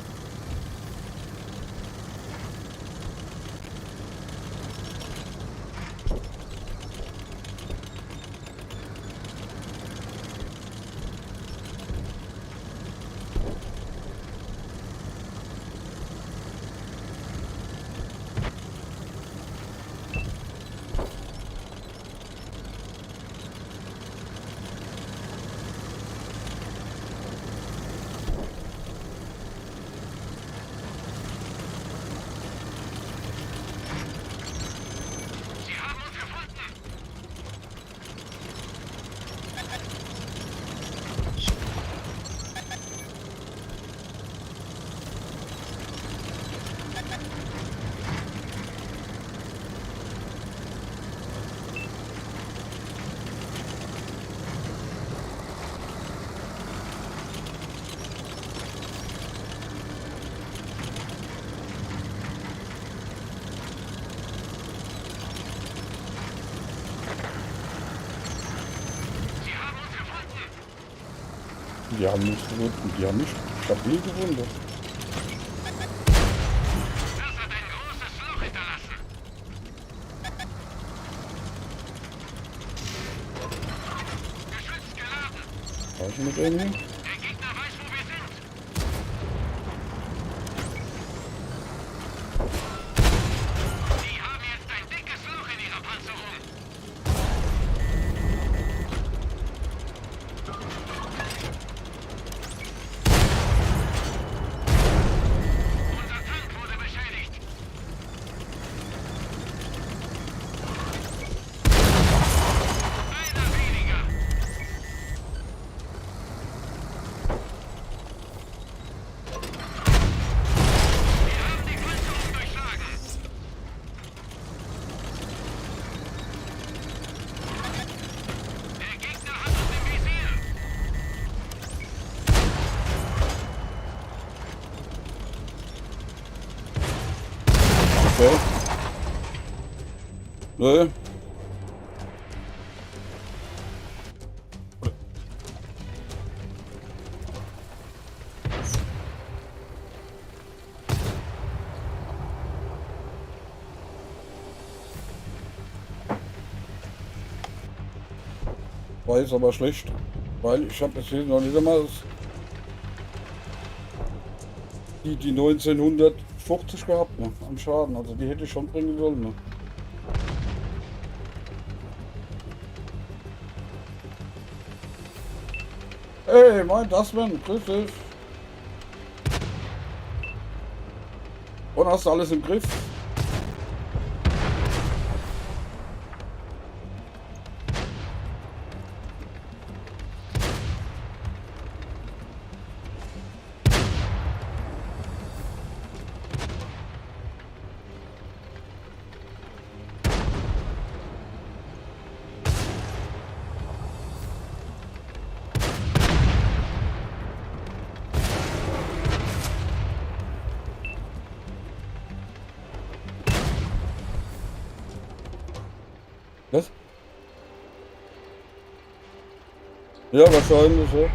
Die haben mich gefunden, die haben mich stabil gefunden. Was ist mit dem hier? Okay. Nö. War jetzt aber schlecht, weil ich hab jetzt hier noch nicht einmal das, die, die neunzehnhundertfünfzig gehabt, ne, an Schaden. Also die hätte ich schon bringen sollen, ne. Ey, moin, Dustman, grüß dich. Und hast du alles im Griff? Was? Ja, wahrscheinlich, ja.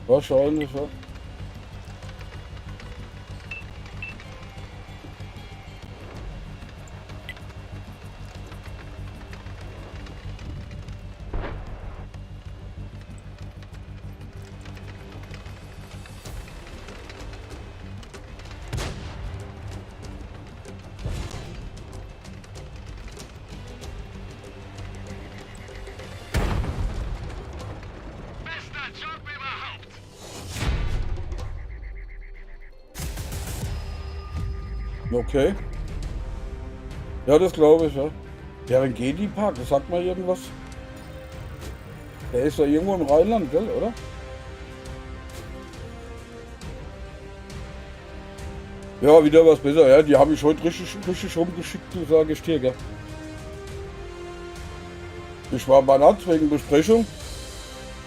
Wahrscheinlich, ja. Okay. Ja, das glaub ich, ja. Der Gedi-Park, das sagt mir irgendwas. Der ist ja irgendwo im Rheinland, gell, oder? Ja, wieder was besser. Ja, die haben mich heute richtig, richtig rumgeschickt, du, sag ich dir, gell. Ich war bei Naz wegen Besprechung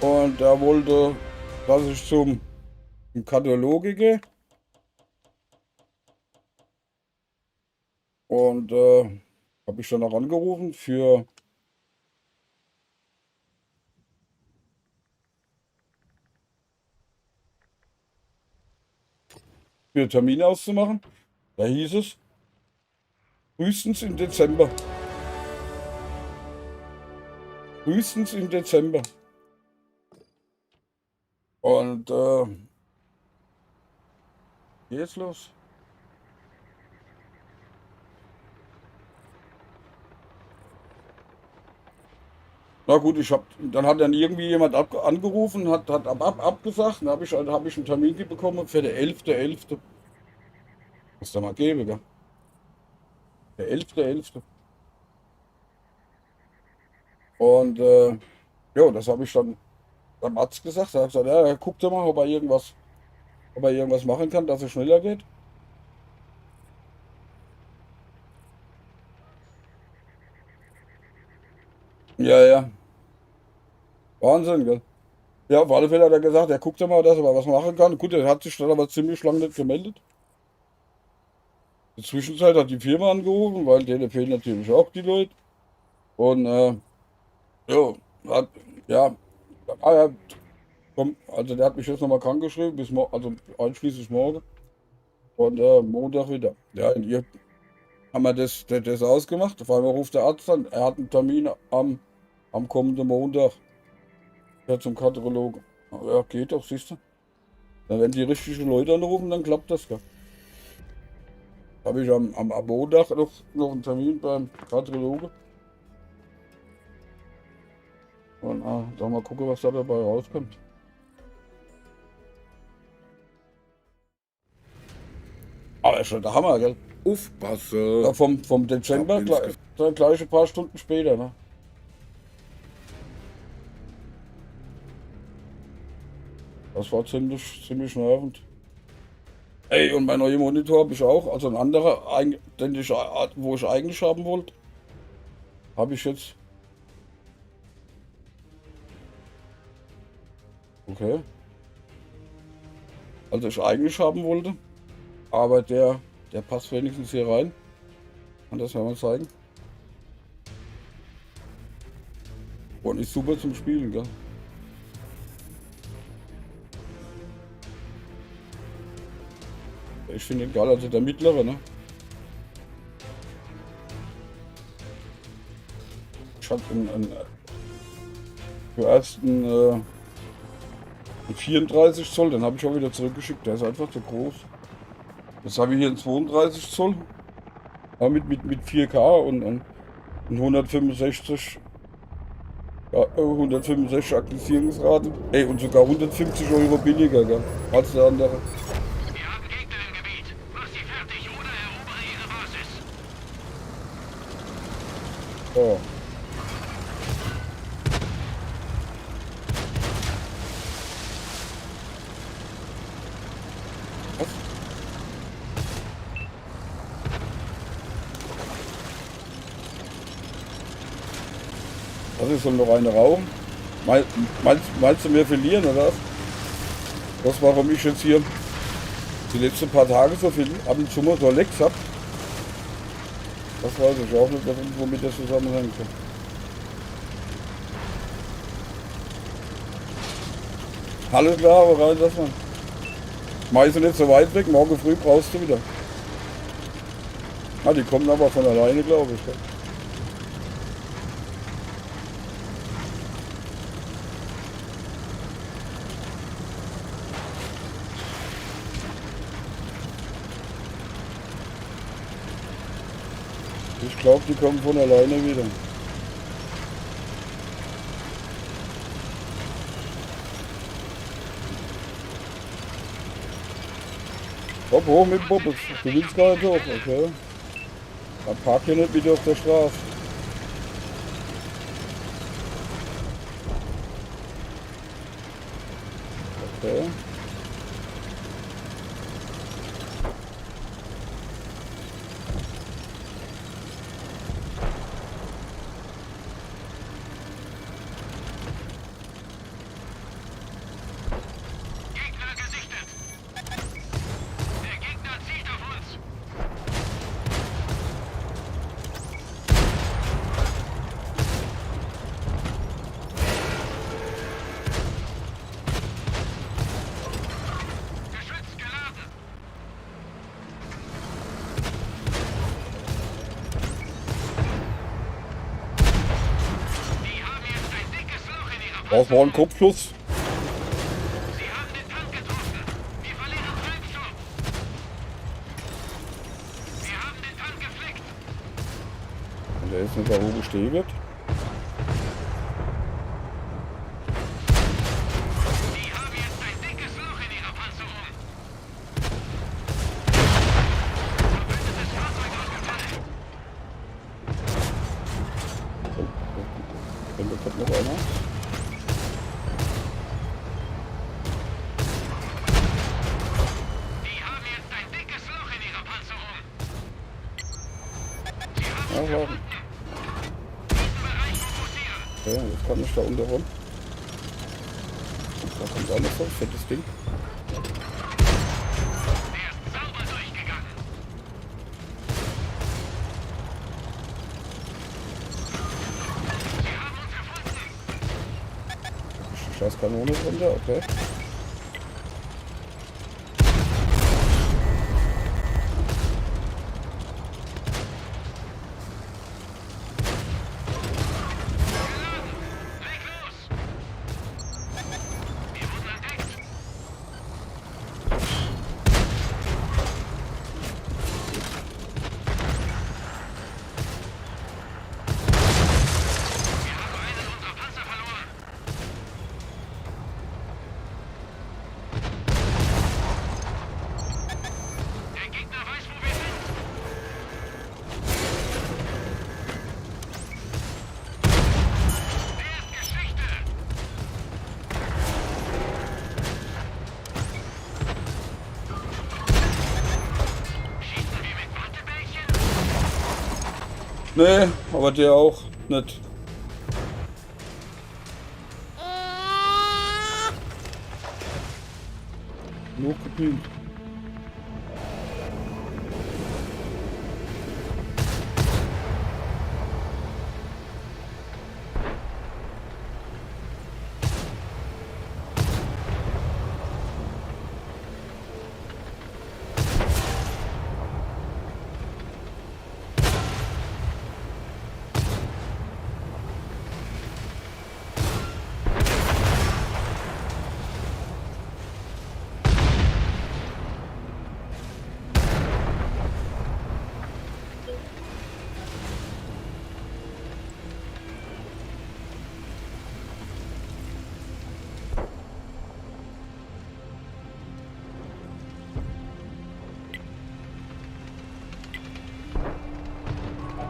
und er wollte, dass ich zum Kardiologe gehe. Und äh, habe ich dann auch angerufen für, für Termine auszumachen. Da hieß es, frühestens im Dezember. Frühestens im Dezember. Und äh, geht's los. Na gut, ich hab, dann hat dann irgendwie jemand ab, angerufen, hat, hat ab, ab, abgesagt, dann hab ich, hab ich einen Termin bekommen für der elfte elfte. Muss da mal geben, gell? Der elfte elfte. Und äh, ja, das habe ich dann dem Arzt gesagt. Er hat gesagt, ja, er guckt mal, ob er irgendwas, ob er irgendwas machen kann, dass es schneller geht. Ja, ja. Wahnsinn, gell? Ja, auf alle Fälle hat er gesagt, er guckt mal, dass er was machen kann. Gut, er hat sich dann aber ziemlich lange nicht gemeldet. In der Zwischenzeit hat die Firma angerufen, weil denen fehlen natürlich auch die Leute. Und, äh, jo, hat, ja, ah, ja, komm, also der hat mich jetzt nochmal krank geschrieben, bis mo also einschließlich morgen. Und, äh, Montag wieder. Ja, und hier haben wir das, das, das ausgemacht. Auf einmal ruft der Arzt an, er hat einen Termin am, am kommenden Montag. Ja, zum Kardiologe. Ja, geht doch, siehst du. Dann, wenn die richtigen Leute anrufen, dann klappt das, gell. Habe ich am, am, am Montag noch, noch einen Termin beim Kardiologe. Und, äh, dann mal gucken, was da dabei rauskommt. Aber ist schon der Hammer, gell? Uffpasse. Ja, vom, vom Dezember, hab ins gleich, Ge- dann gleich ein paar Stunden später, ne? Das war ziemlich, ziemlich nervend. Ey, und mein neuer Monitor habe ich auch, also ein anderer, eig- den ich, äh, wo ich eigentlich haben wollte, habe ich jetzt. Okay. Also ich eigentlich haben wollte, aber der, der passt wenigstens hier rein. Kann das ja mal zeigen. Und ist super zum Spielen, gell? Ich finde ihn geil, also der mittlere, ne? Ich hab einen, einen, zuerst einen, äh, einen vierunddreißig Zoll, den habe ich auch wieder zurückgeschickt, der ist einfach zu groß. Jetzt habe ich hier einen zweiunddreißig Zoll. Ja, mit, mit, mit vier K und, und, und hundertfünfundsechzig, ja, äh, hundertfünfundsechzig Aktualisierungsrate. Ey, und sogar hundertfünfzig Euro billiger, gell? Als der andere. Wir haben Gegner im Gebiet. Mach sie fertig oder erobere ihre Basis. So. Was? Was ist, soll noch eine rauchen? Mei- Meinst, meinst du, wir verlieren, oder was? Das, warum ich jetzt hier die letzten paar Tage so viel ab und zu mal so Lags hab, das weiß ich auch nicht, womit das zusammenhängt. Alles klar, aber rein, lass mal. Schmeiß sie nicht so weit weg, morgen früh brauchst du wieder. Ah, die kommen aber von alleine, glaube ich. Gell? Ich glaube, die kommen von alleine wieder. Hopp, hoch mit dem Bobbes. Du willst gar nicht hoch, okay. Dann park hier nicht wieder auf der Straße. Okay. Gegner gesichtet. Der Gegner zielt auf uns. Geschütz geladen. Die haben jetzt ein dickes Loch in ihrer Brauch mal einen Kopfschuss. Sie haben den Tank getroffen. Wir verlieren Treibstoff. Wir haben den Tank geflickt. Und der ist nicht da oben stehen wird. Die haben jetzt ein dickes Loch in ihrer Panzerung. Verbündetes Fahrzeug ausgefallen. Oh, oh, oh. Da kommt noch einer. Die haben jetzt ein dickes Loch in ihrer Panzerung. Ja, warte. Okay, jetzt kann ich da unten rum. Da kommt auch noch so ein fettes Ding. Der ist sauber durchgegangen. Kanone drunter, okay. Nee, aber der auch net. Nur kopieren.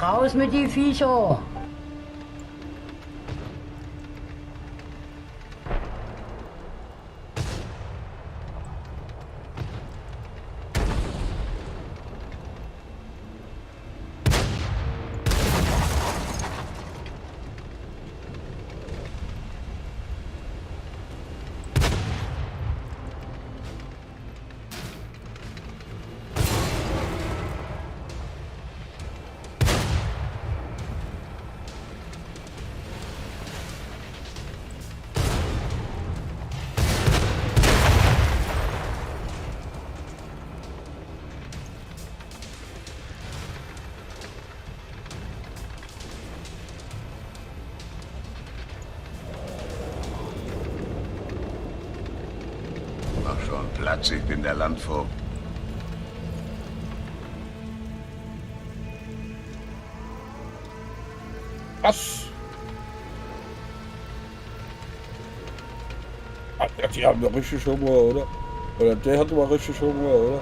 Raus mit die Viecher! Mach schon Platz, ich bin der Landvogt. Was? Ah, ja, die haben doch richtig Hunger, oder? Oder der hat mal richtig Hunger, oder?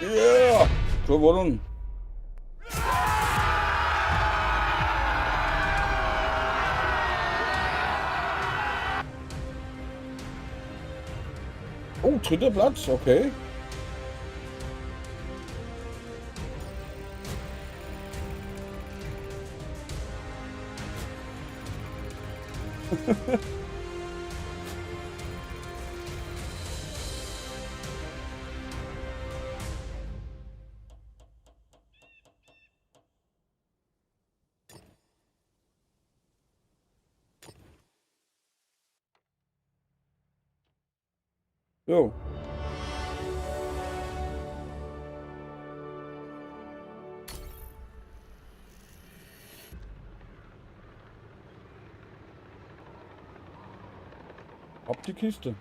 Ja, gewonnen. Oh, dritter Platz, okay. Jo. Ab die Kiste.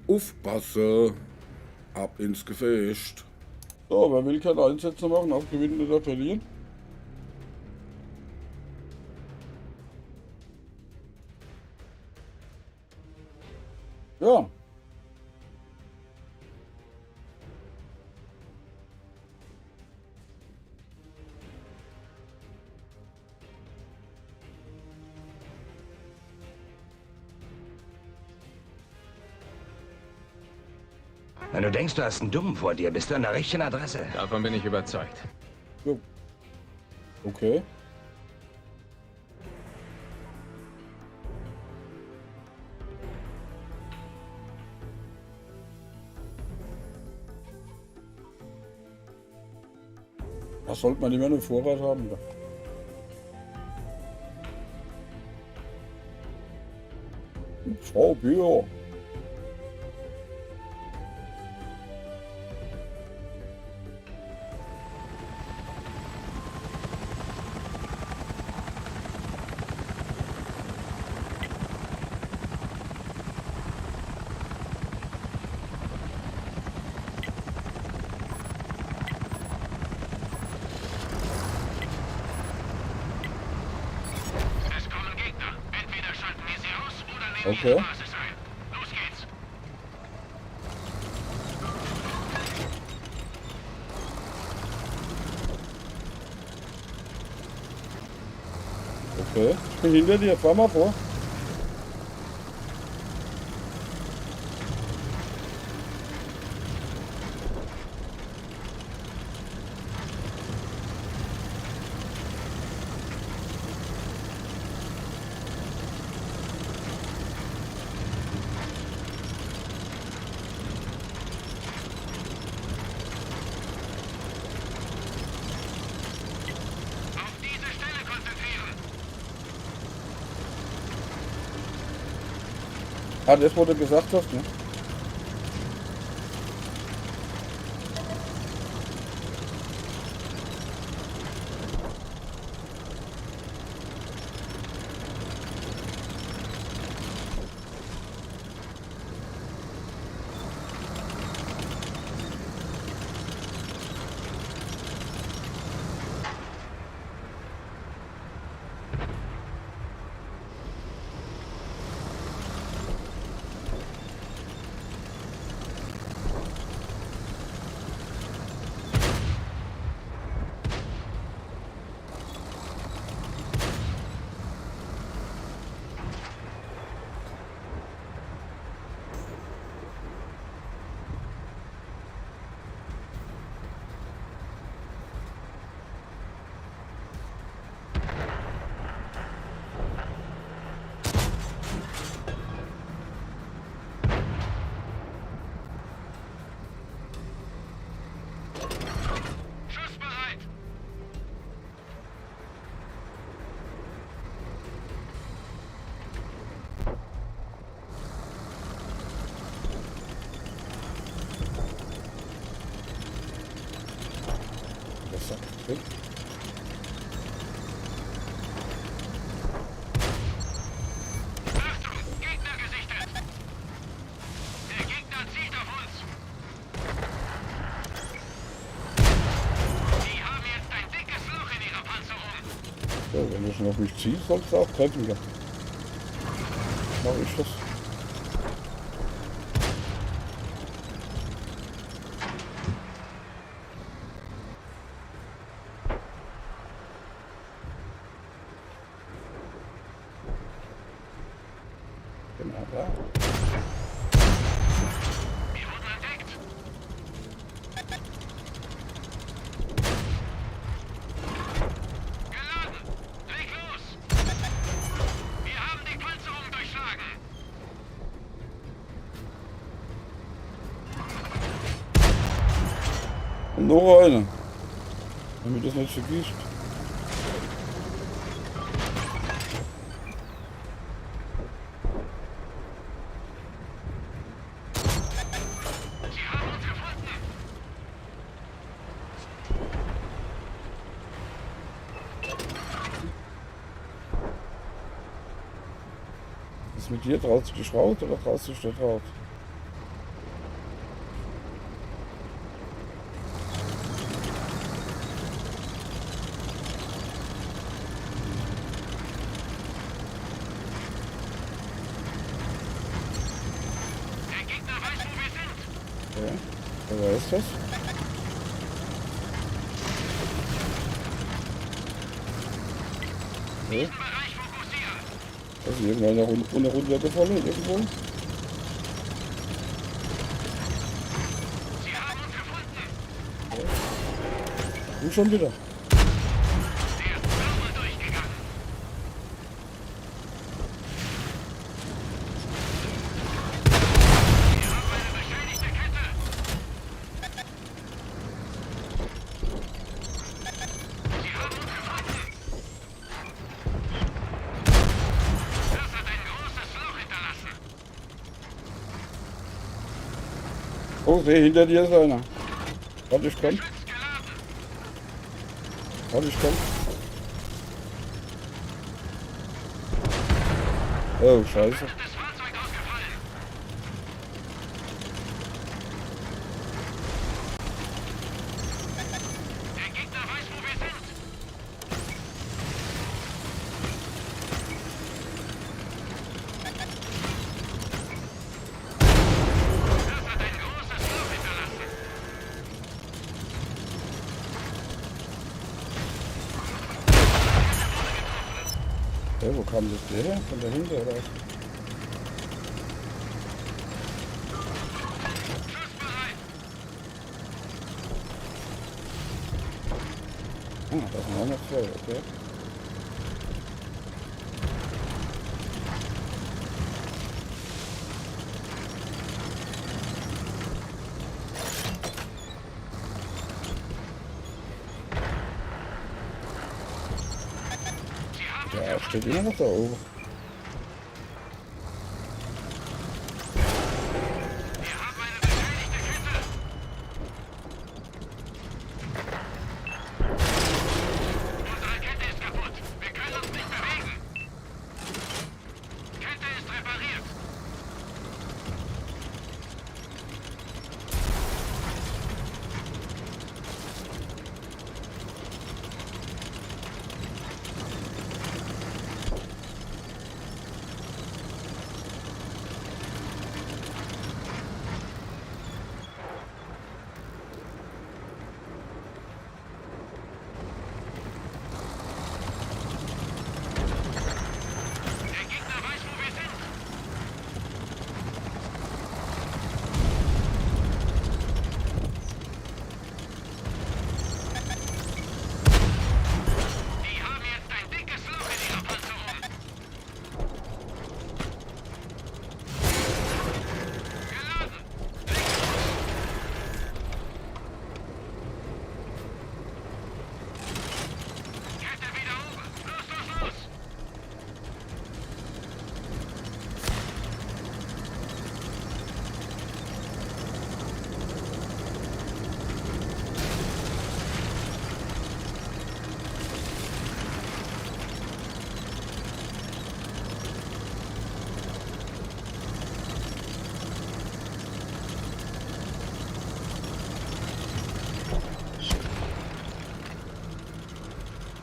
Uffpasse. Ab ins Gefecht. So, wer will keine Einsätze machen, auf Gewinnen oder Verlieren. Ja. Wenn du denkst, du hast einen Dummen vor dir, bist du an der richtigen Adresse. Davon bin ich überzeugt. Jo. Okay. Da sollt ma immer en Vorrat hawwe. Frau Bier. Es kommen Gegner. Entweder schalten wir sie aus oder nehmen Okay. ihre Basis ein. Los geht's. Okay, ich bin hinter dir, fahr mal vor. Auf diese Stelle konzentrieren. Ah, das, wo du gesagt hast, ne? Schussbereit. Besser. Gut. Achtung, Gegner gesichtet. Der Gegner zielt auf uns. Die haben jetzt ein dickes Loch in ihrer Panzerung. So, wenn du schon auf mich ziehst, sollst du auch treffen, ja. Mach ich das. Genau da. Wir wurden entdeckt. Geladen. Leg los. Wir haben die Panzerung durchschlagen. Und noch eine. Damit das nicht vergisst. Sie haben uns gefunden. Ist mit dir? Traust du dich raus oder traust du dich nicht raus? Der Gegner weiß, wo wir sind. Okay. Wer ist das? Okay. Bereich fokussieren. Da ist irgendeiner run- runter- runtergefallen irgendwo. Du schon wieder. Oh, seh, hinter dir is einer. Warte, ich komm. Warte, ich komm. Oh, scheiße. Hey, wo kam das her? Von der Hinde oder was? Ah, da sin auch noch zwei, okay. Der steht immer noch da oben.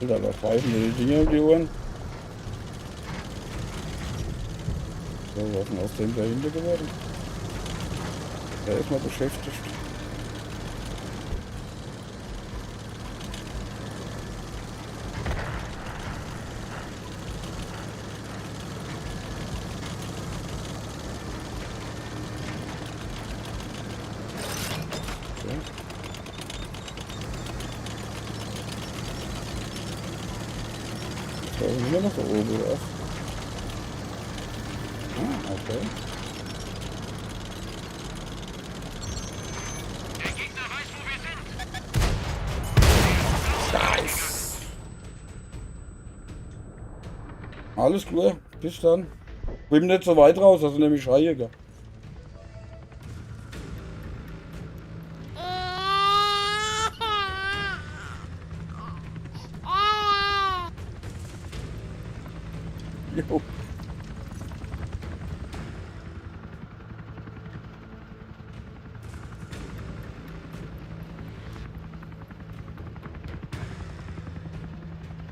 Sind aber pfeifen mir die Dinger um die Ohren. So, was ist denn aus dem da hinten geworden? Der ist mal beschäftigt. Okay. Jetzt war ich immer noch da oben, oder was? Ah, okay. Scheiß. Alles klar, bis dann. Bin net so weit raus, also nämlich schreie, gell? Jo.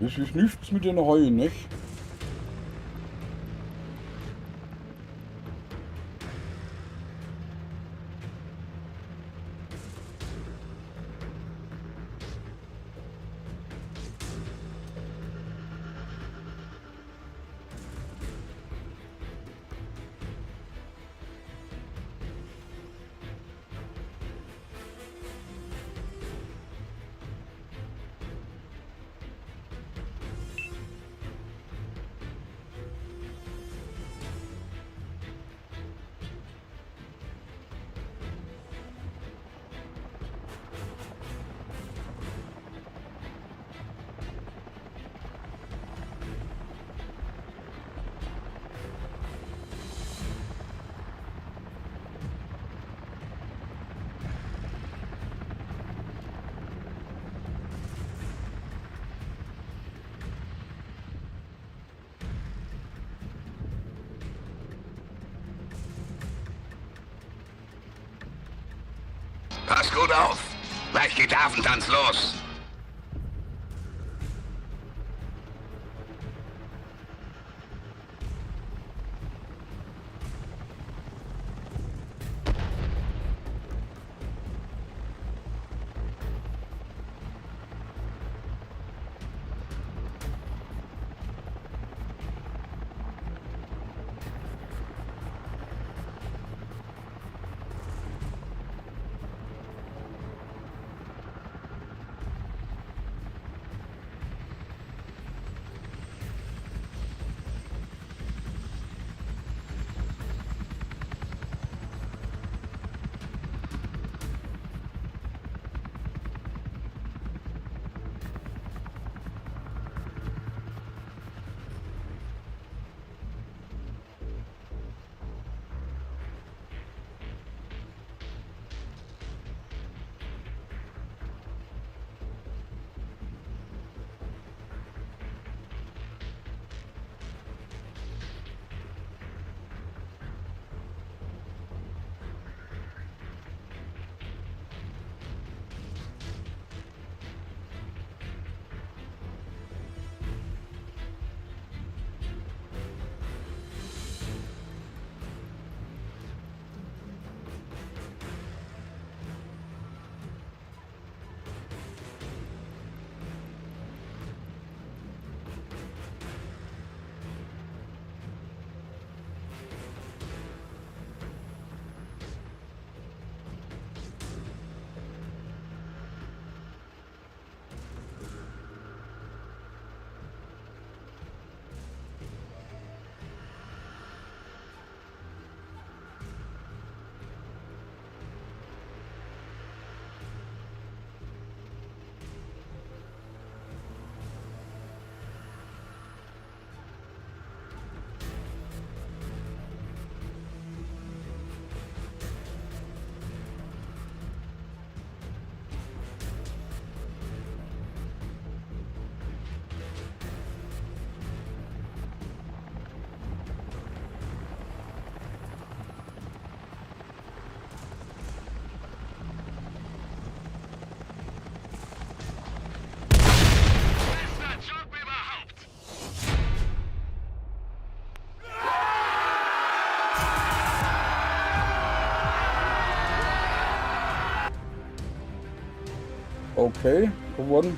Das is nix mit den Heuen, nicht? Pass gut auf. Gleich geht der Affentanz los. Okay, gewonnen.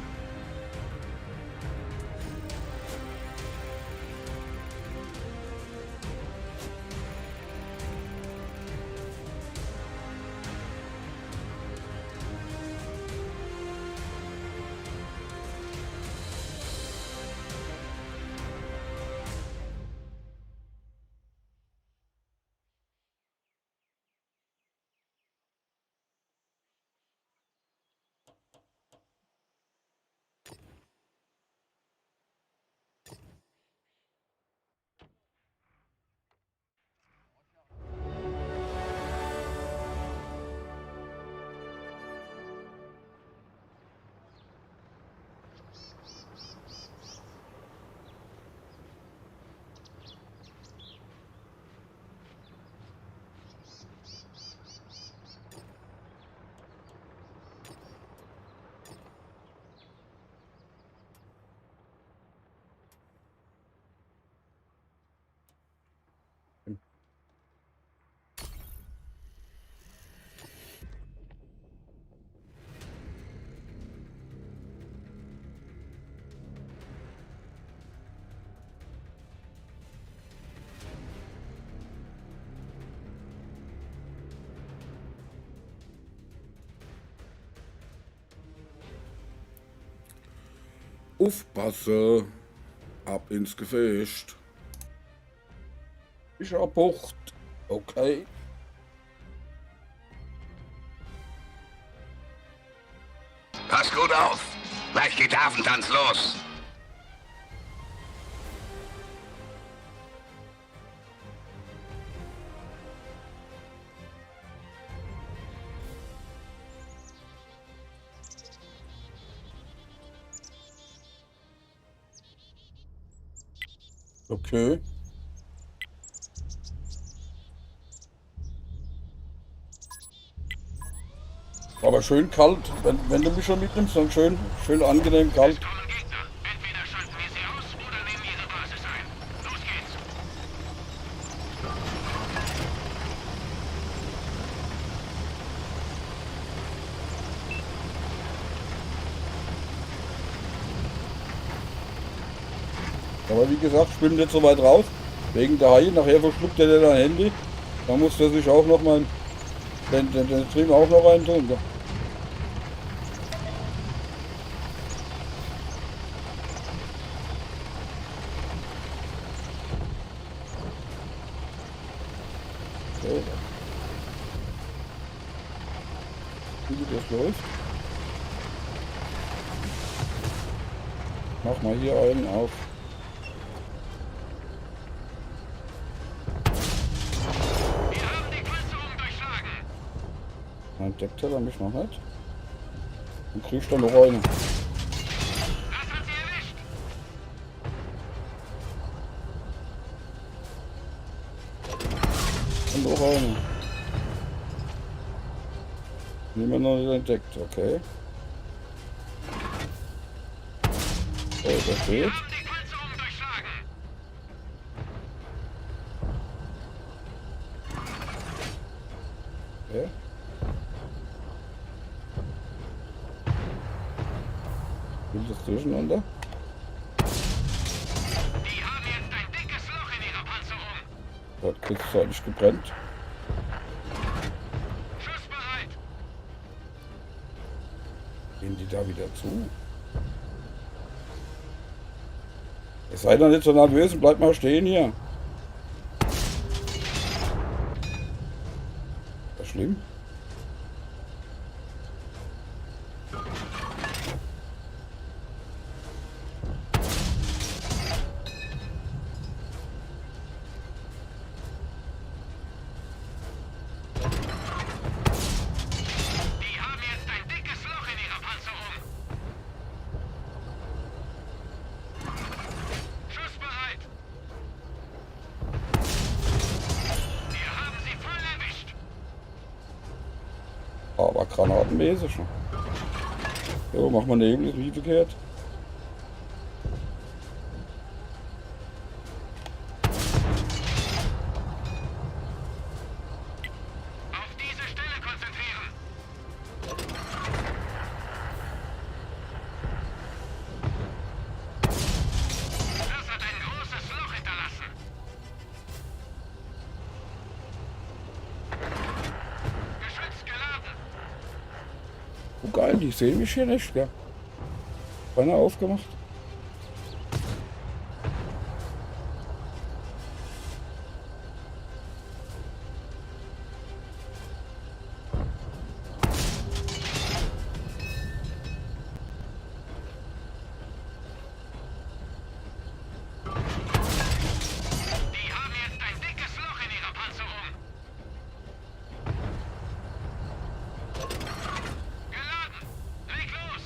Uffpasse. Ab ins Gefecht. Fischerbucht. Okay. Pass gut auf. Gleich geht der Affentanz los. Okay. Aber schön kalt, wenn, wenn du mich schon mitnimmst, dann schön, schön angenehm kalt. Kommen Gegner. Entweder schalten wir sie aus oder nehmen ihre Basis ein. Los geht's. Aber wie gesagt, ich bin net so weit raus. Wegen der Haie, nachher verschluckt der dein Handy. Da muss der sich auch noch mal den, den, den Stream auch noch rein tun. Ja. Okay. Wie das läuft. Mach mal hier einen auf. Wir haben die Panzerung durchschlagen. Entdeckt hat er mich noch net. Dann krieg ich da noch eine. Das hat sie erwischt. Und noch eine. Niemand noch nicht entdeckt, okay. Oh, der steht. Wir haben die Panzerung durchschlagen. Okay. Wildes Durcheinander. Die haben jetzt ein dickes Loch in ihrer Panzerung. Dort kriegst du halt nicht gebrennt. Schussbereit. Gehen die da wieder zu? Ihr seid doch nicht so nervös und bleibt mal stehen hier. Das ist schlimm. Die haben jetzt ein dickes Loch in ihrer Panzerung. Schussbereit. Wir haben sie voll erwischt. Aber granatenmäßig, ne? Jo, mach mal Nebel, ist wie verkehrt. Auf diese Stelle konzentrieren. Das hat ein großes Loch hinterlassen. Geschütz geladen. Oh geil, die sehen mich hier nicht, gell? Keiner aufgemacht. Die haben jetzt ein dickes Loch in ihrer Panzerung. Geladen! Leg los!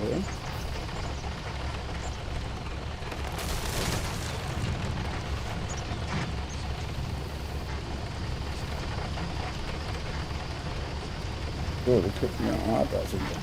Okay. So, wir gucken ja, ah, da sind wir.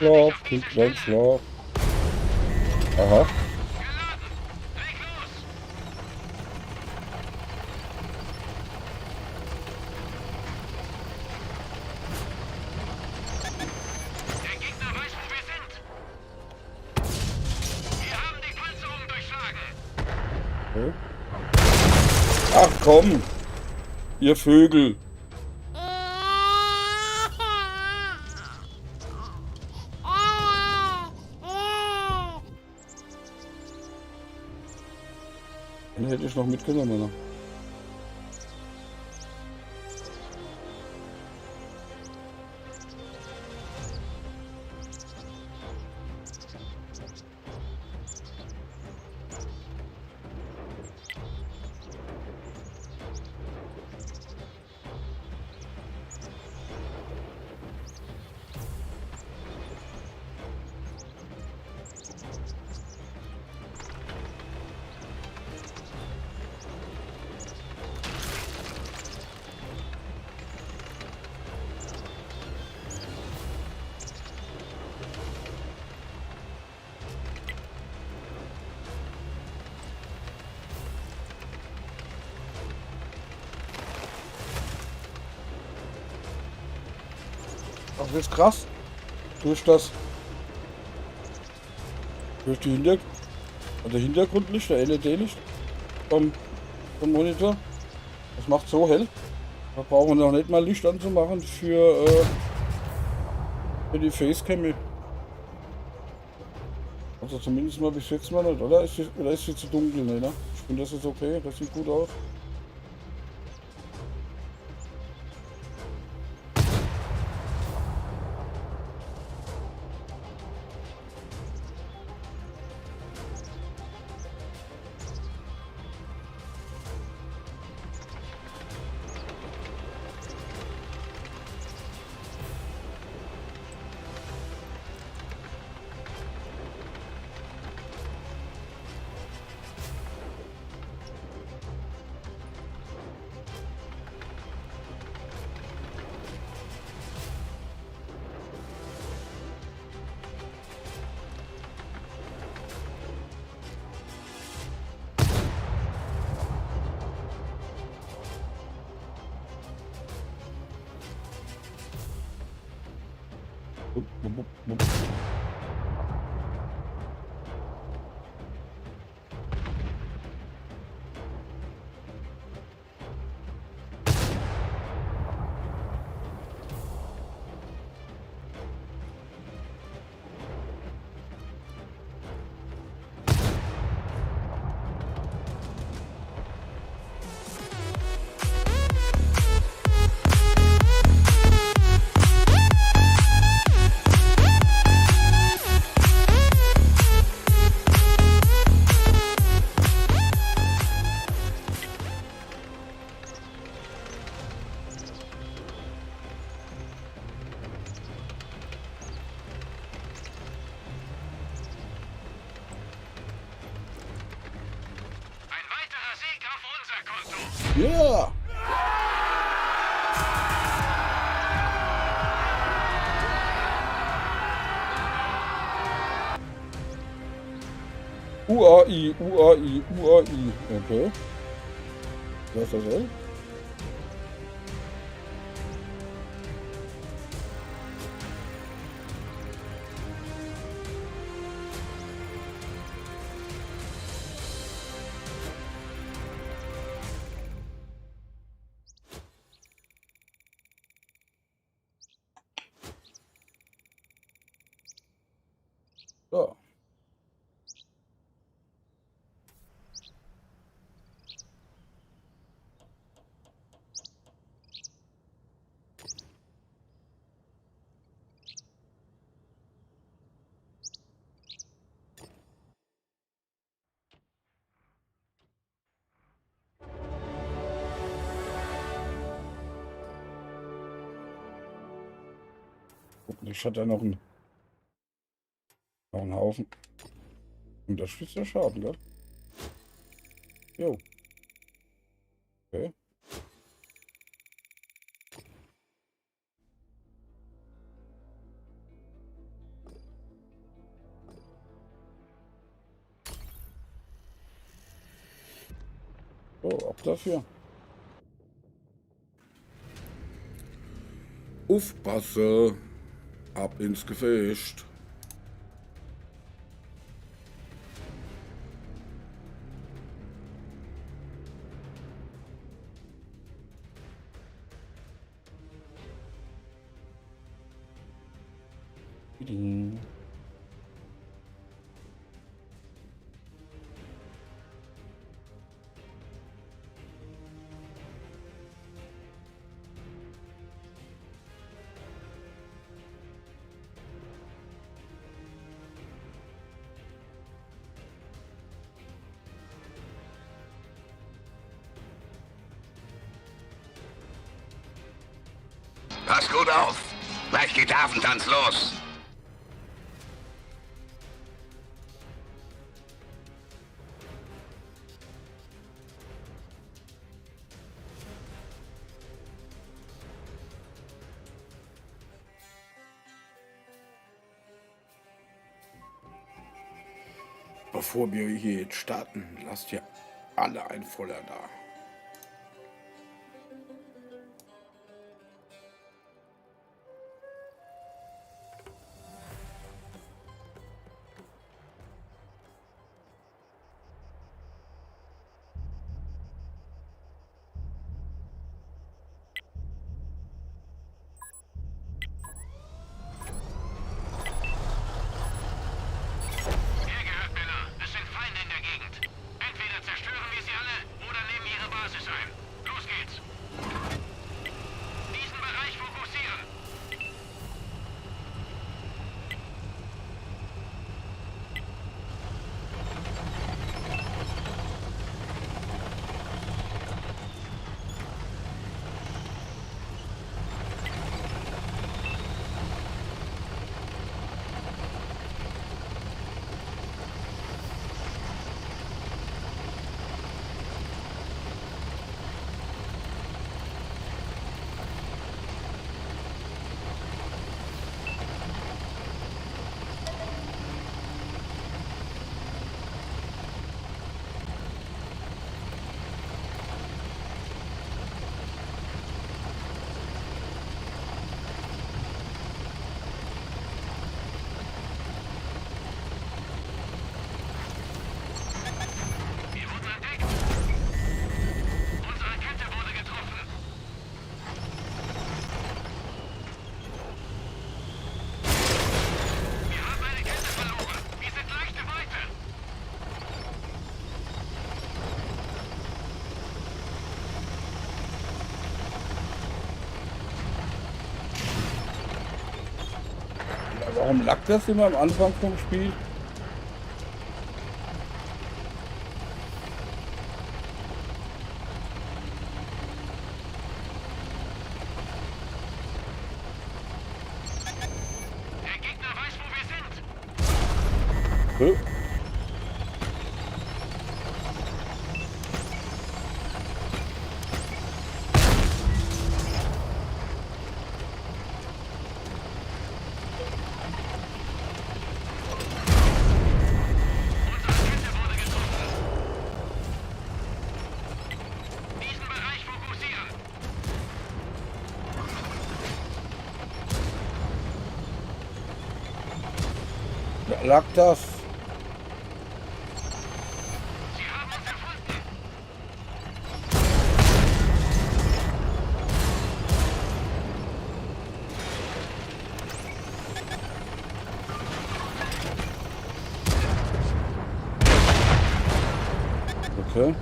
Schlaf, Kind, dein Schlaf. Aha. Okay. Ach komm! Ihr Vögel! Den hätt ich noch mitgenommen, ne? Das is krass. Durch das, durch die Hinterg-, also Hintergrundlichter, L E D-Licht vom, vom Monitor. Das macht so hell. Da brauchen wir noch nicht mal Licht anzumachen für, äh, für die Facecam. Also zumindest mal bis jetzt mal nicht, oder? Ist sie, oder ist sie zu dunkel, ne? Ich finde, das ist okay, das sieht gut aus. Ein weiterer Sieg auf unser Konto. Yeah! U A I, U A I, U A I. Okay. Was ist das denn? So. Guck, ich hatte noch einen, noch einen Haufen. Und das ist der Schaden, gell? Jo. Okay. Ab dafür. Uffpasse. Ab ins Gefecht. Ding. Pass gut auf. Gleich geht der Affentanz los. Bevor wir hier jetzt starten, lasst ihr alle ein Feuer da. Ihr gehört Miller. Es sind Feinde in der Gegend. Entweder zerstören wir sie alle oder nehmen ihre Basis ein. Los geht's. Diesen Bereich fokussieren. Wir wurden entdeckt. Unsere Kette wurde getroffen. Wir haben eine Kette verloren. Wir sind leichte Beute. Ja, warum laggt das immer am Anfang vom Spiel? Der Gegner weiß, wo wir sind. Hä? Diesen Bereich fokussieren. Ja, lag das. Sie haben uns gefunden. Okay.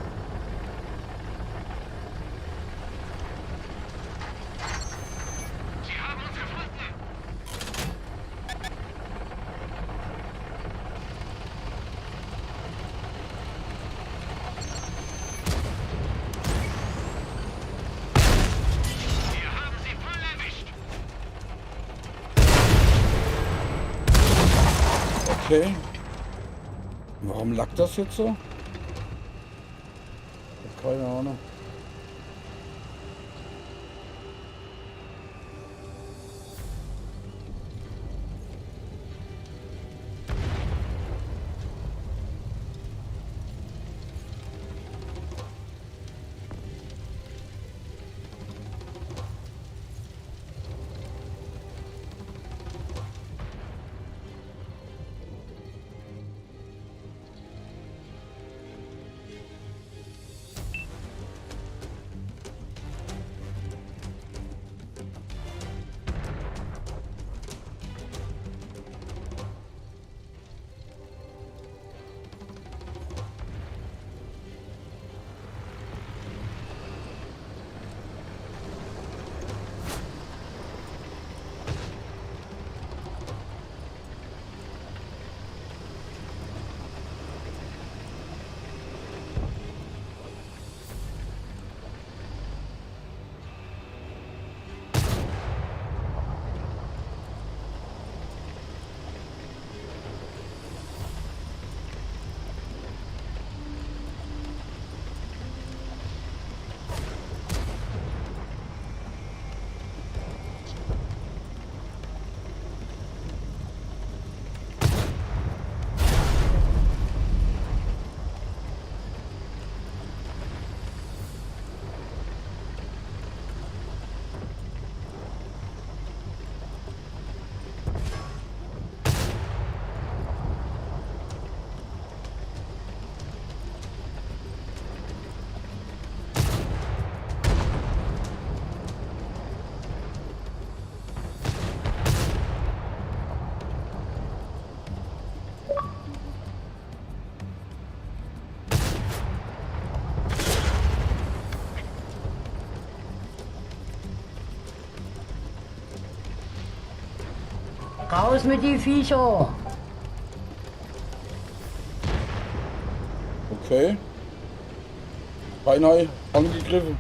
Sie haben uns gefunden. Wir haben sie voll erwischt. Okay. Warum laggt das jetzt so? Ich hab keine Ahnung. Raus mit die Viecher! Okay. Einheit angegriffe.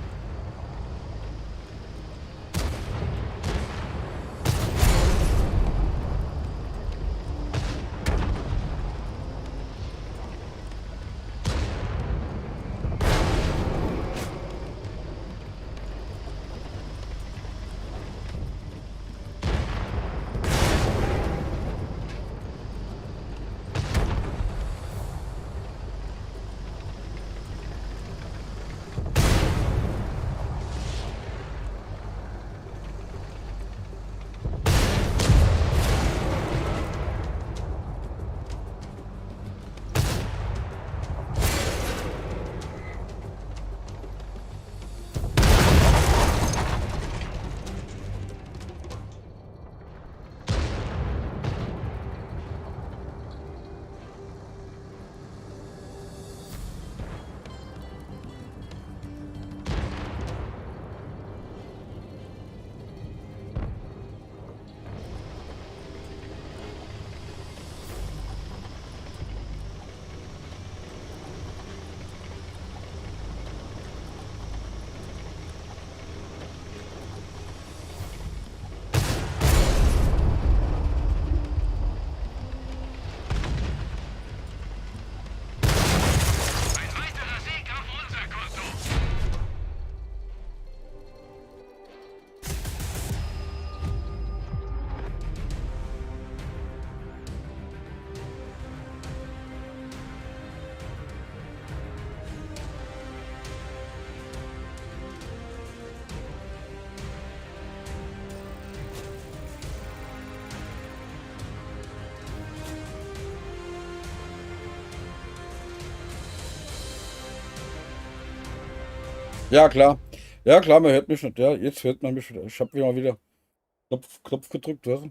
Ja, klar. Ja, klar, man hört mich net. Ja, jetzt hört man mich wieder. Ich hab immer wieder Knopf, Knopf gedrückt, was?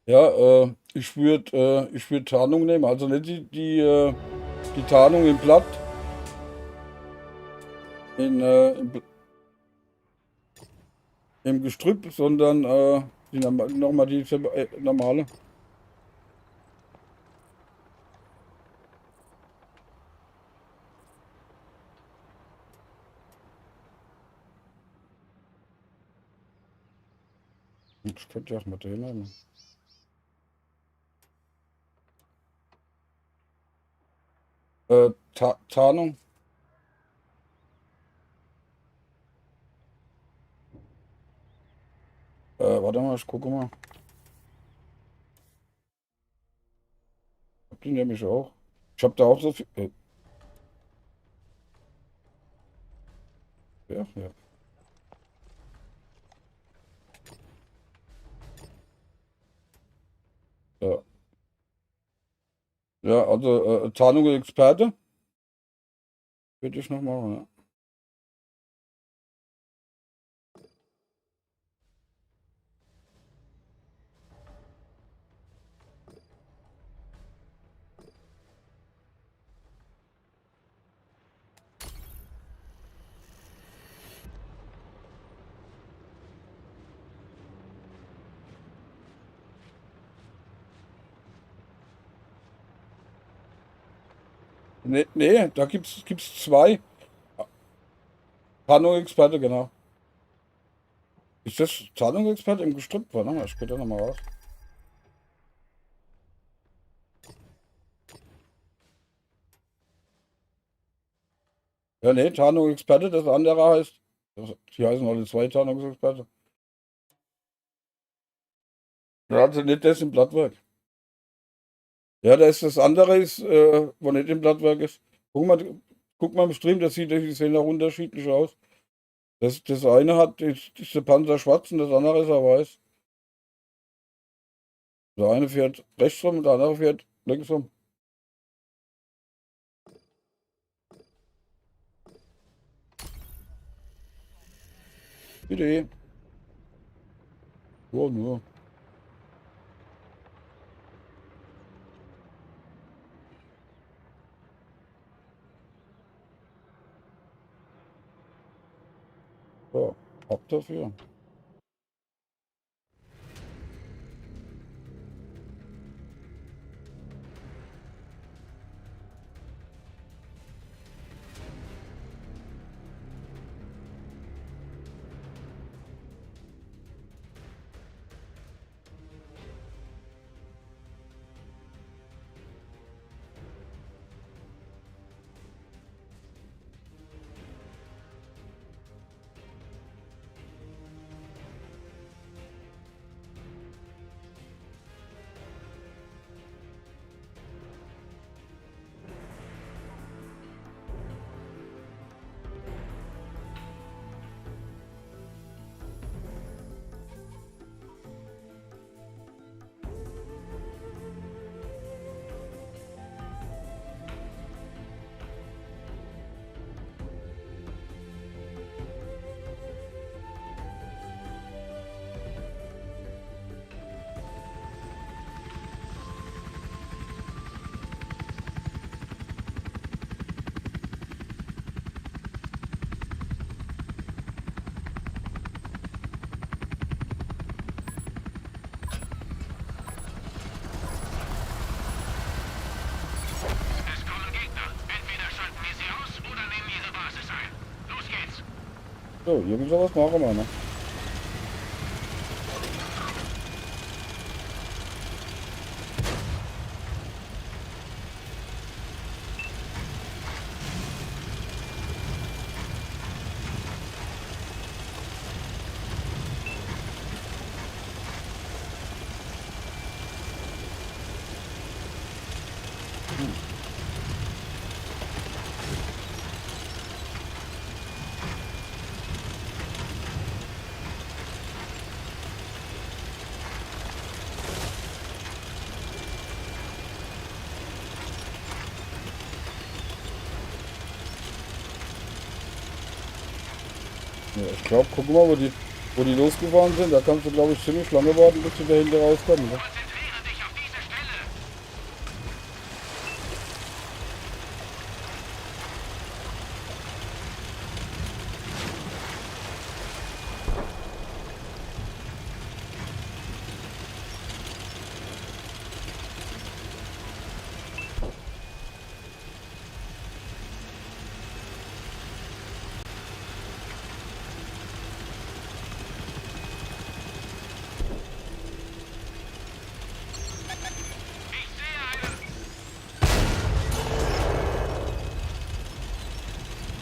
Ja, äh, ich würd, äh, ich würd Tarnung nehmen. Also net die, die, äh, die Tarnung im Blatt. In, äh, im, Bl- im Gestrüpp, sondern, äh, die norm- nochmal die äh, normale. Ich könnte ja auch mit denen. Äh, Ta Tarnung. Äh, warte mal, ich gucke mal. Hab die nämlich auch. Ich hab da auch so viel. Äh. Ja, ja. Ja. Ja, also äh, Tarnung Experte. Würde ich noch machen, ja. Nee, nee, da gibt's, gibt's zwei. Tarnungsexperte, genau. Ist das Tarnungsexperte im Gestrüpp? Warte mal, ich geh da nochmal raus. Ja, nee, Tarnungsexperte, das andere heißt. Das, die heißen alle zwei Tarnungsexperte. Ja, also nicht das im Blattwerk. Ja, da ist das andere, ist, äh, wo nicht im Blattwerk ist. Guck mal, guck mal im Stream, das sieht, die sehen auch unterschiedlich aus. Das, das eine hat, ist, ist der Panzer schwarz und das andere ist er weiß. Der eine fährt rechts rum und der andere fährt links rum. Bitte. Ja, nur. So, ab dafür. So, irgend so was mache mer, ne? Ja, ich glaab, guck mol, wo die, wo die losgefahr sin. Do kannscht du, glaab ich, ziemlich lange warte, bis die do hinne rauskomme, ne?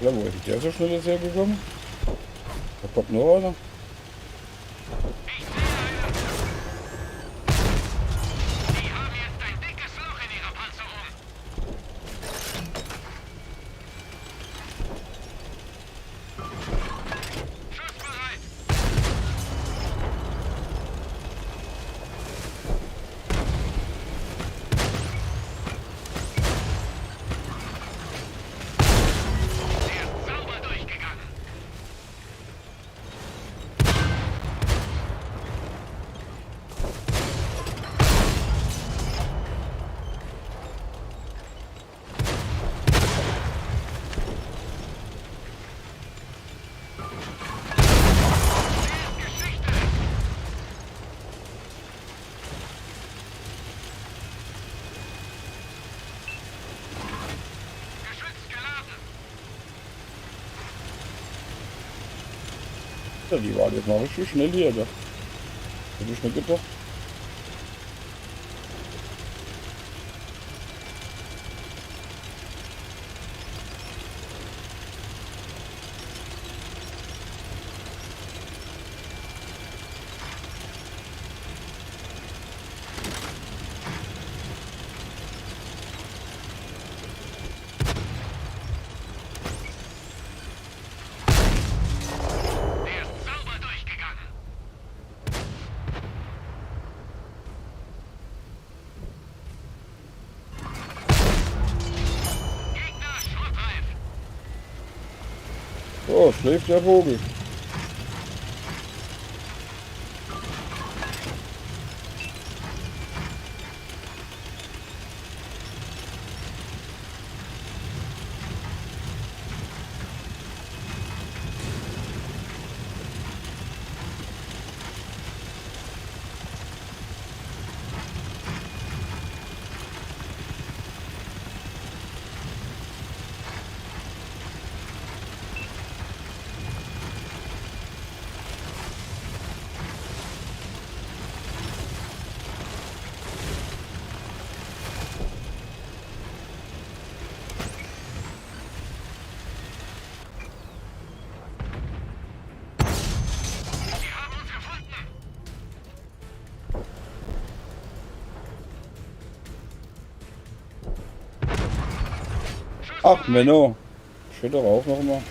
Ja, wo is der so schnell jetzt hergekomme? Do kommt noch einer. Ja, die ware jetzt mol richtig schnell hier, do. Hätt ich net gedacht. Oh, schläft der Vogel. Ach, Menno. Ich hätt doch auch noch mal.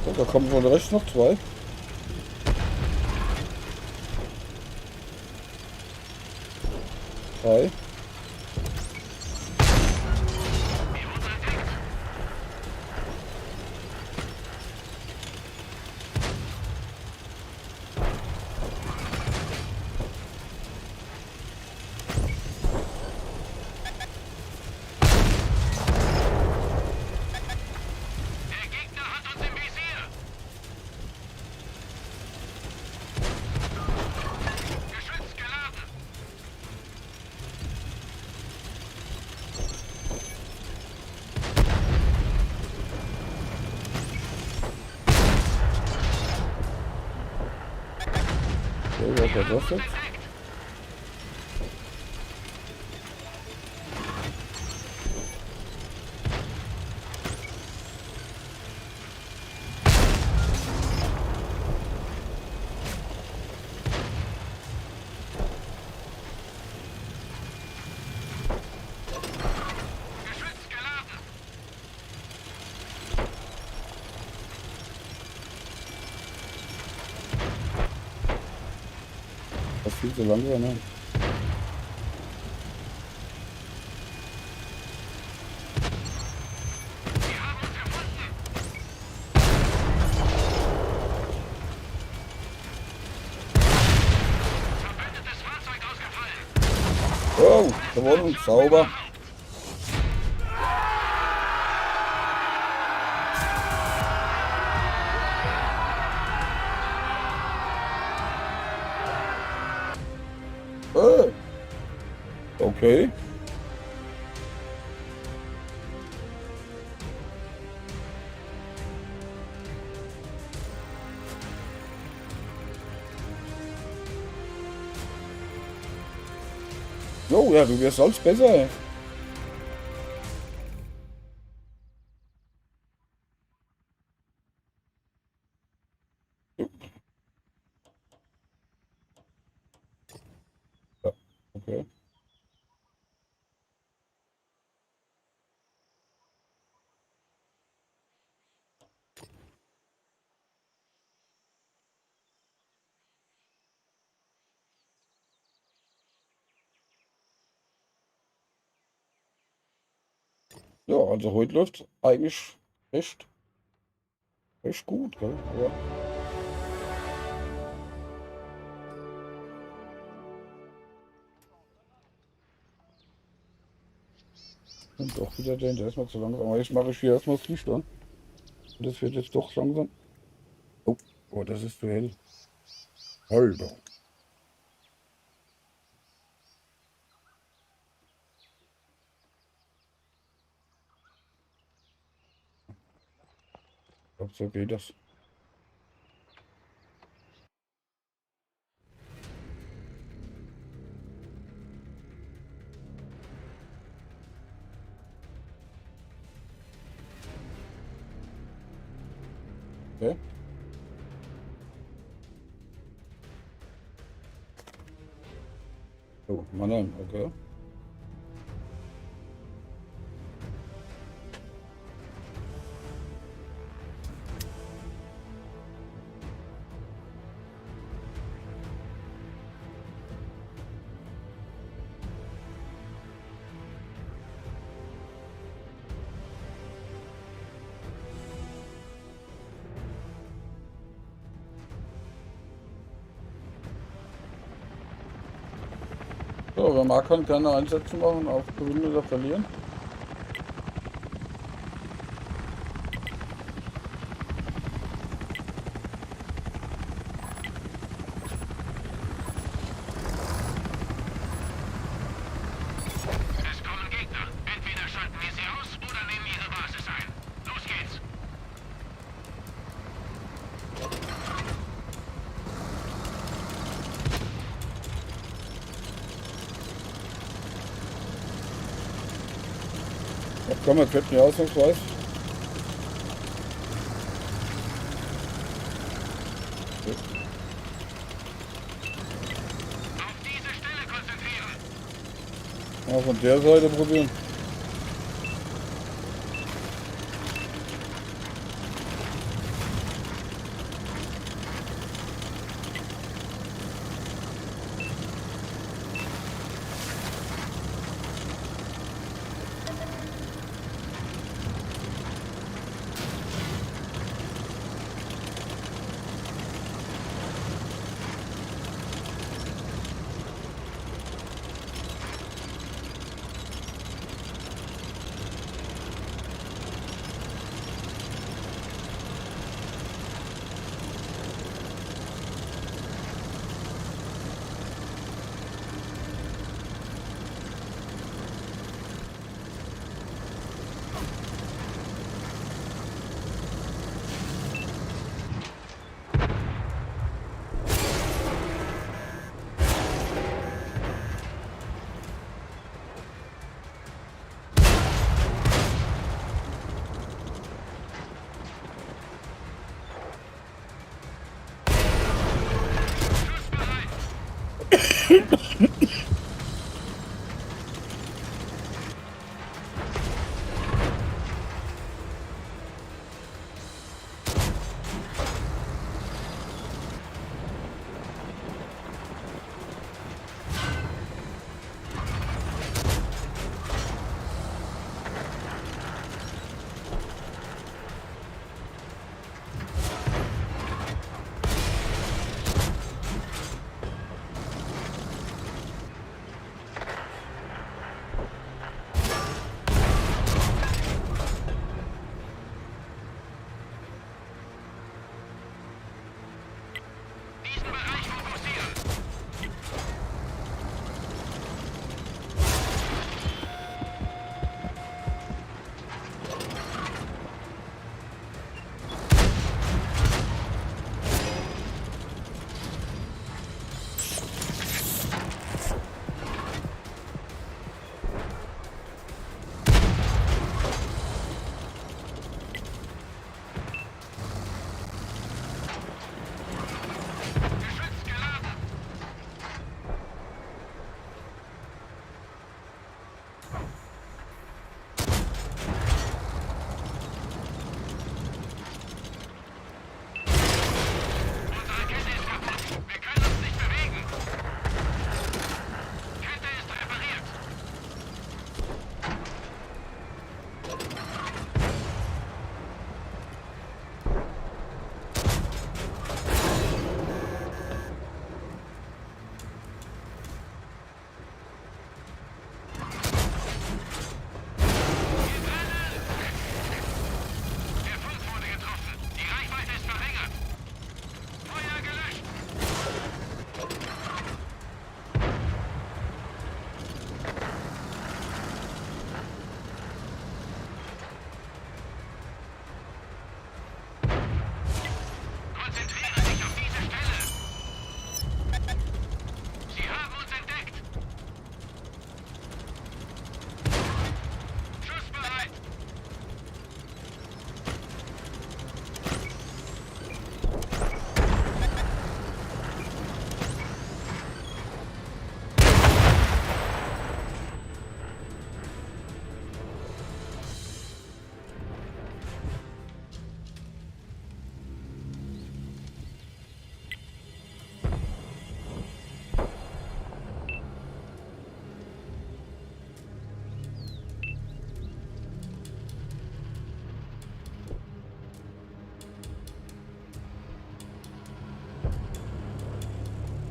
Oh, da kommen von rechts noch zwei. Hey. Okay, was war das jetzt? Das ist viel zu langsam, ne? Oh, da war ein Zauber. Äh. Okay. Jo, ja, du wirst sonst besser, ey. Ja, okay. Ja, also heute läuft's eigentlich recht, recht gut, gell? Ja. Und doch wieder den, der ist mir zu langsam. Aber jetzt mache ich hier erstmal das Licht an. Und das wird jetzt doch langsam. Oh, oh, das ist zu hell. Alter. Ich glaub, so geht das. Okay. Oh, Mann, okay. So, wir können keine Einsätze machen, auf Gewinnen oder Verlieren. Es kommen Gegner. Entweder schalten wir sie aus oder nehmen ihre Basis ein. Los geht's. Ja, komm, jetzt wird mir ausnahmsweise. Auf diese Stelle konzentrieren. Ja, von der Seite probieren.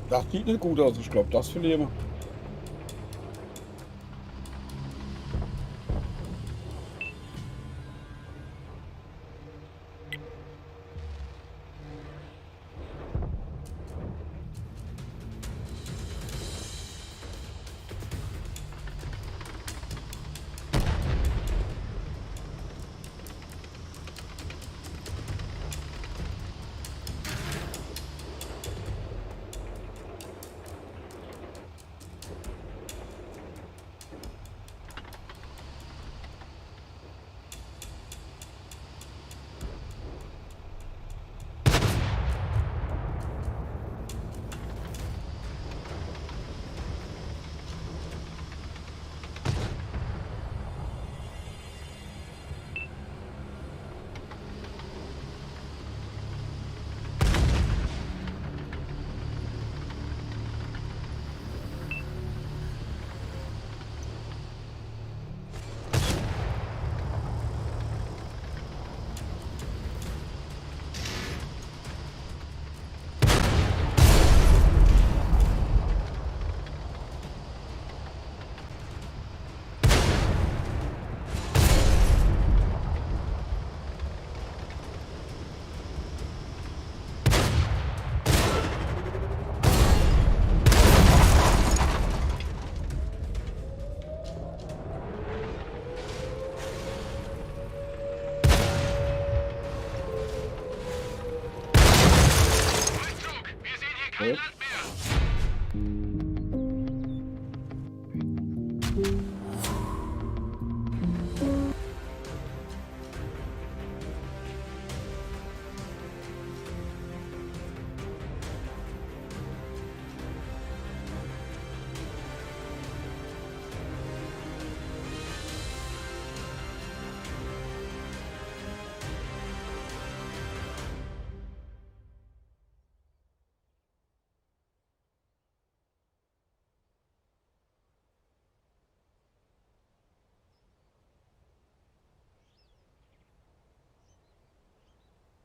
Das sieht net gut aus. Ich glaub, das verliere mer.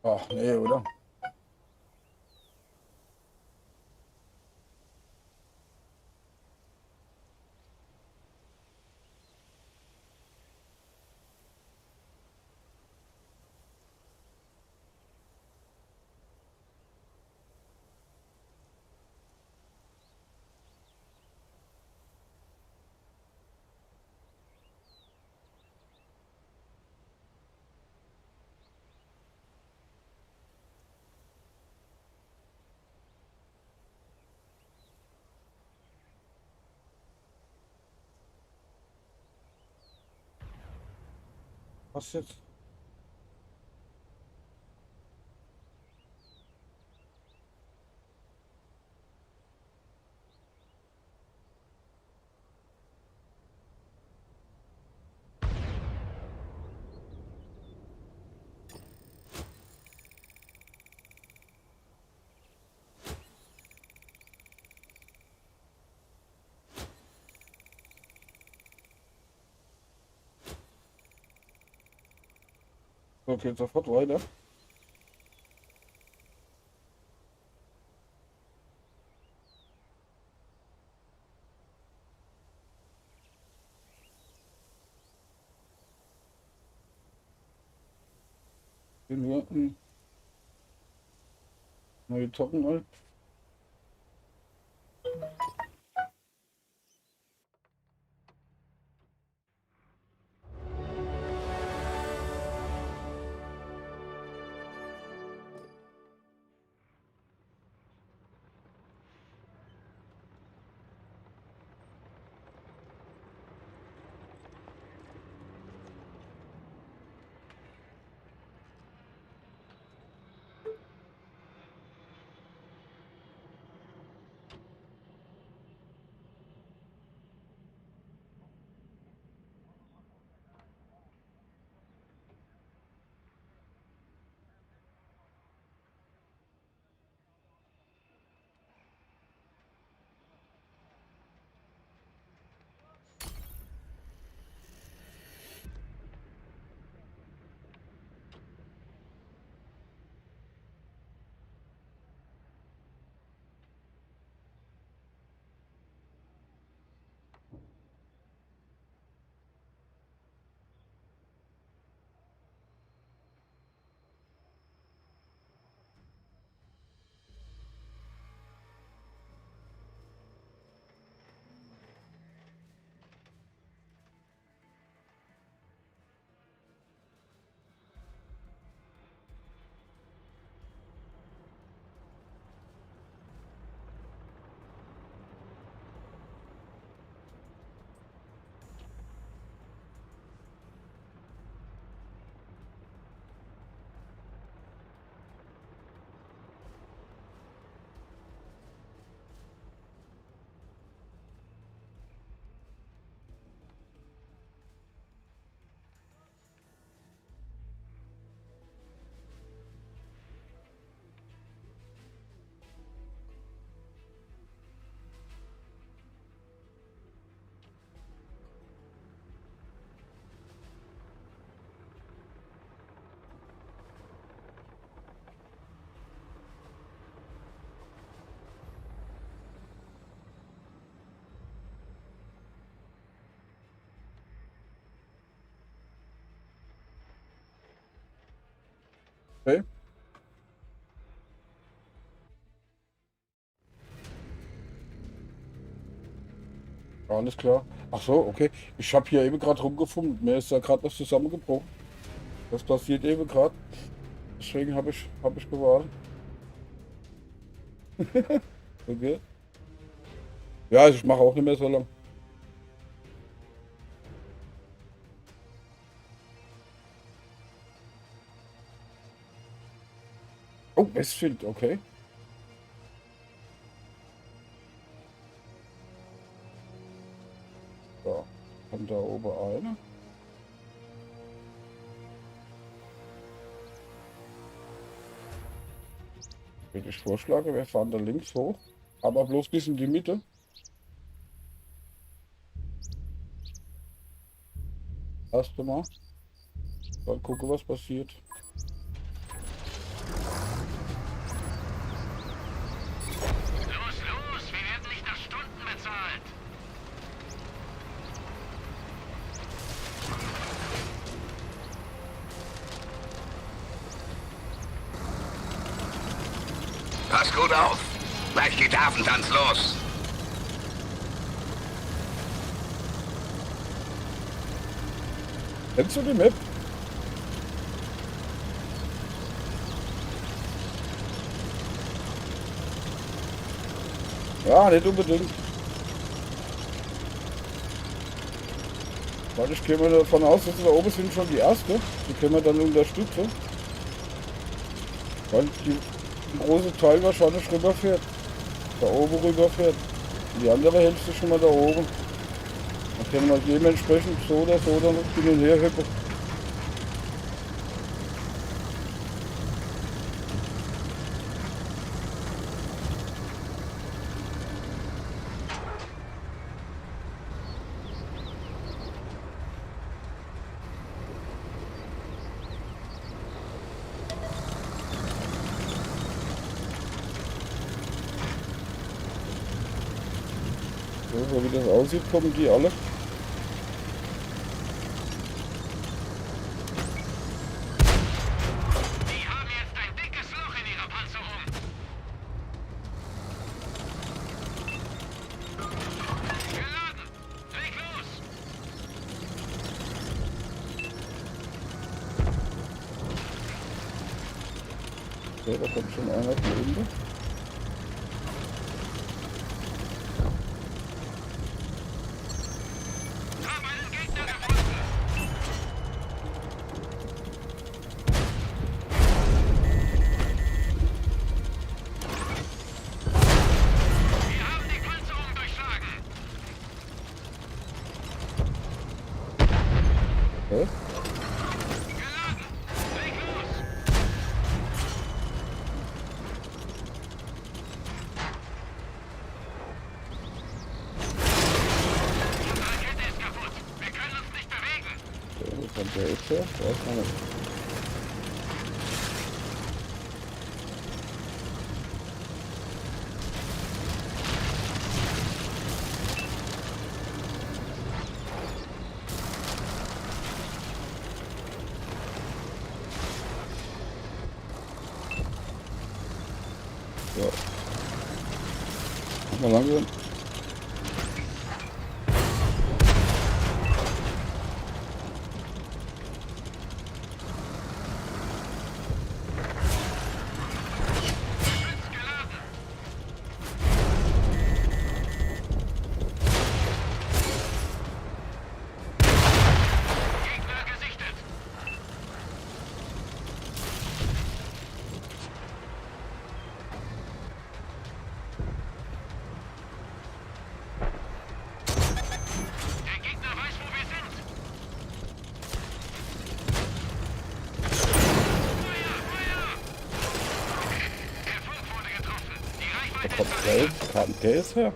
Ach, nee, oder? Was jetzt? So, geht sofort weiter. Bin nur, hm. Neue Zocken, ey. Okay. Alles klar. Ach so, okay. Ich hab hier eben grad rumgefummelt. Mir ist da grad was zusammengebrochen. Das passiert eben grad. Deswegen hab ich, hab ich gewartet. Okay. Ja, ich mach auch nicht mehr so lang. Oh, Westfield, okay. So, kommt da oben eine. Würde ich vorschlagen, wir fahren da links hoch. Aber bloß bis in die Mitte. Erst mal. Dann gucken, was passiert. Gut auf. Gleich geht der Affentanz los. Kennst du die Map? Ja, net unbedingt. Weil ich geh mol davon aus, dass do owwe sin schun die erschte. Die kenne mer dann unnerstütze. Weil die, de große Teil wahrscheinlich riwwerfährt. Do owwe riwwerfährt. Die annere Hälfte schun mol do owwe. Dann kenne mer dementsprechend so oder so dann hin un her hüppe. So, so wie des aussieht, komme die alle. Okay, do kummt schun äner vun unne. Okay. Okay, wo kummt der jetzt her? Do is noch. So. Mol langsam. Wo kummt der jetzt? Wo kummt der jetzt her?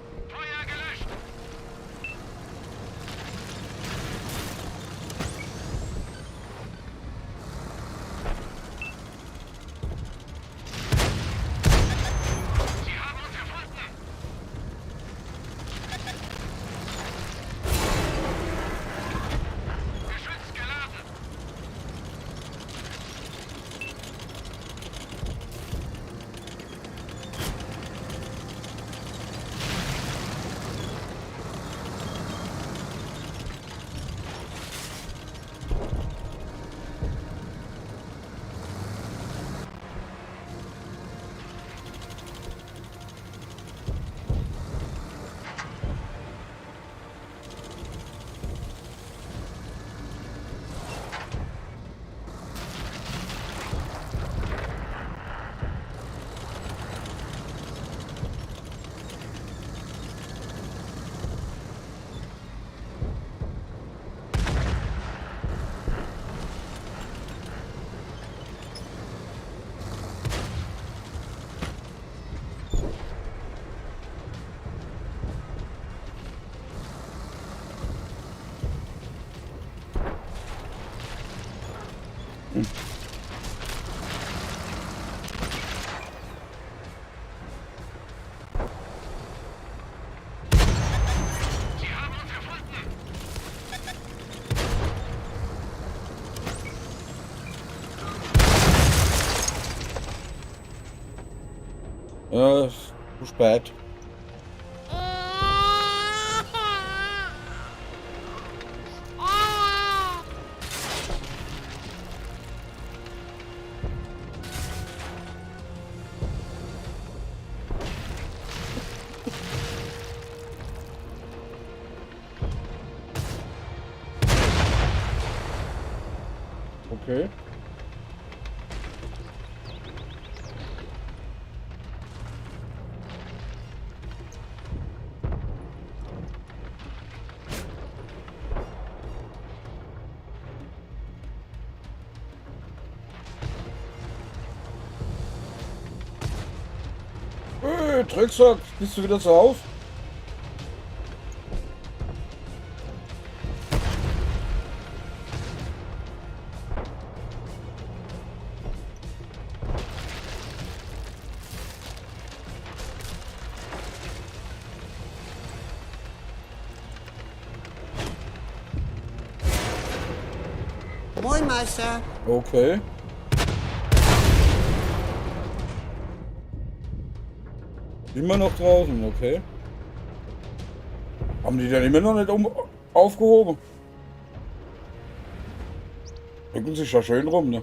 Ja, Bad. Okay. Hey, Drecksack, bist du wieder zu Haus? Moin, Meister. Okay. Immer noch draußen, okay. Haben die den immer noch nicht um aufgehoben? Drücken sich ja schön rum, ne?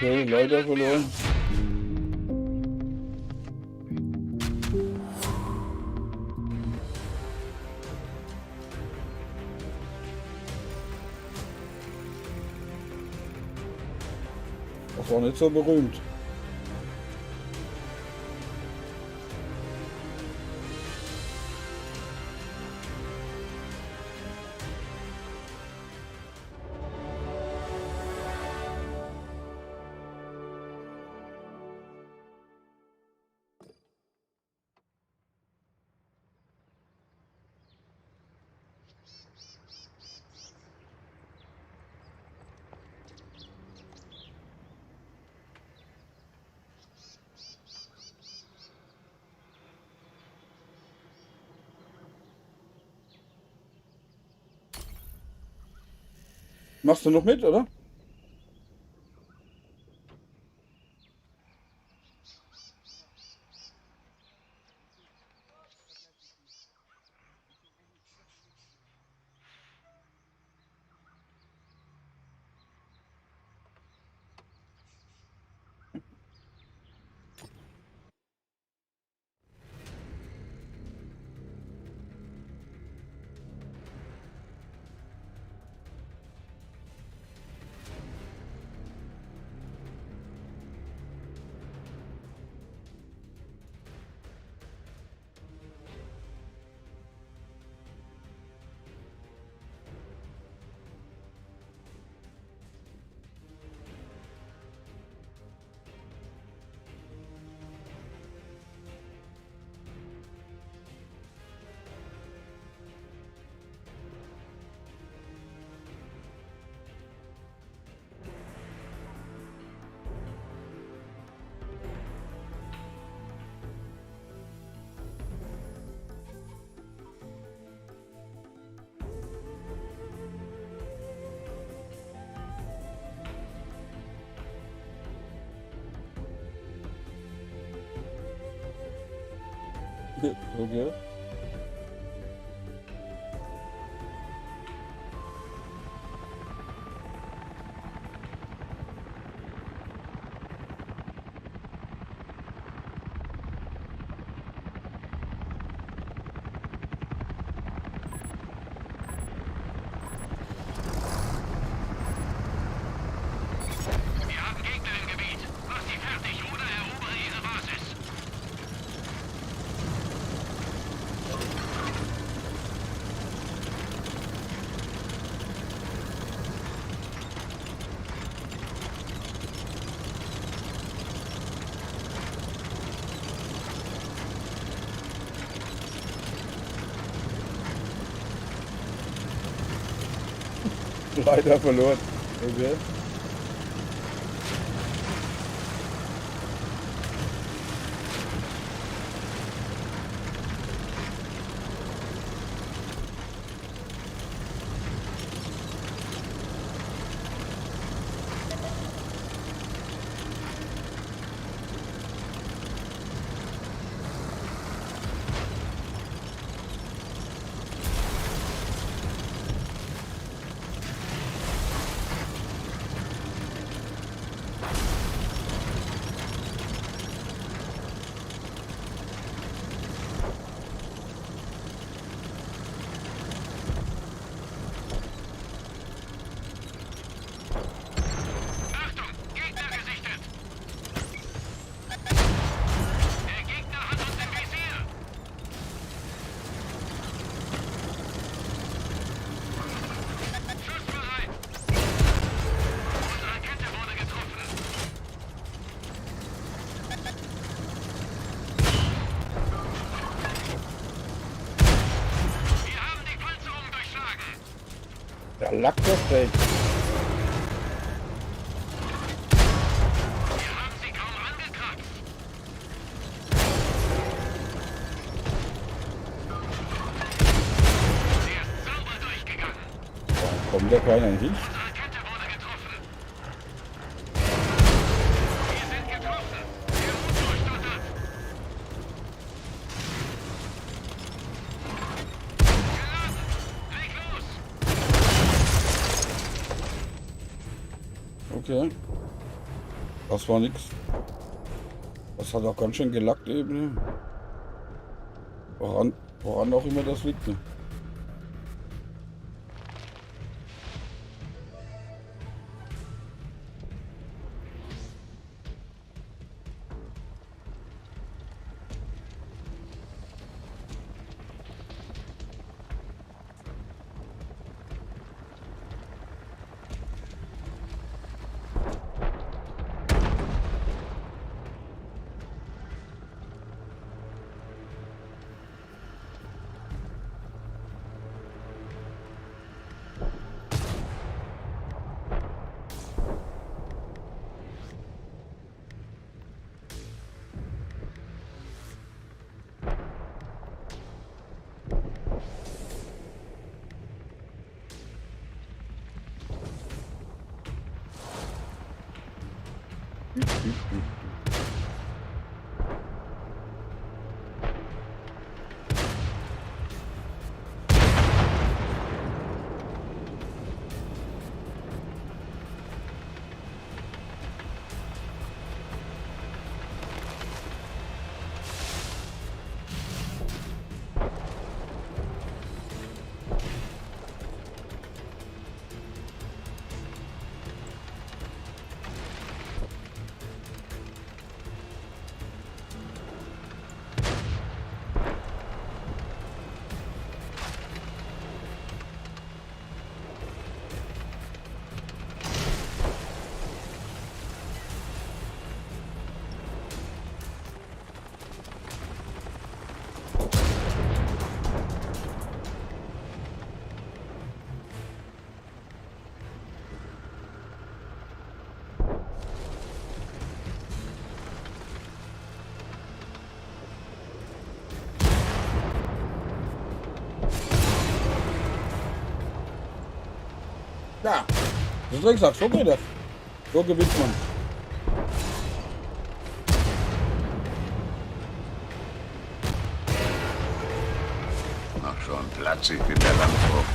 Okay, leider verloren. Das war nicht so berühmt. Machst du noch mit, oder? Okay. Wir haben Gegner im Gebiet. Mach sie fertig oder erobere ihre Basis. Leider verloren. Okay. Achtung, Gegner gesichtet! Der Gegner hat uns im Visier! Schussbereit! Unsere Kette wurde getroffen! Wir haben die Panzerung durchschlagen! Der Lack, das Ding. Wir haben sie kaum angekratzt. Der ist sauber durchgegangen. Warum kommt da keiner hin? Unsere Kette wurde getroffen. Wir sind getroffen. Der Motor stottert. Geladen. Leg los. Okay. Das war nix. Das hat auch ganz schön gelackt eben. Woran, woran auch immer das liegt, ne? Ja, das is Drecksack, so geht das. So gewinnt man. So ein Platz, ich bin der Landvogt.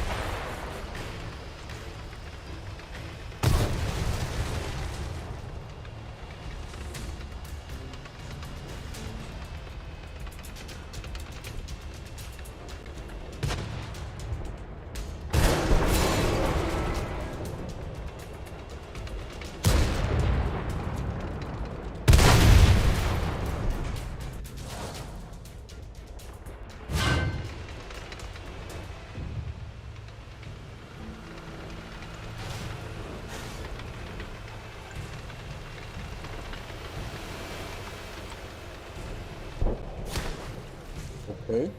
Okay.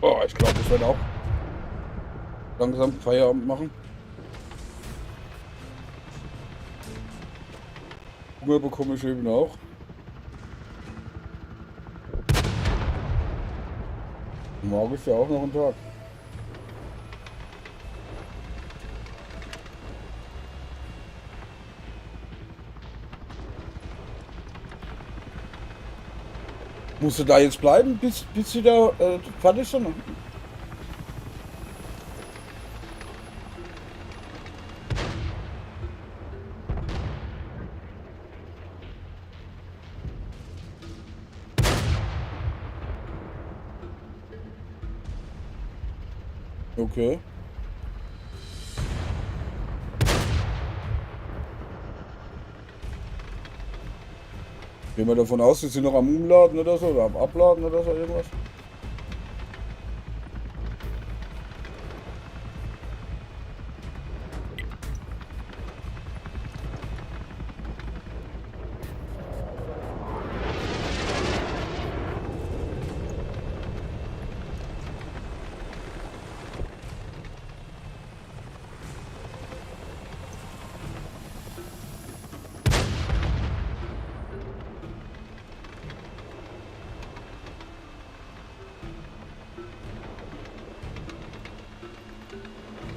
Oh, ich glaub, ich werd auch langsam Feierabend machen. Hunger bekomme ich eben auch. Morgen ist ja auch noch ein Tag. Musst du da jetzt bleiben, bis, bis sie da äh, fertig sind? Okay. Gehen wir davon aus, sie sind noch am Umladen oder so oder am Abladen oder so irgendwas.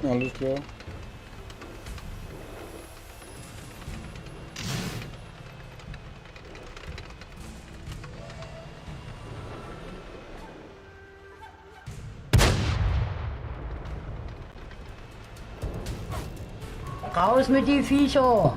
Alles klar. Raus mit die Viecher!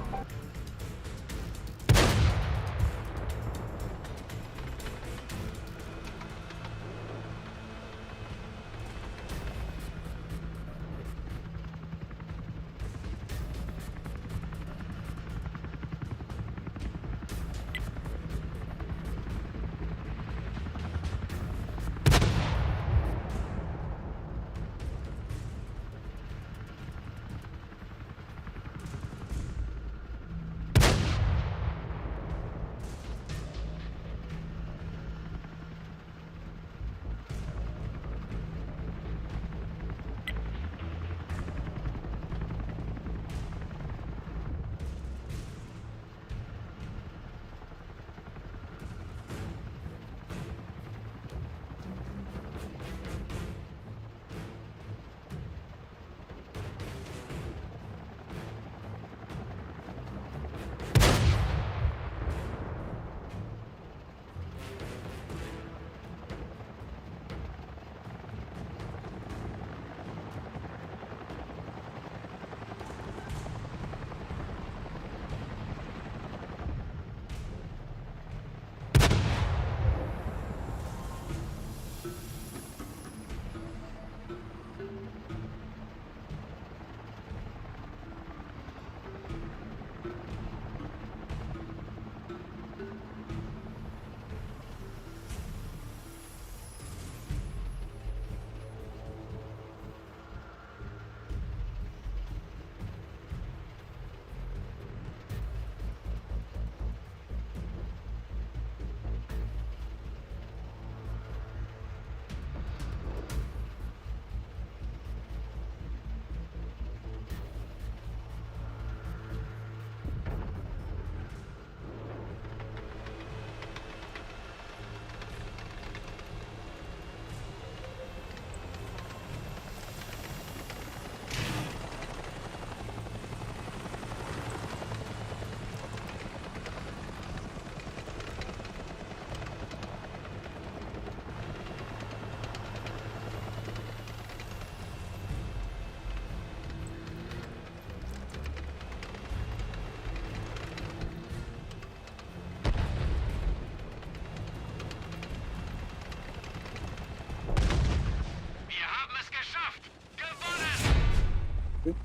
So.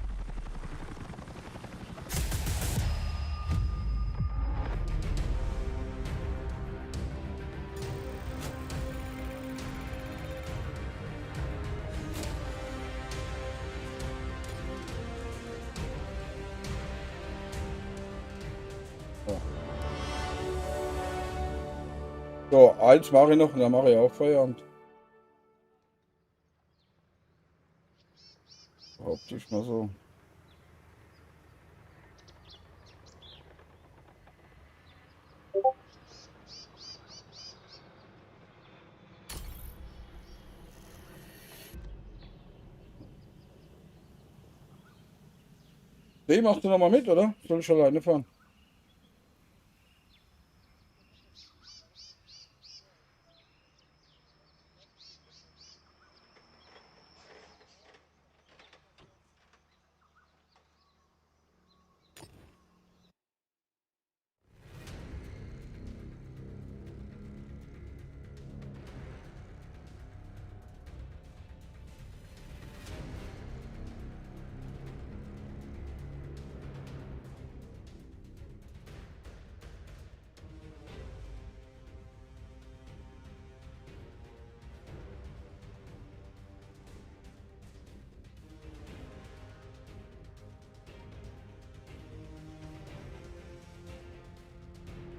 So, eins mach ich noch und dann mach ich auch Feierabend. Behaupte ich mal so. Hey, machst du noch mal mit, oder? Soll ich alleine fahren?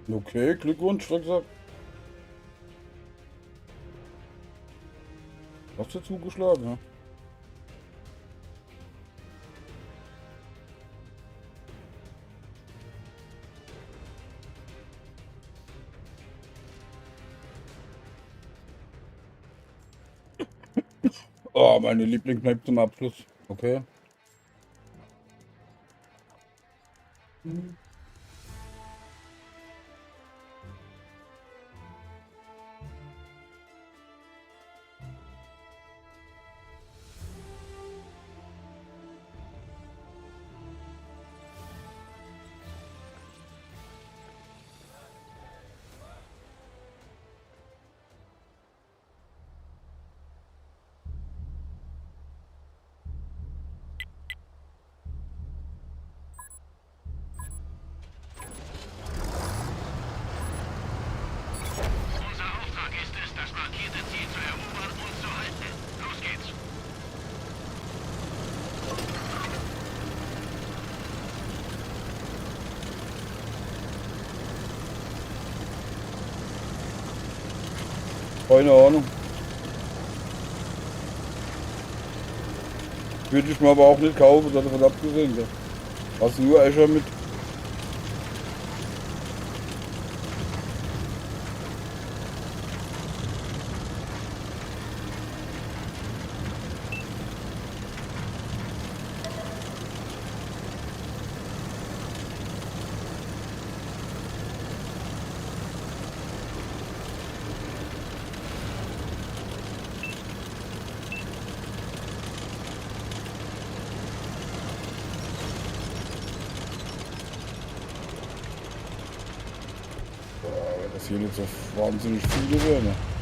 Okay, Glückwunsch, Rucksack. Hast du zugeschlagen, ja? Oh, meine Lieblingskneipe zum Abschluss. Okay. Unser Auftrag ist es, das markierte Ziel zu erobern und zu halten. Los geht's. Keine Ahnung. Würde ich mir aber auch nicht kaufen, davon abgesehen. Gell? Hast du nur Escher mit. Boah, das hier nicht so wahnsinnig viel gewesen.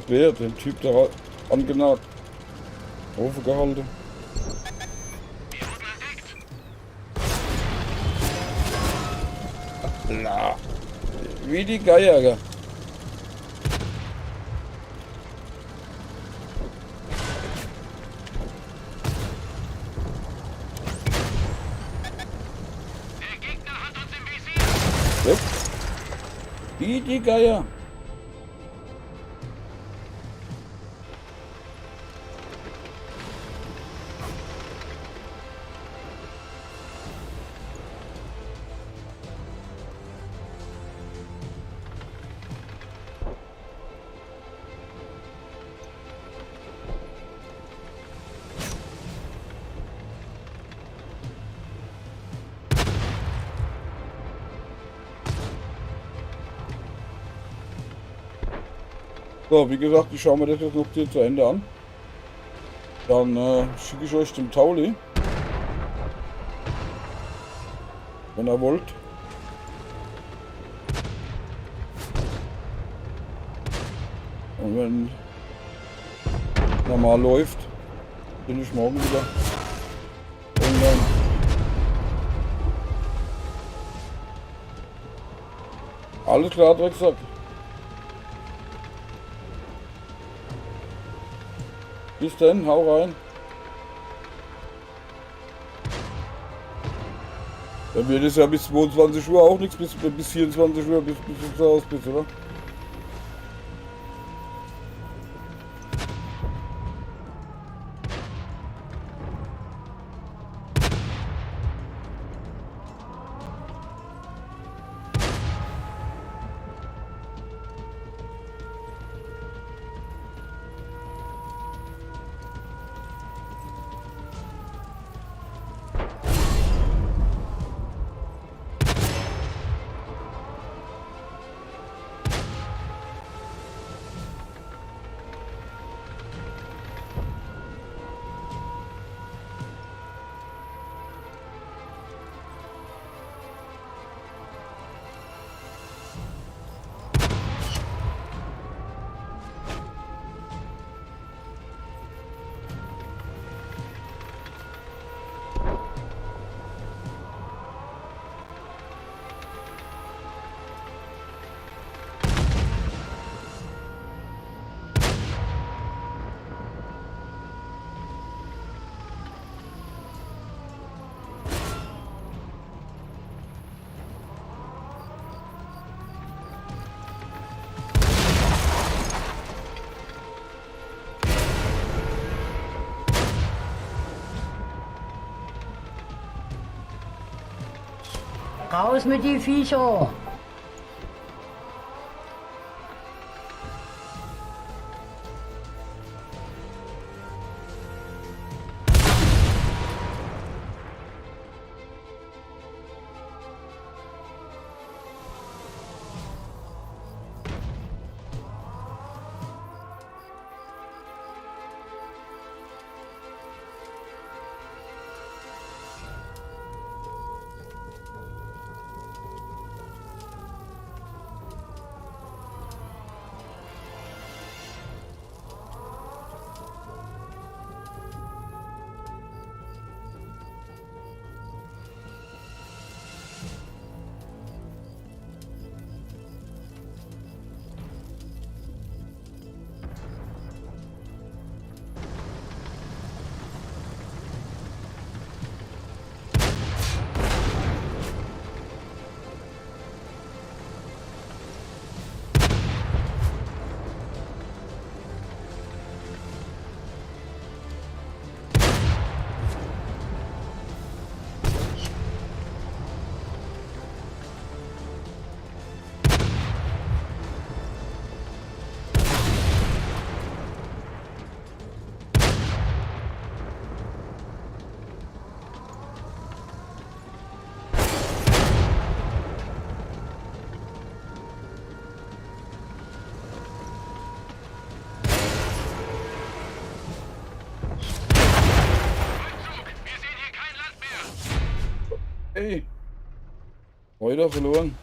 Wer den Typ da ra-, angenagt? Ofe gehalte. Na, wie die Geier, gell? Weg. Wie die Geier. So, wie gesagt, ich schau mir das jetzt noch hier zu Ende an. Dann, äh, schick ich euch zum Tauli. Wenn er wollt. Und wenn normal läuft, bin ich morgen wieder online. Alles klar, Drecksack. Bis dann, hau rein. Bei mir is ja bis zweiundzwanzig Uhr auch nix, bis, bis vierundzwanzig Uhr, bis, bis du zu Hause bist, oder? Raus mit die Viecher! Ey. Wieder verloren.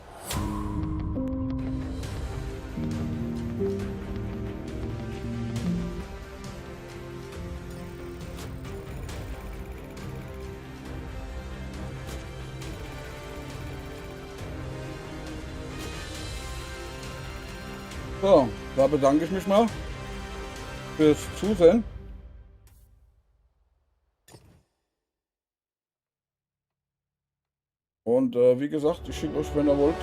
So, da bedank ich mich mol fürs Zusehn. Un, äh, wie gesagt, ich schick euch, wenn er wollt,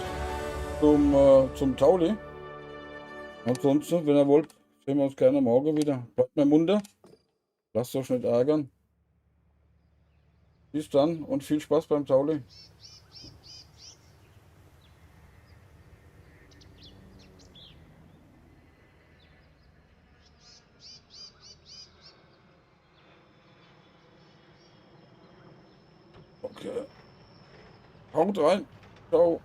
zum, äh, zum Tauli. Ansonsten, wenn er wollt, sehn mer uns gern morge widder. Bleibt mer munter. Lasst euch net ärgern. Bis dann un viel Spaß beim Tauli. Okay. Haut rein. Ciao.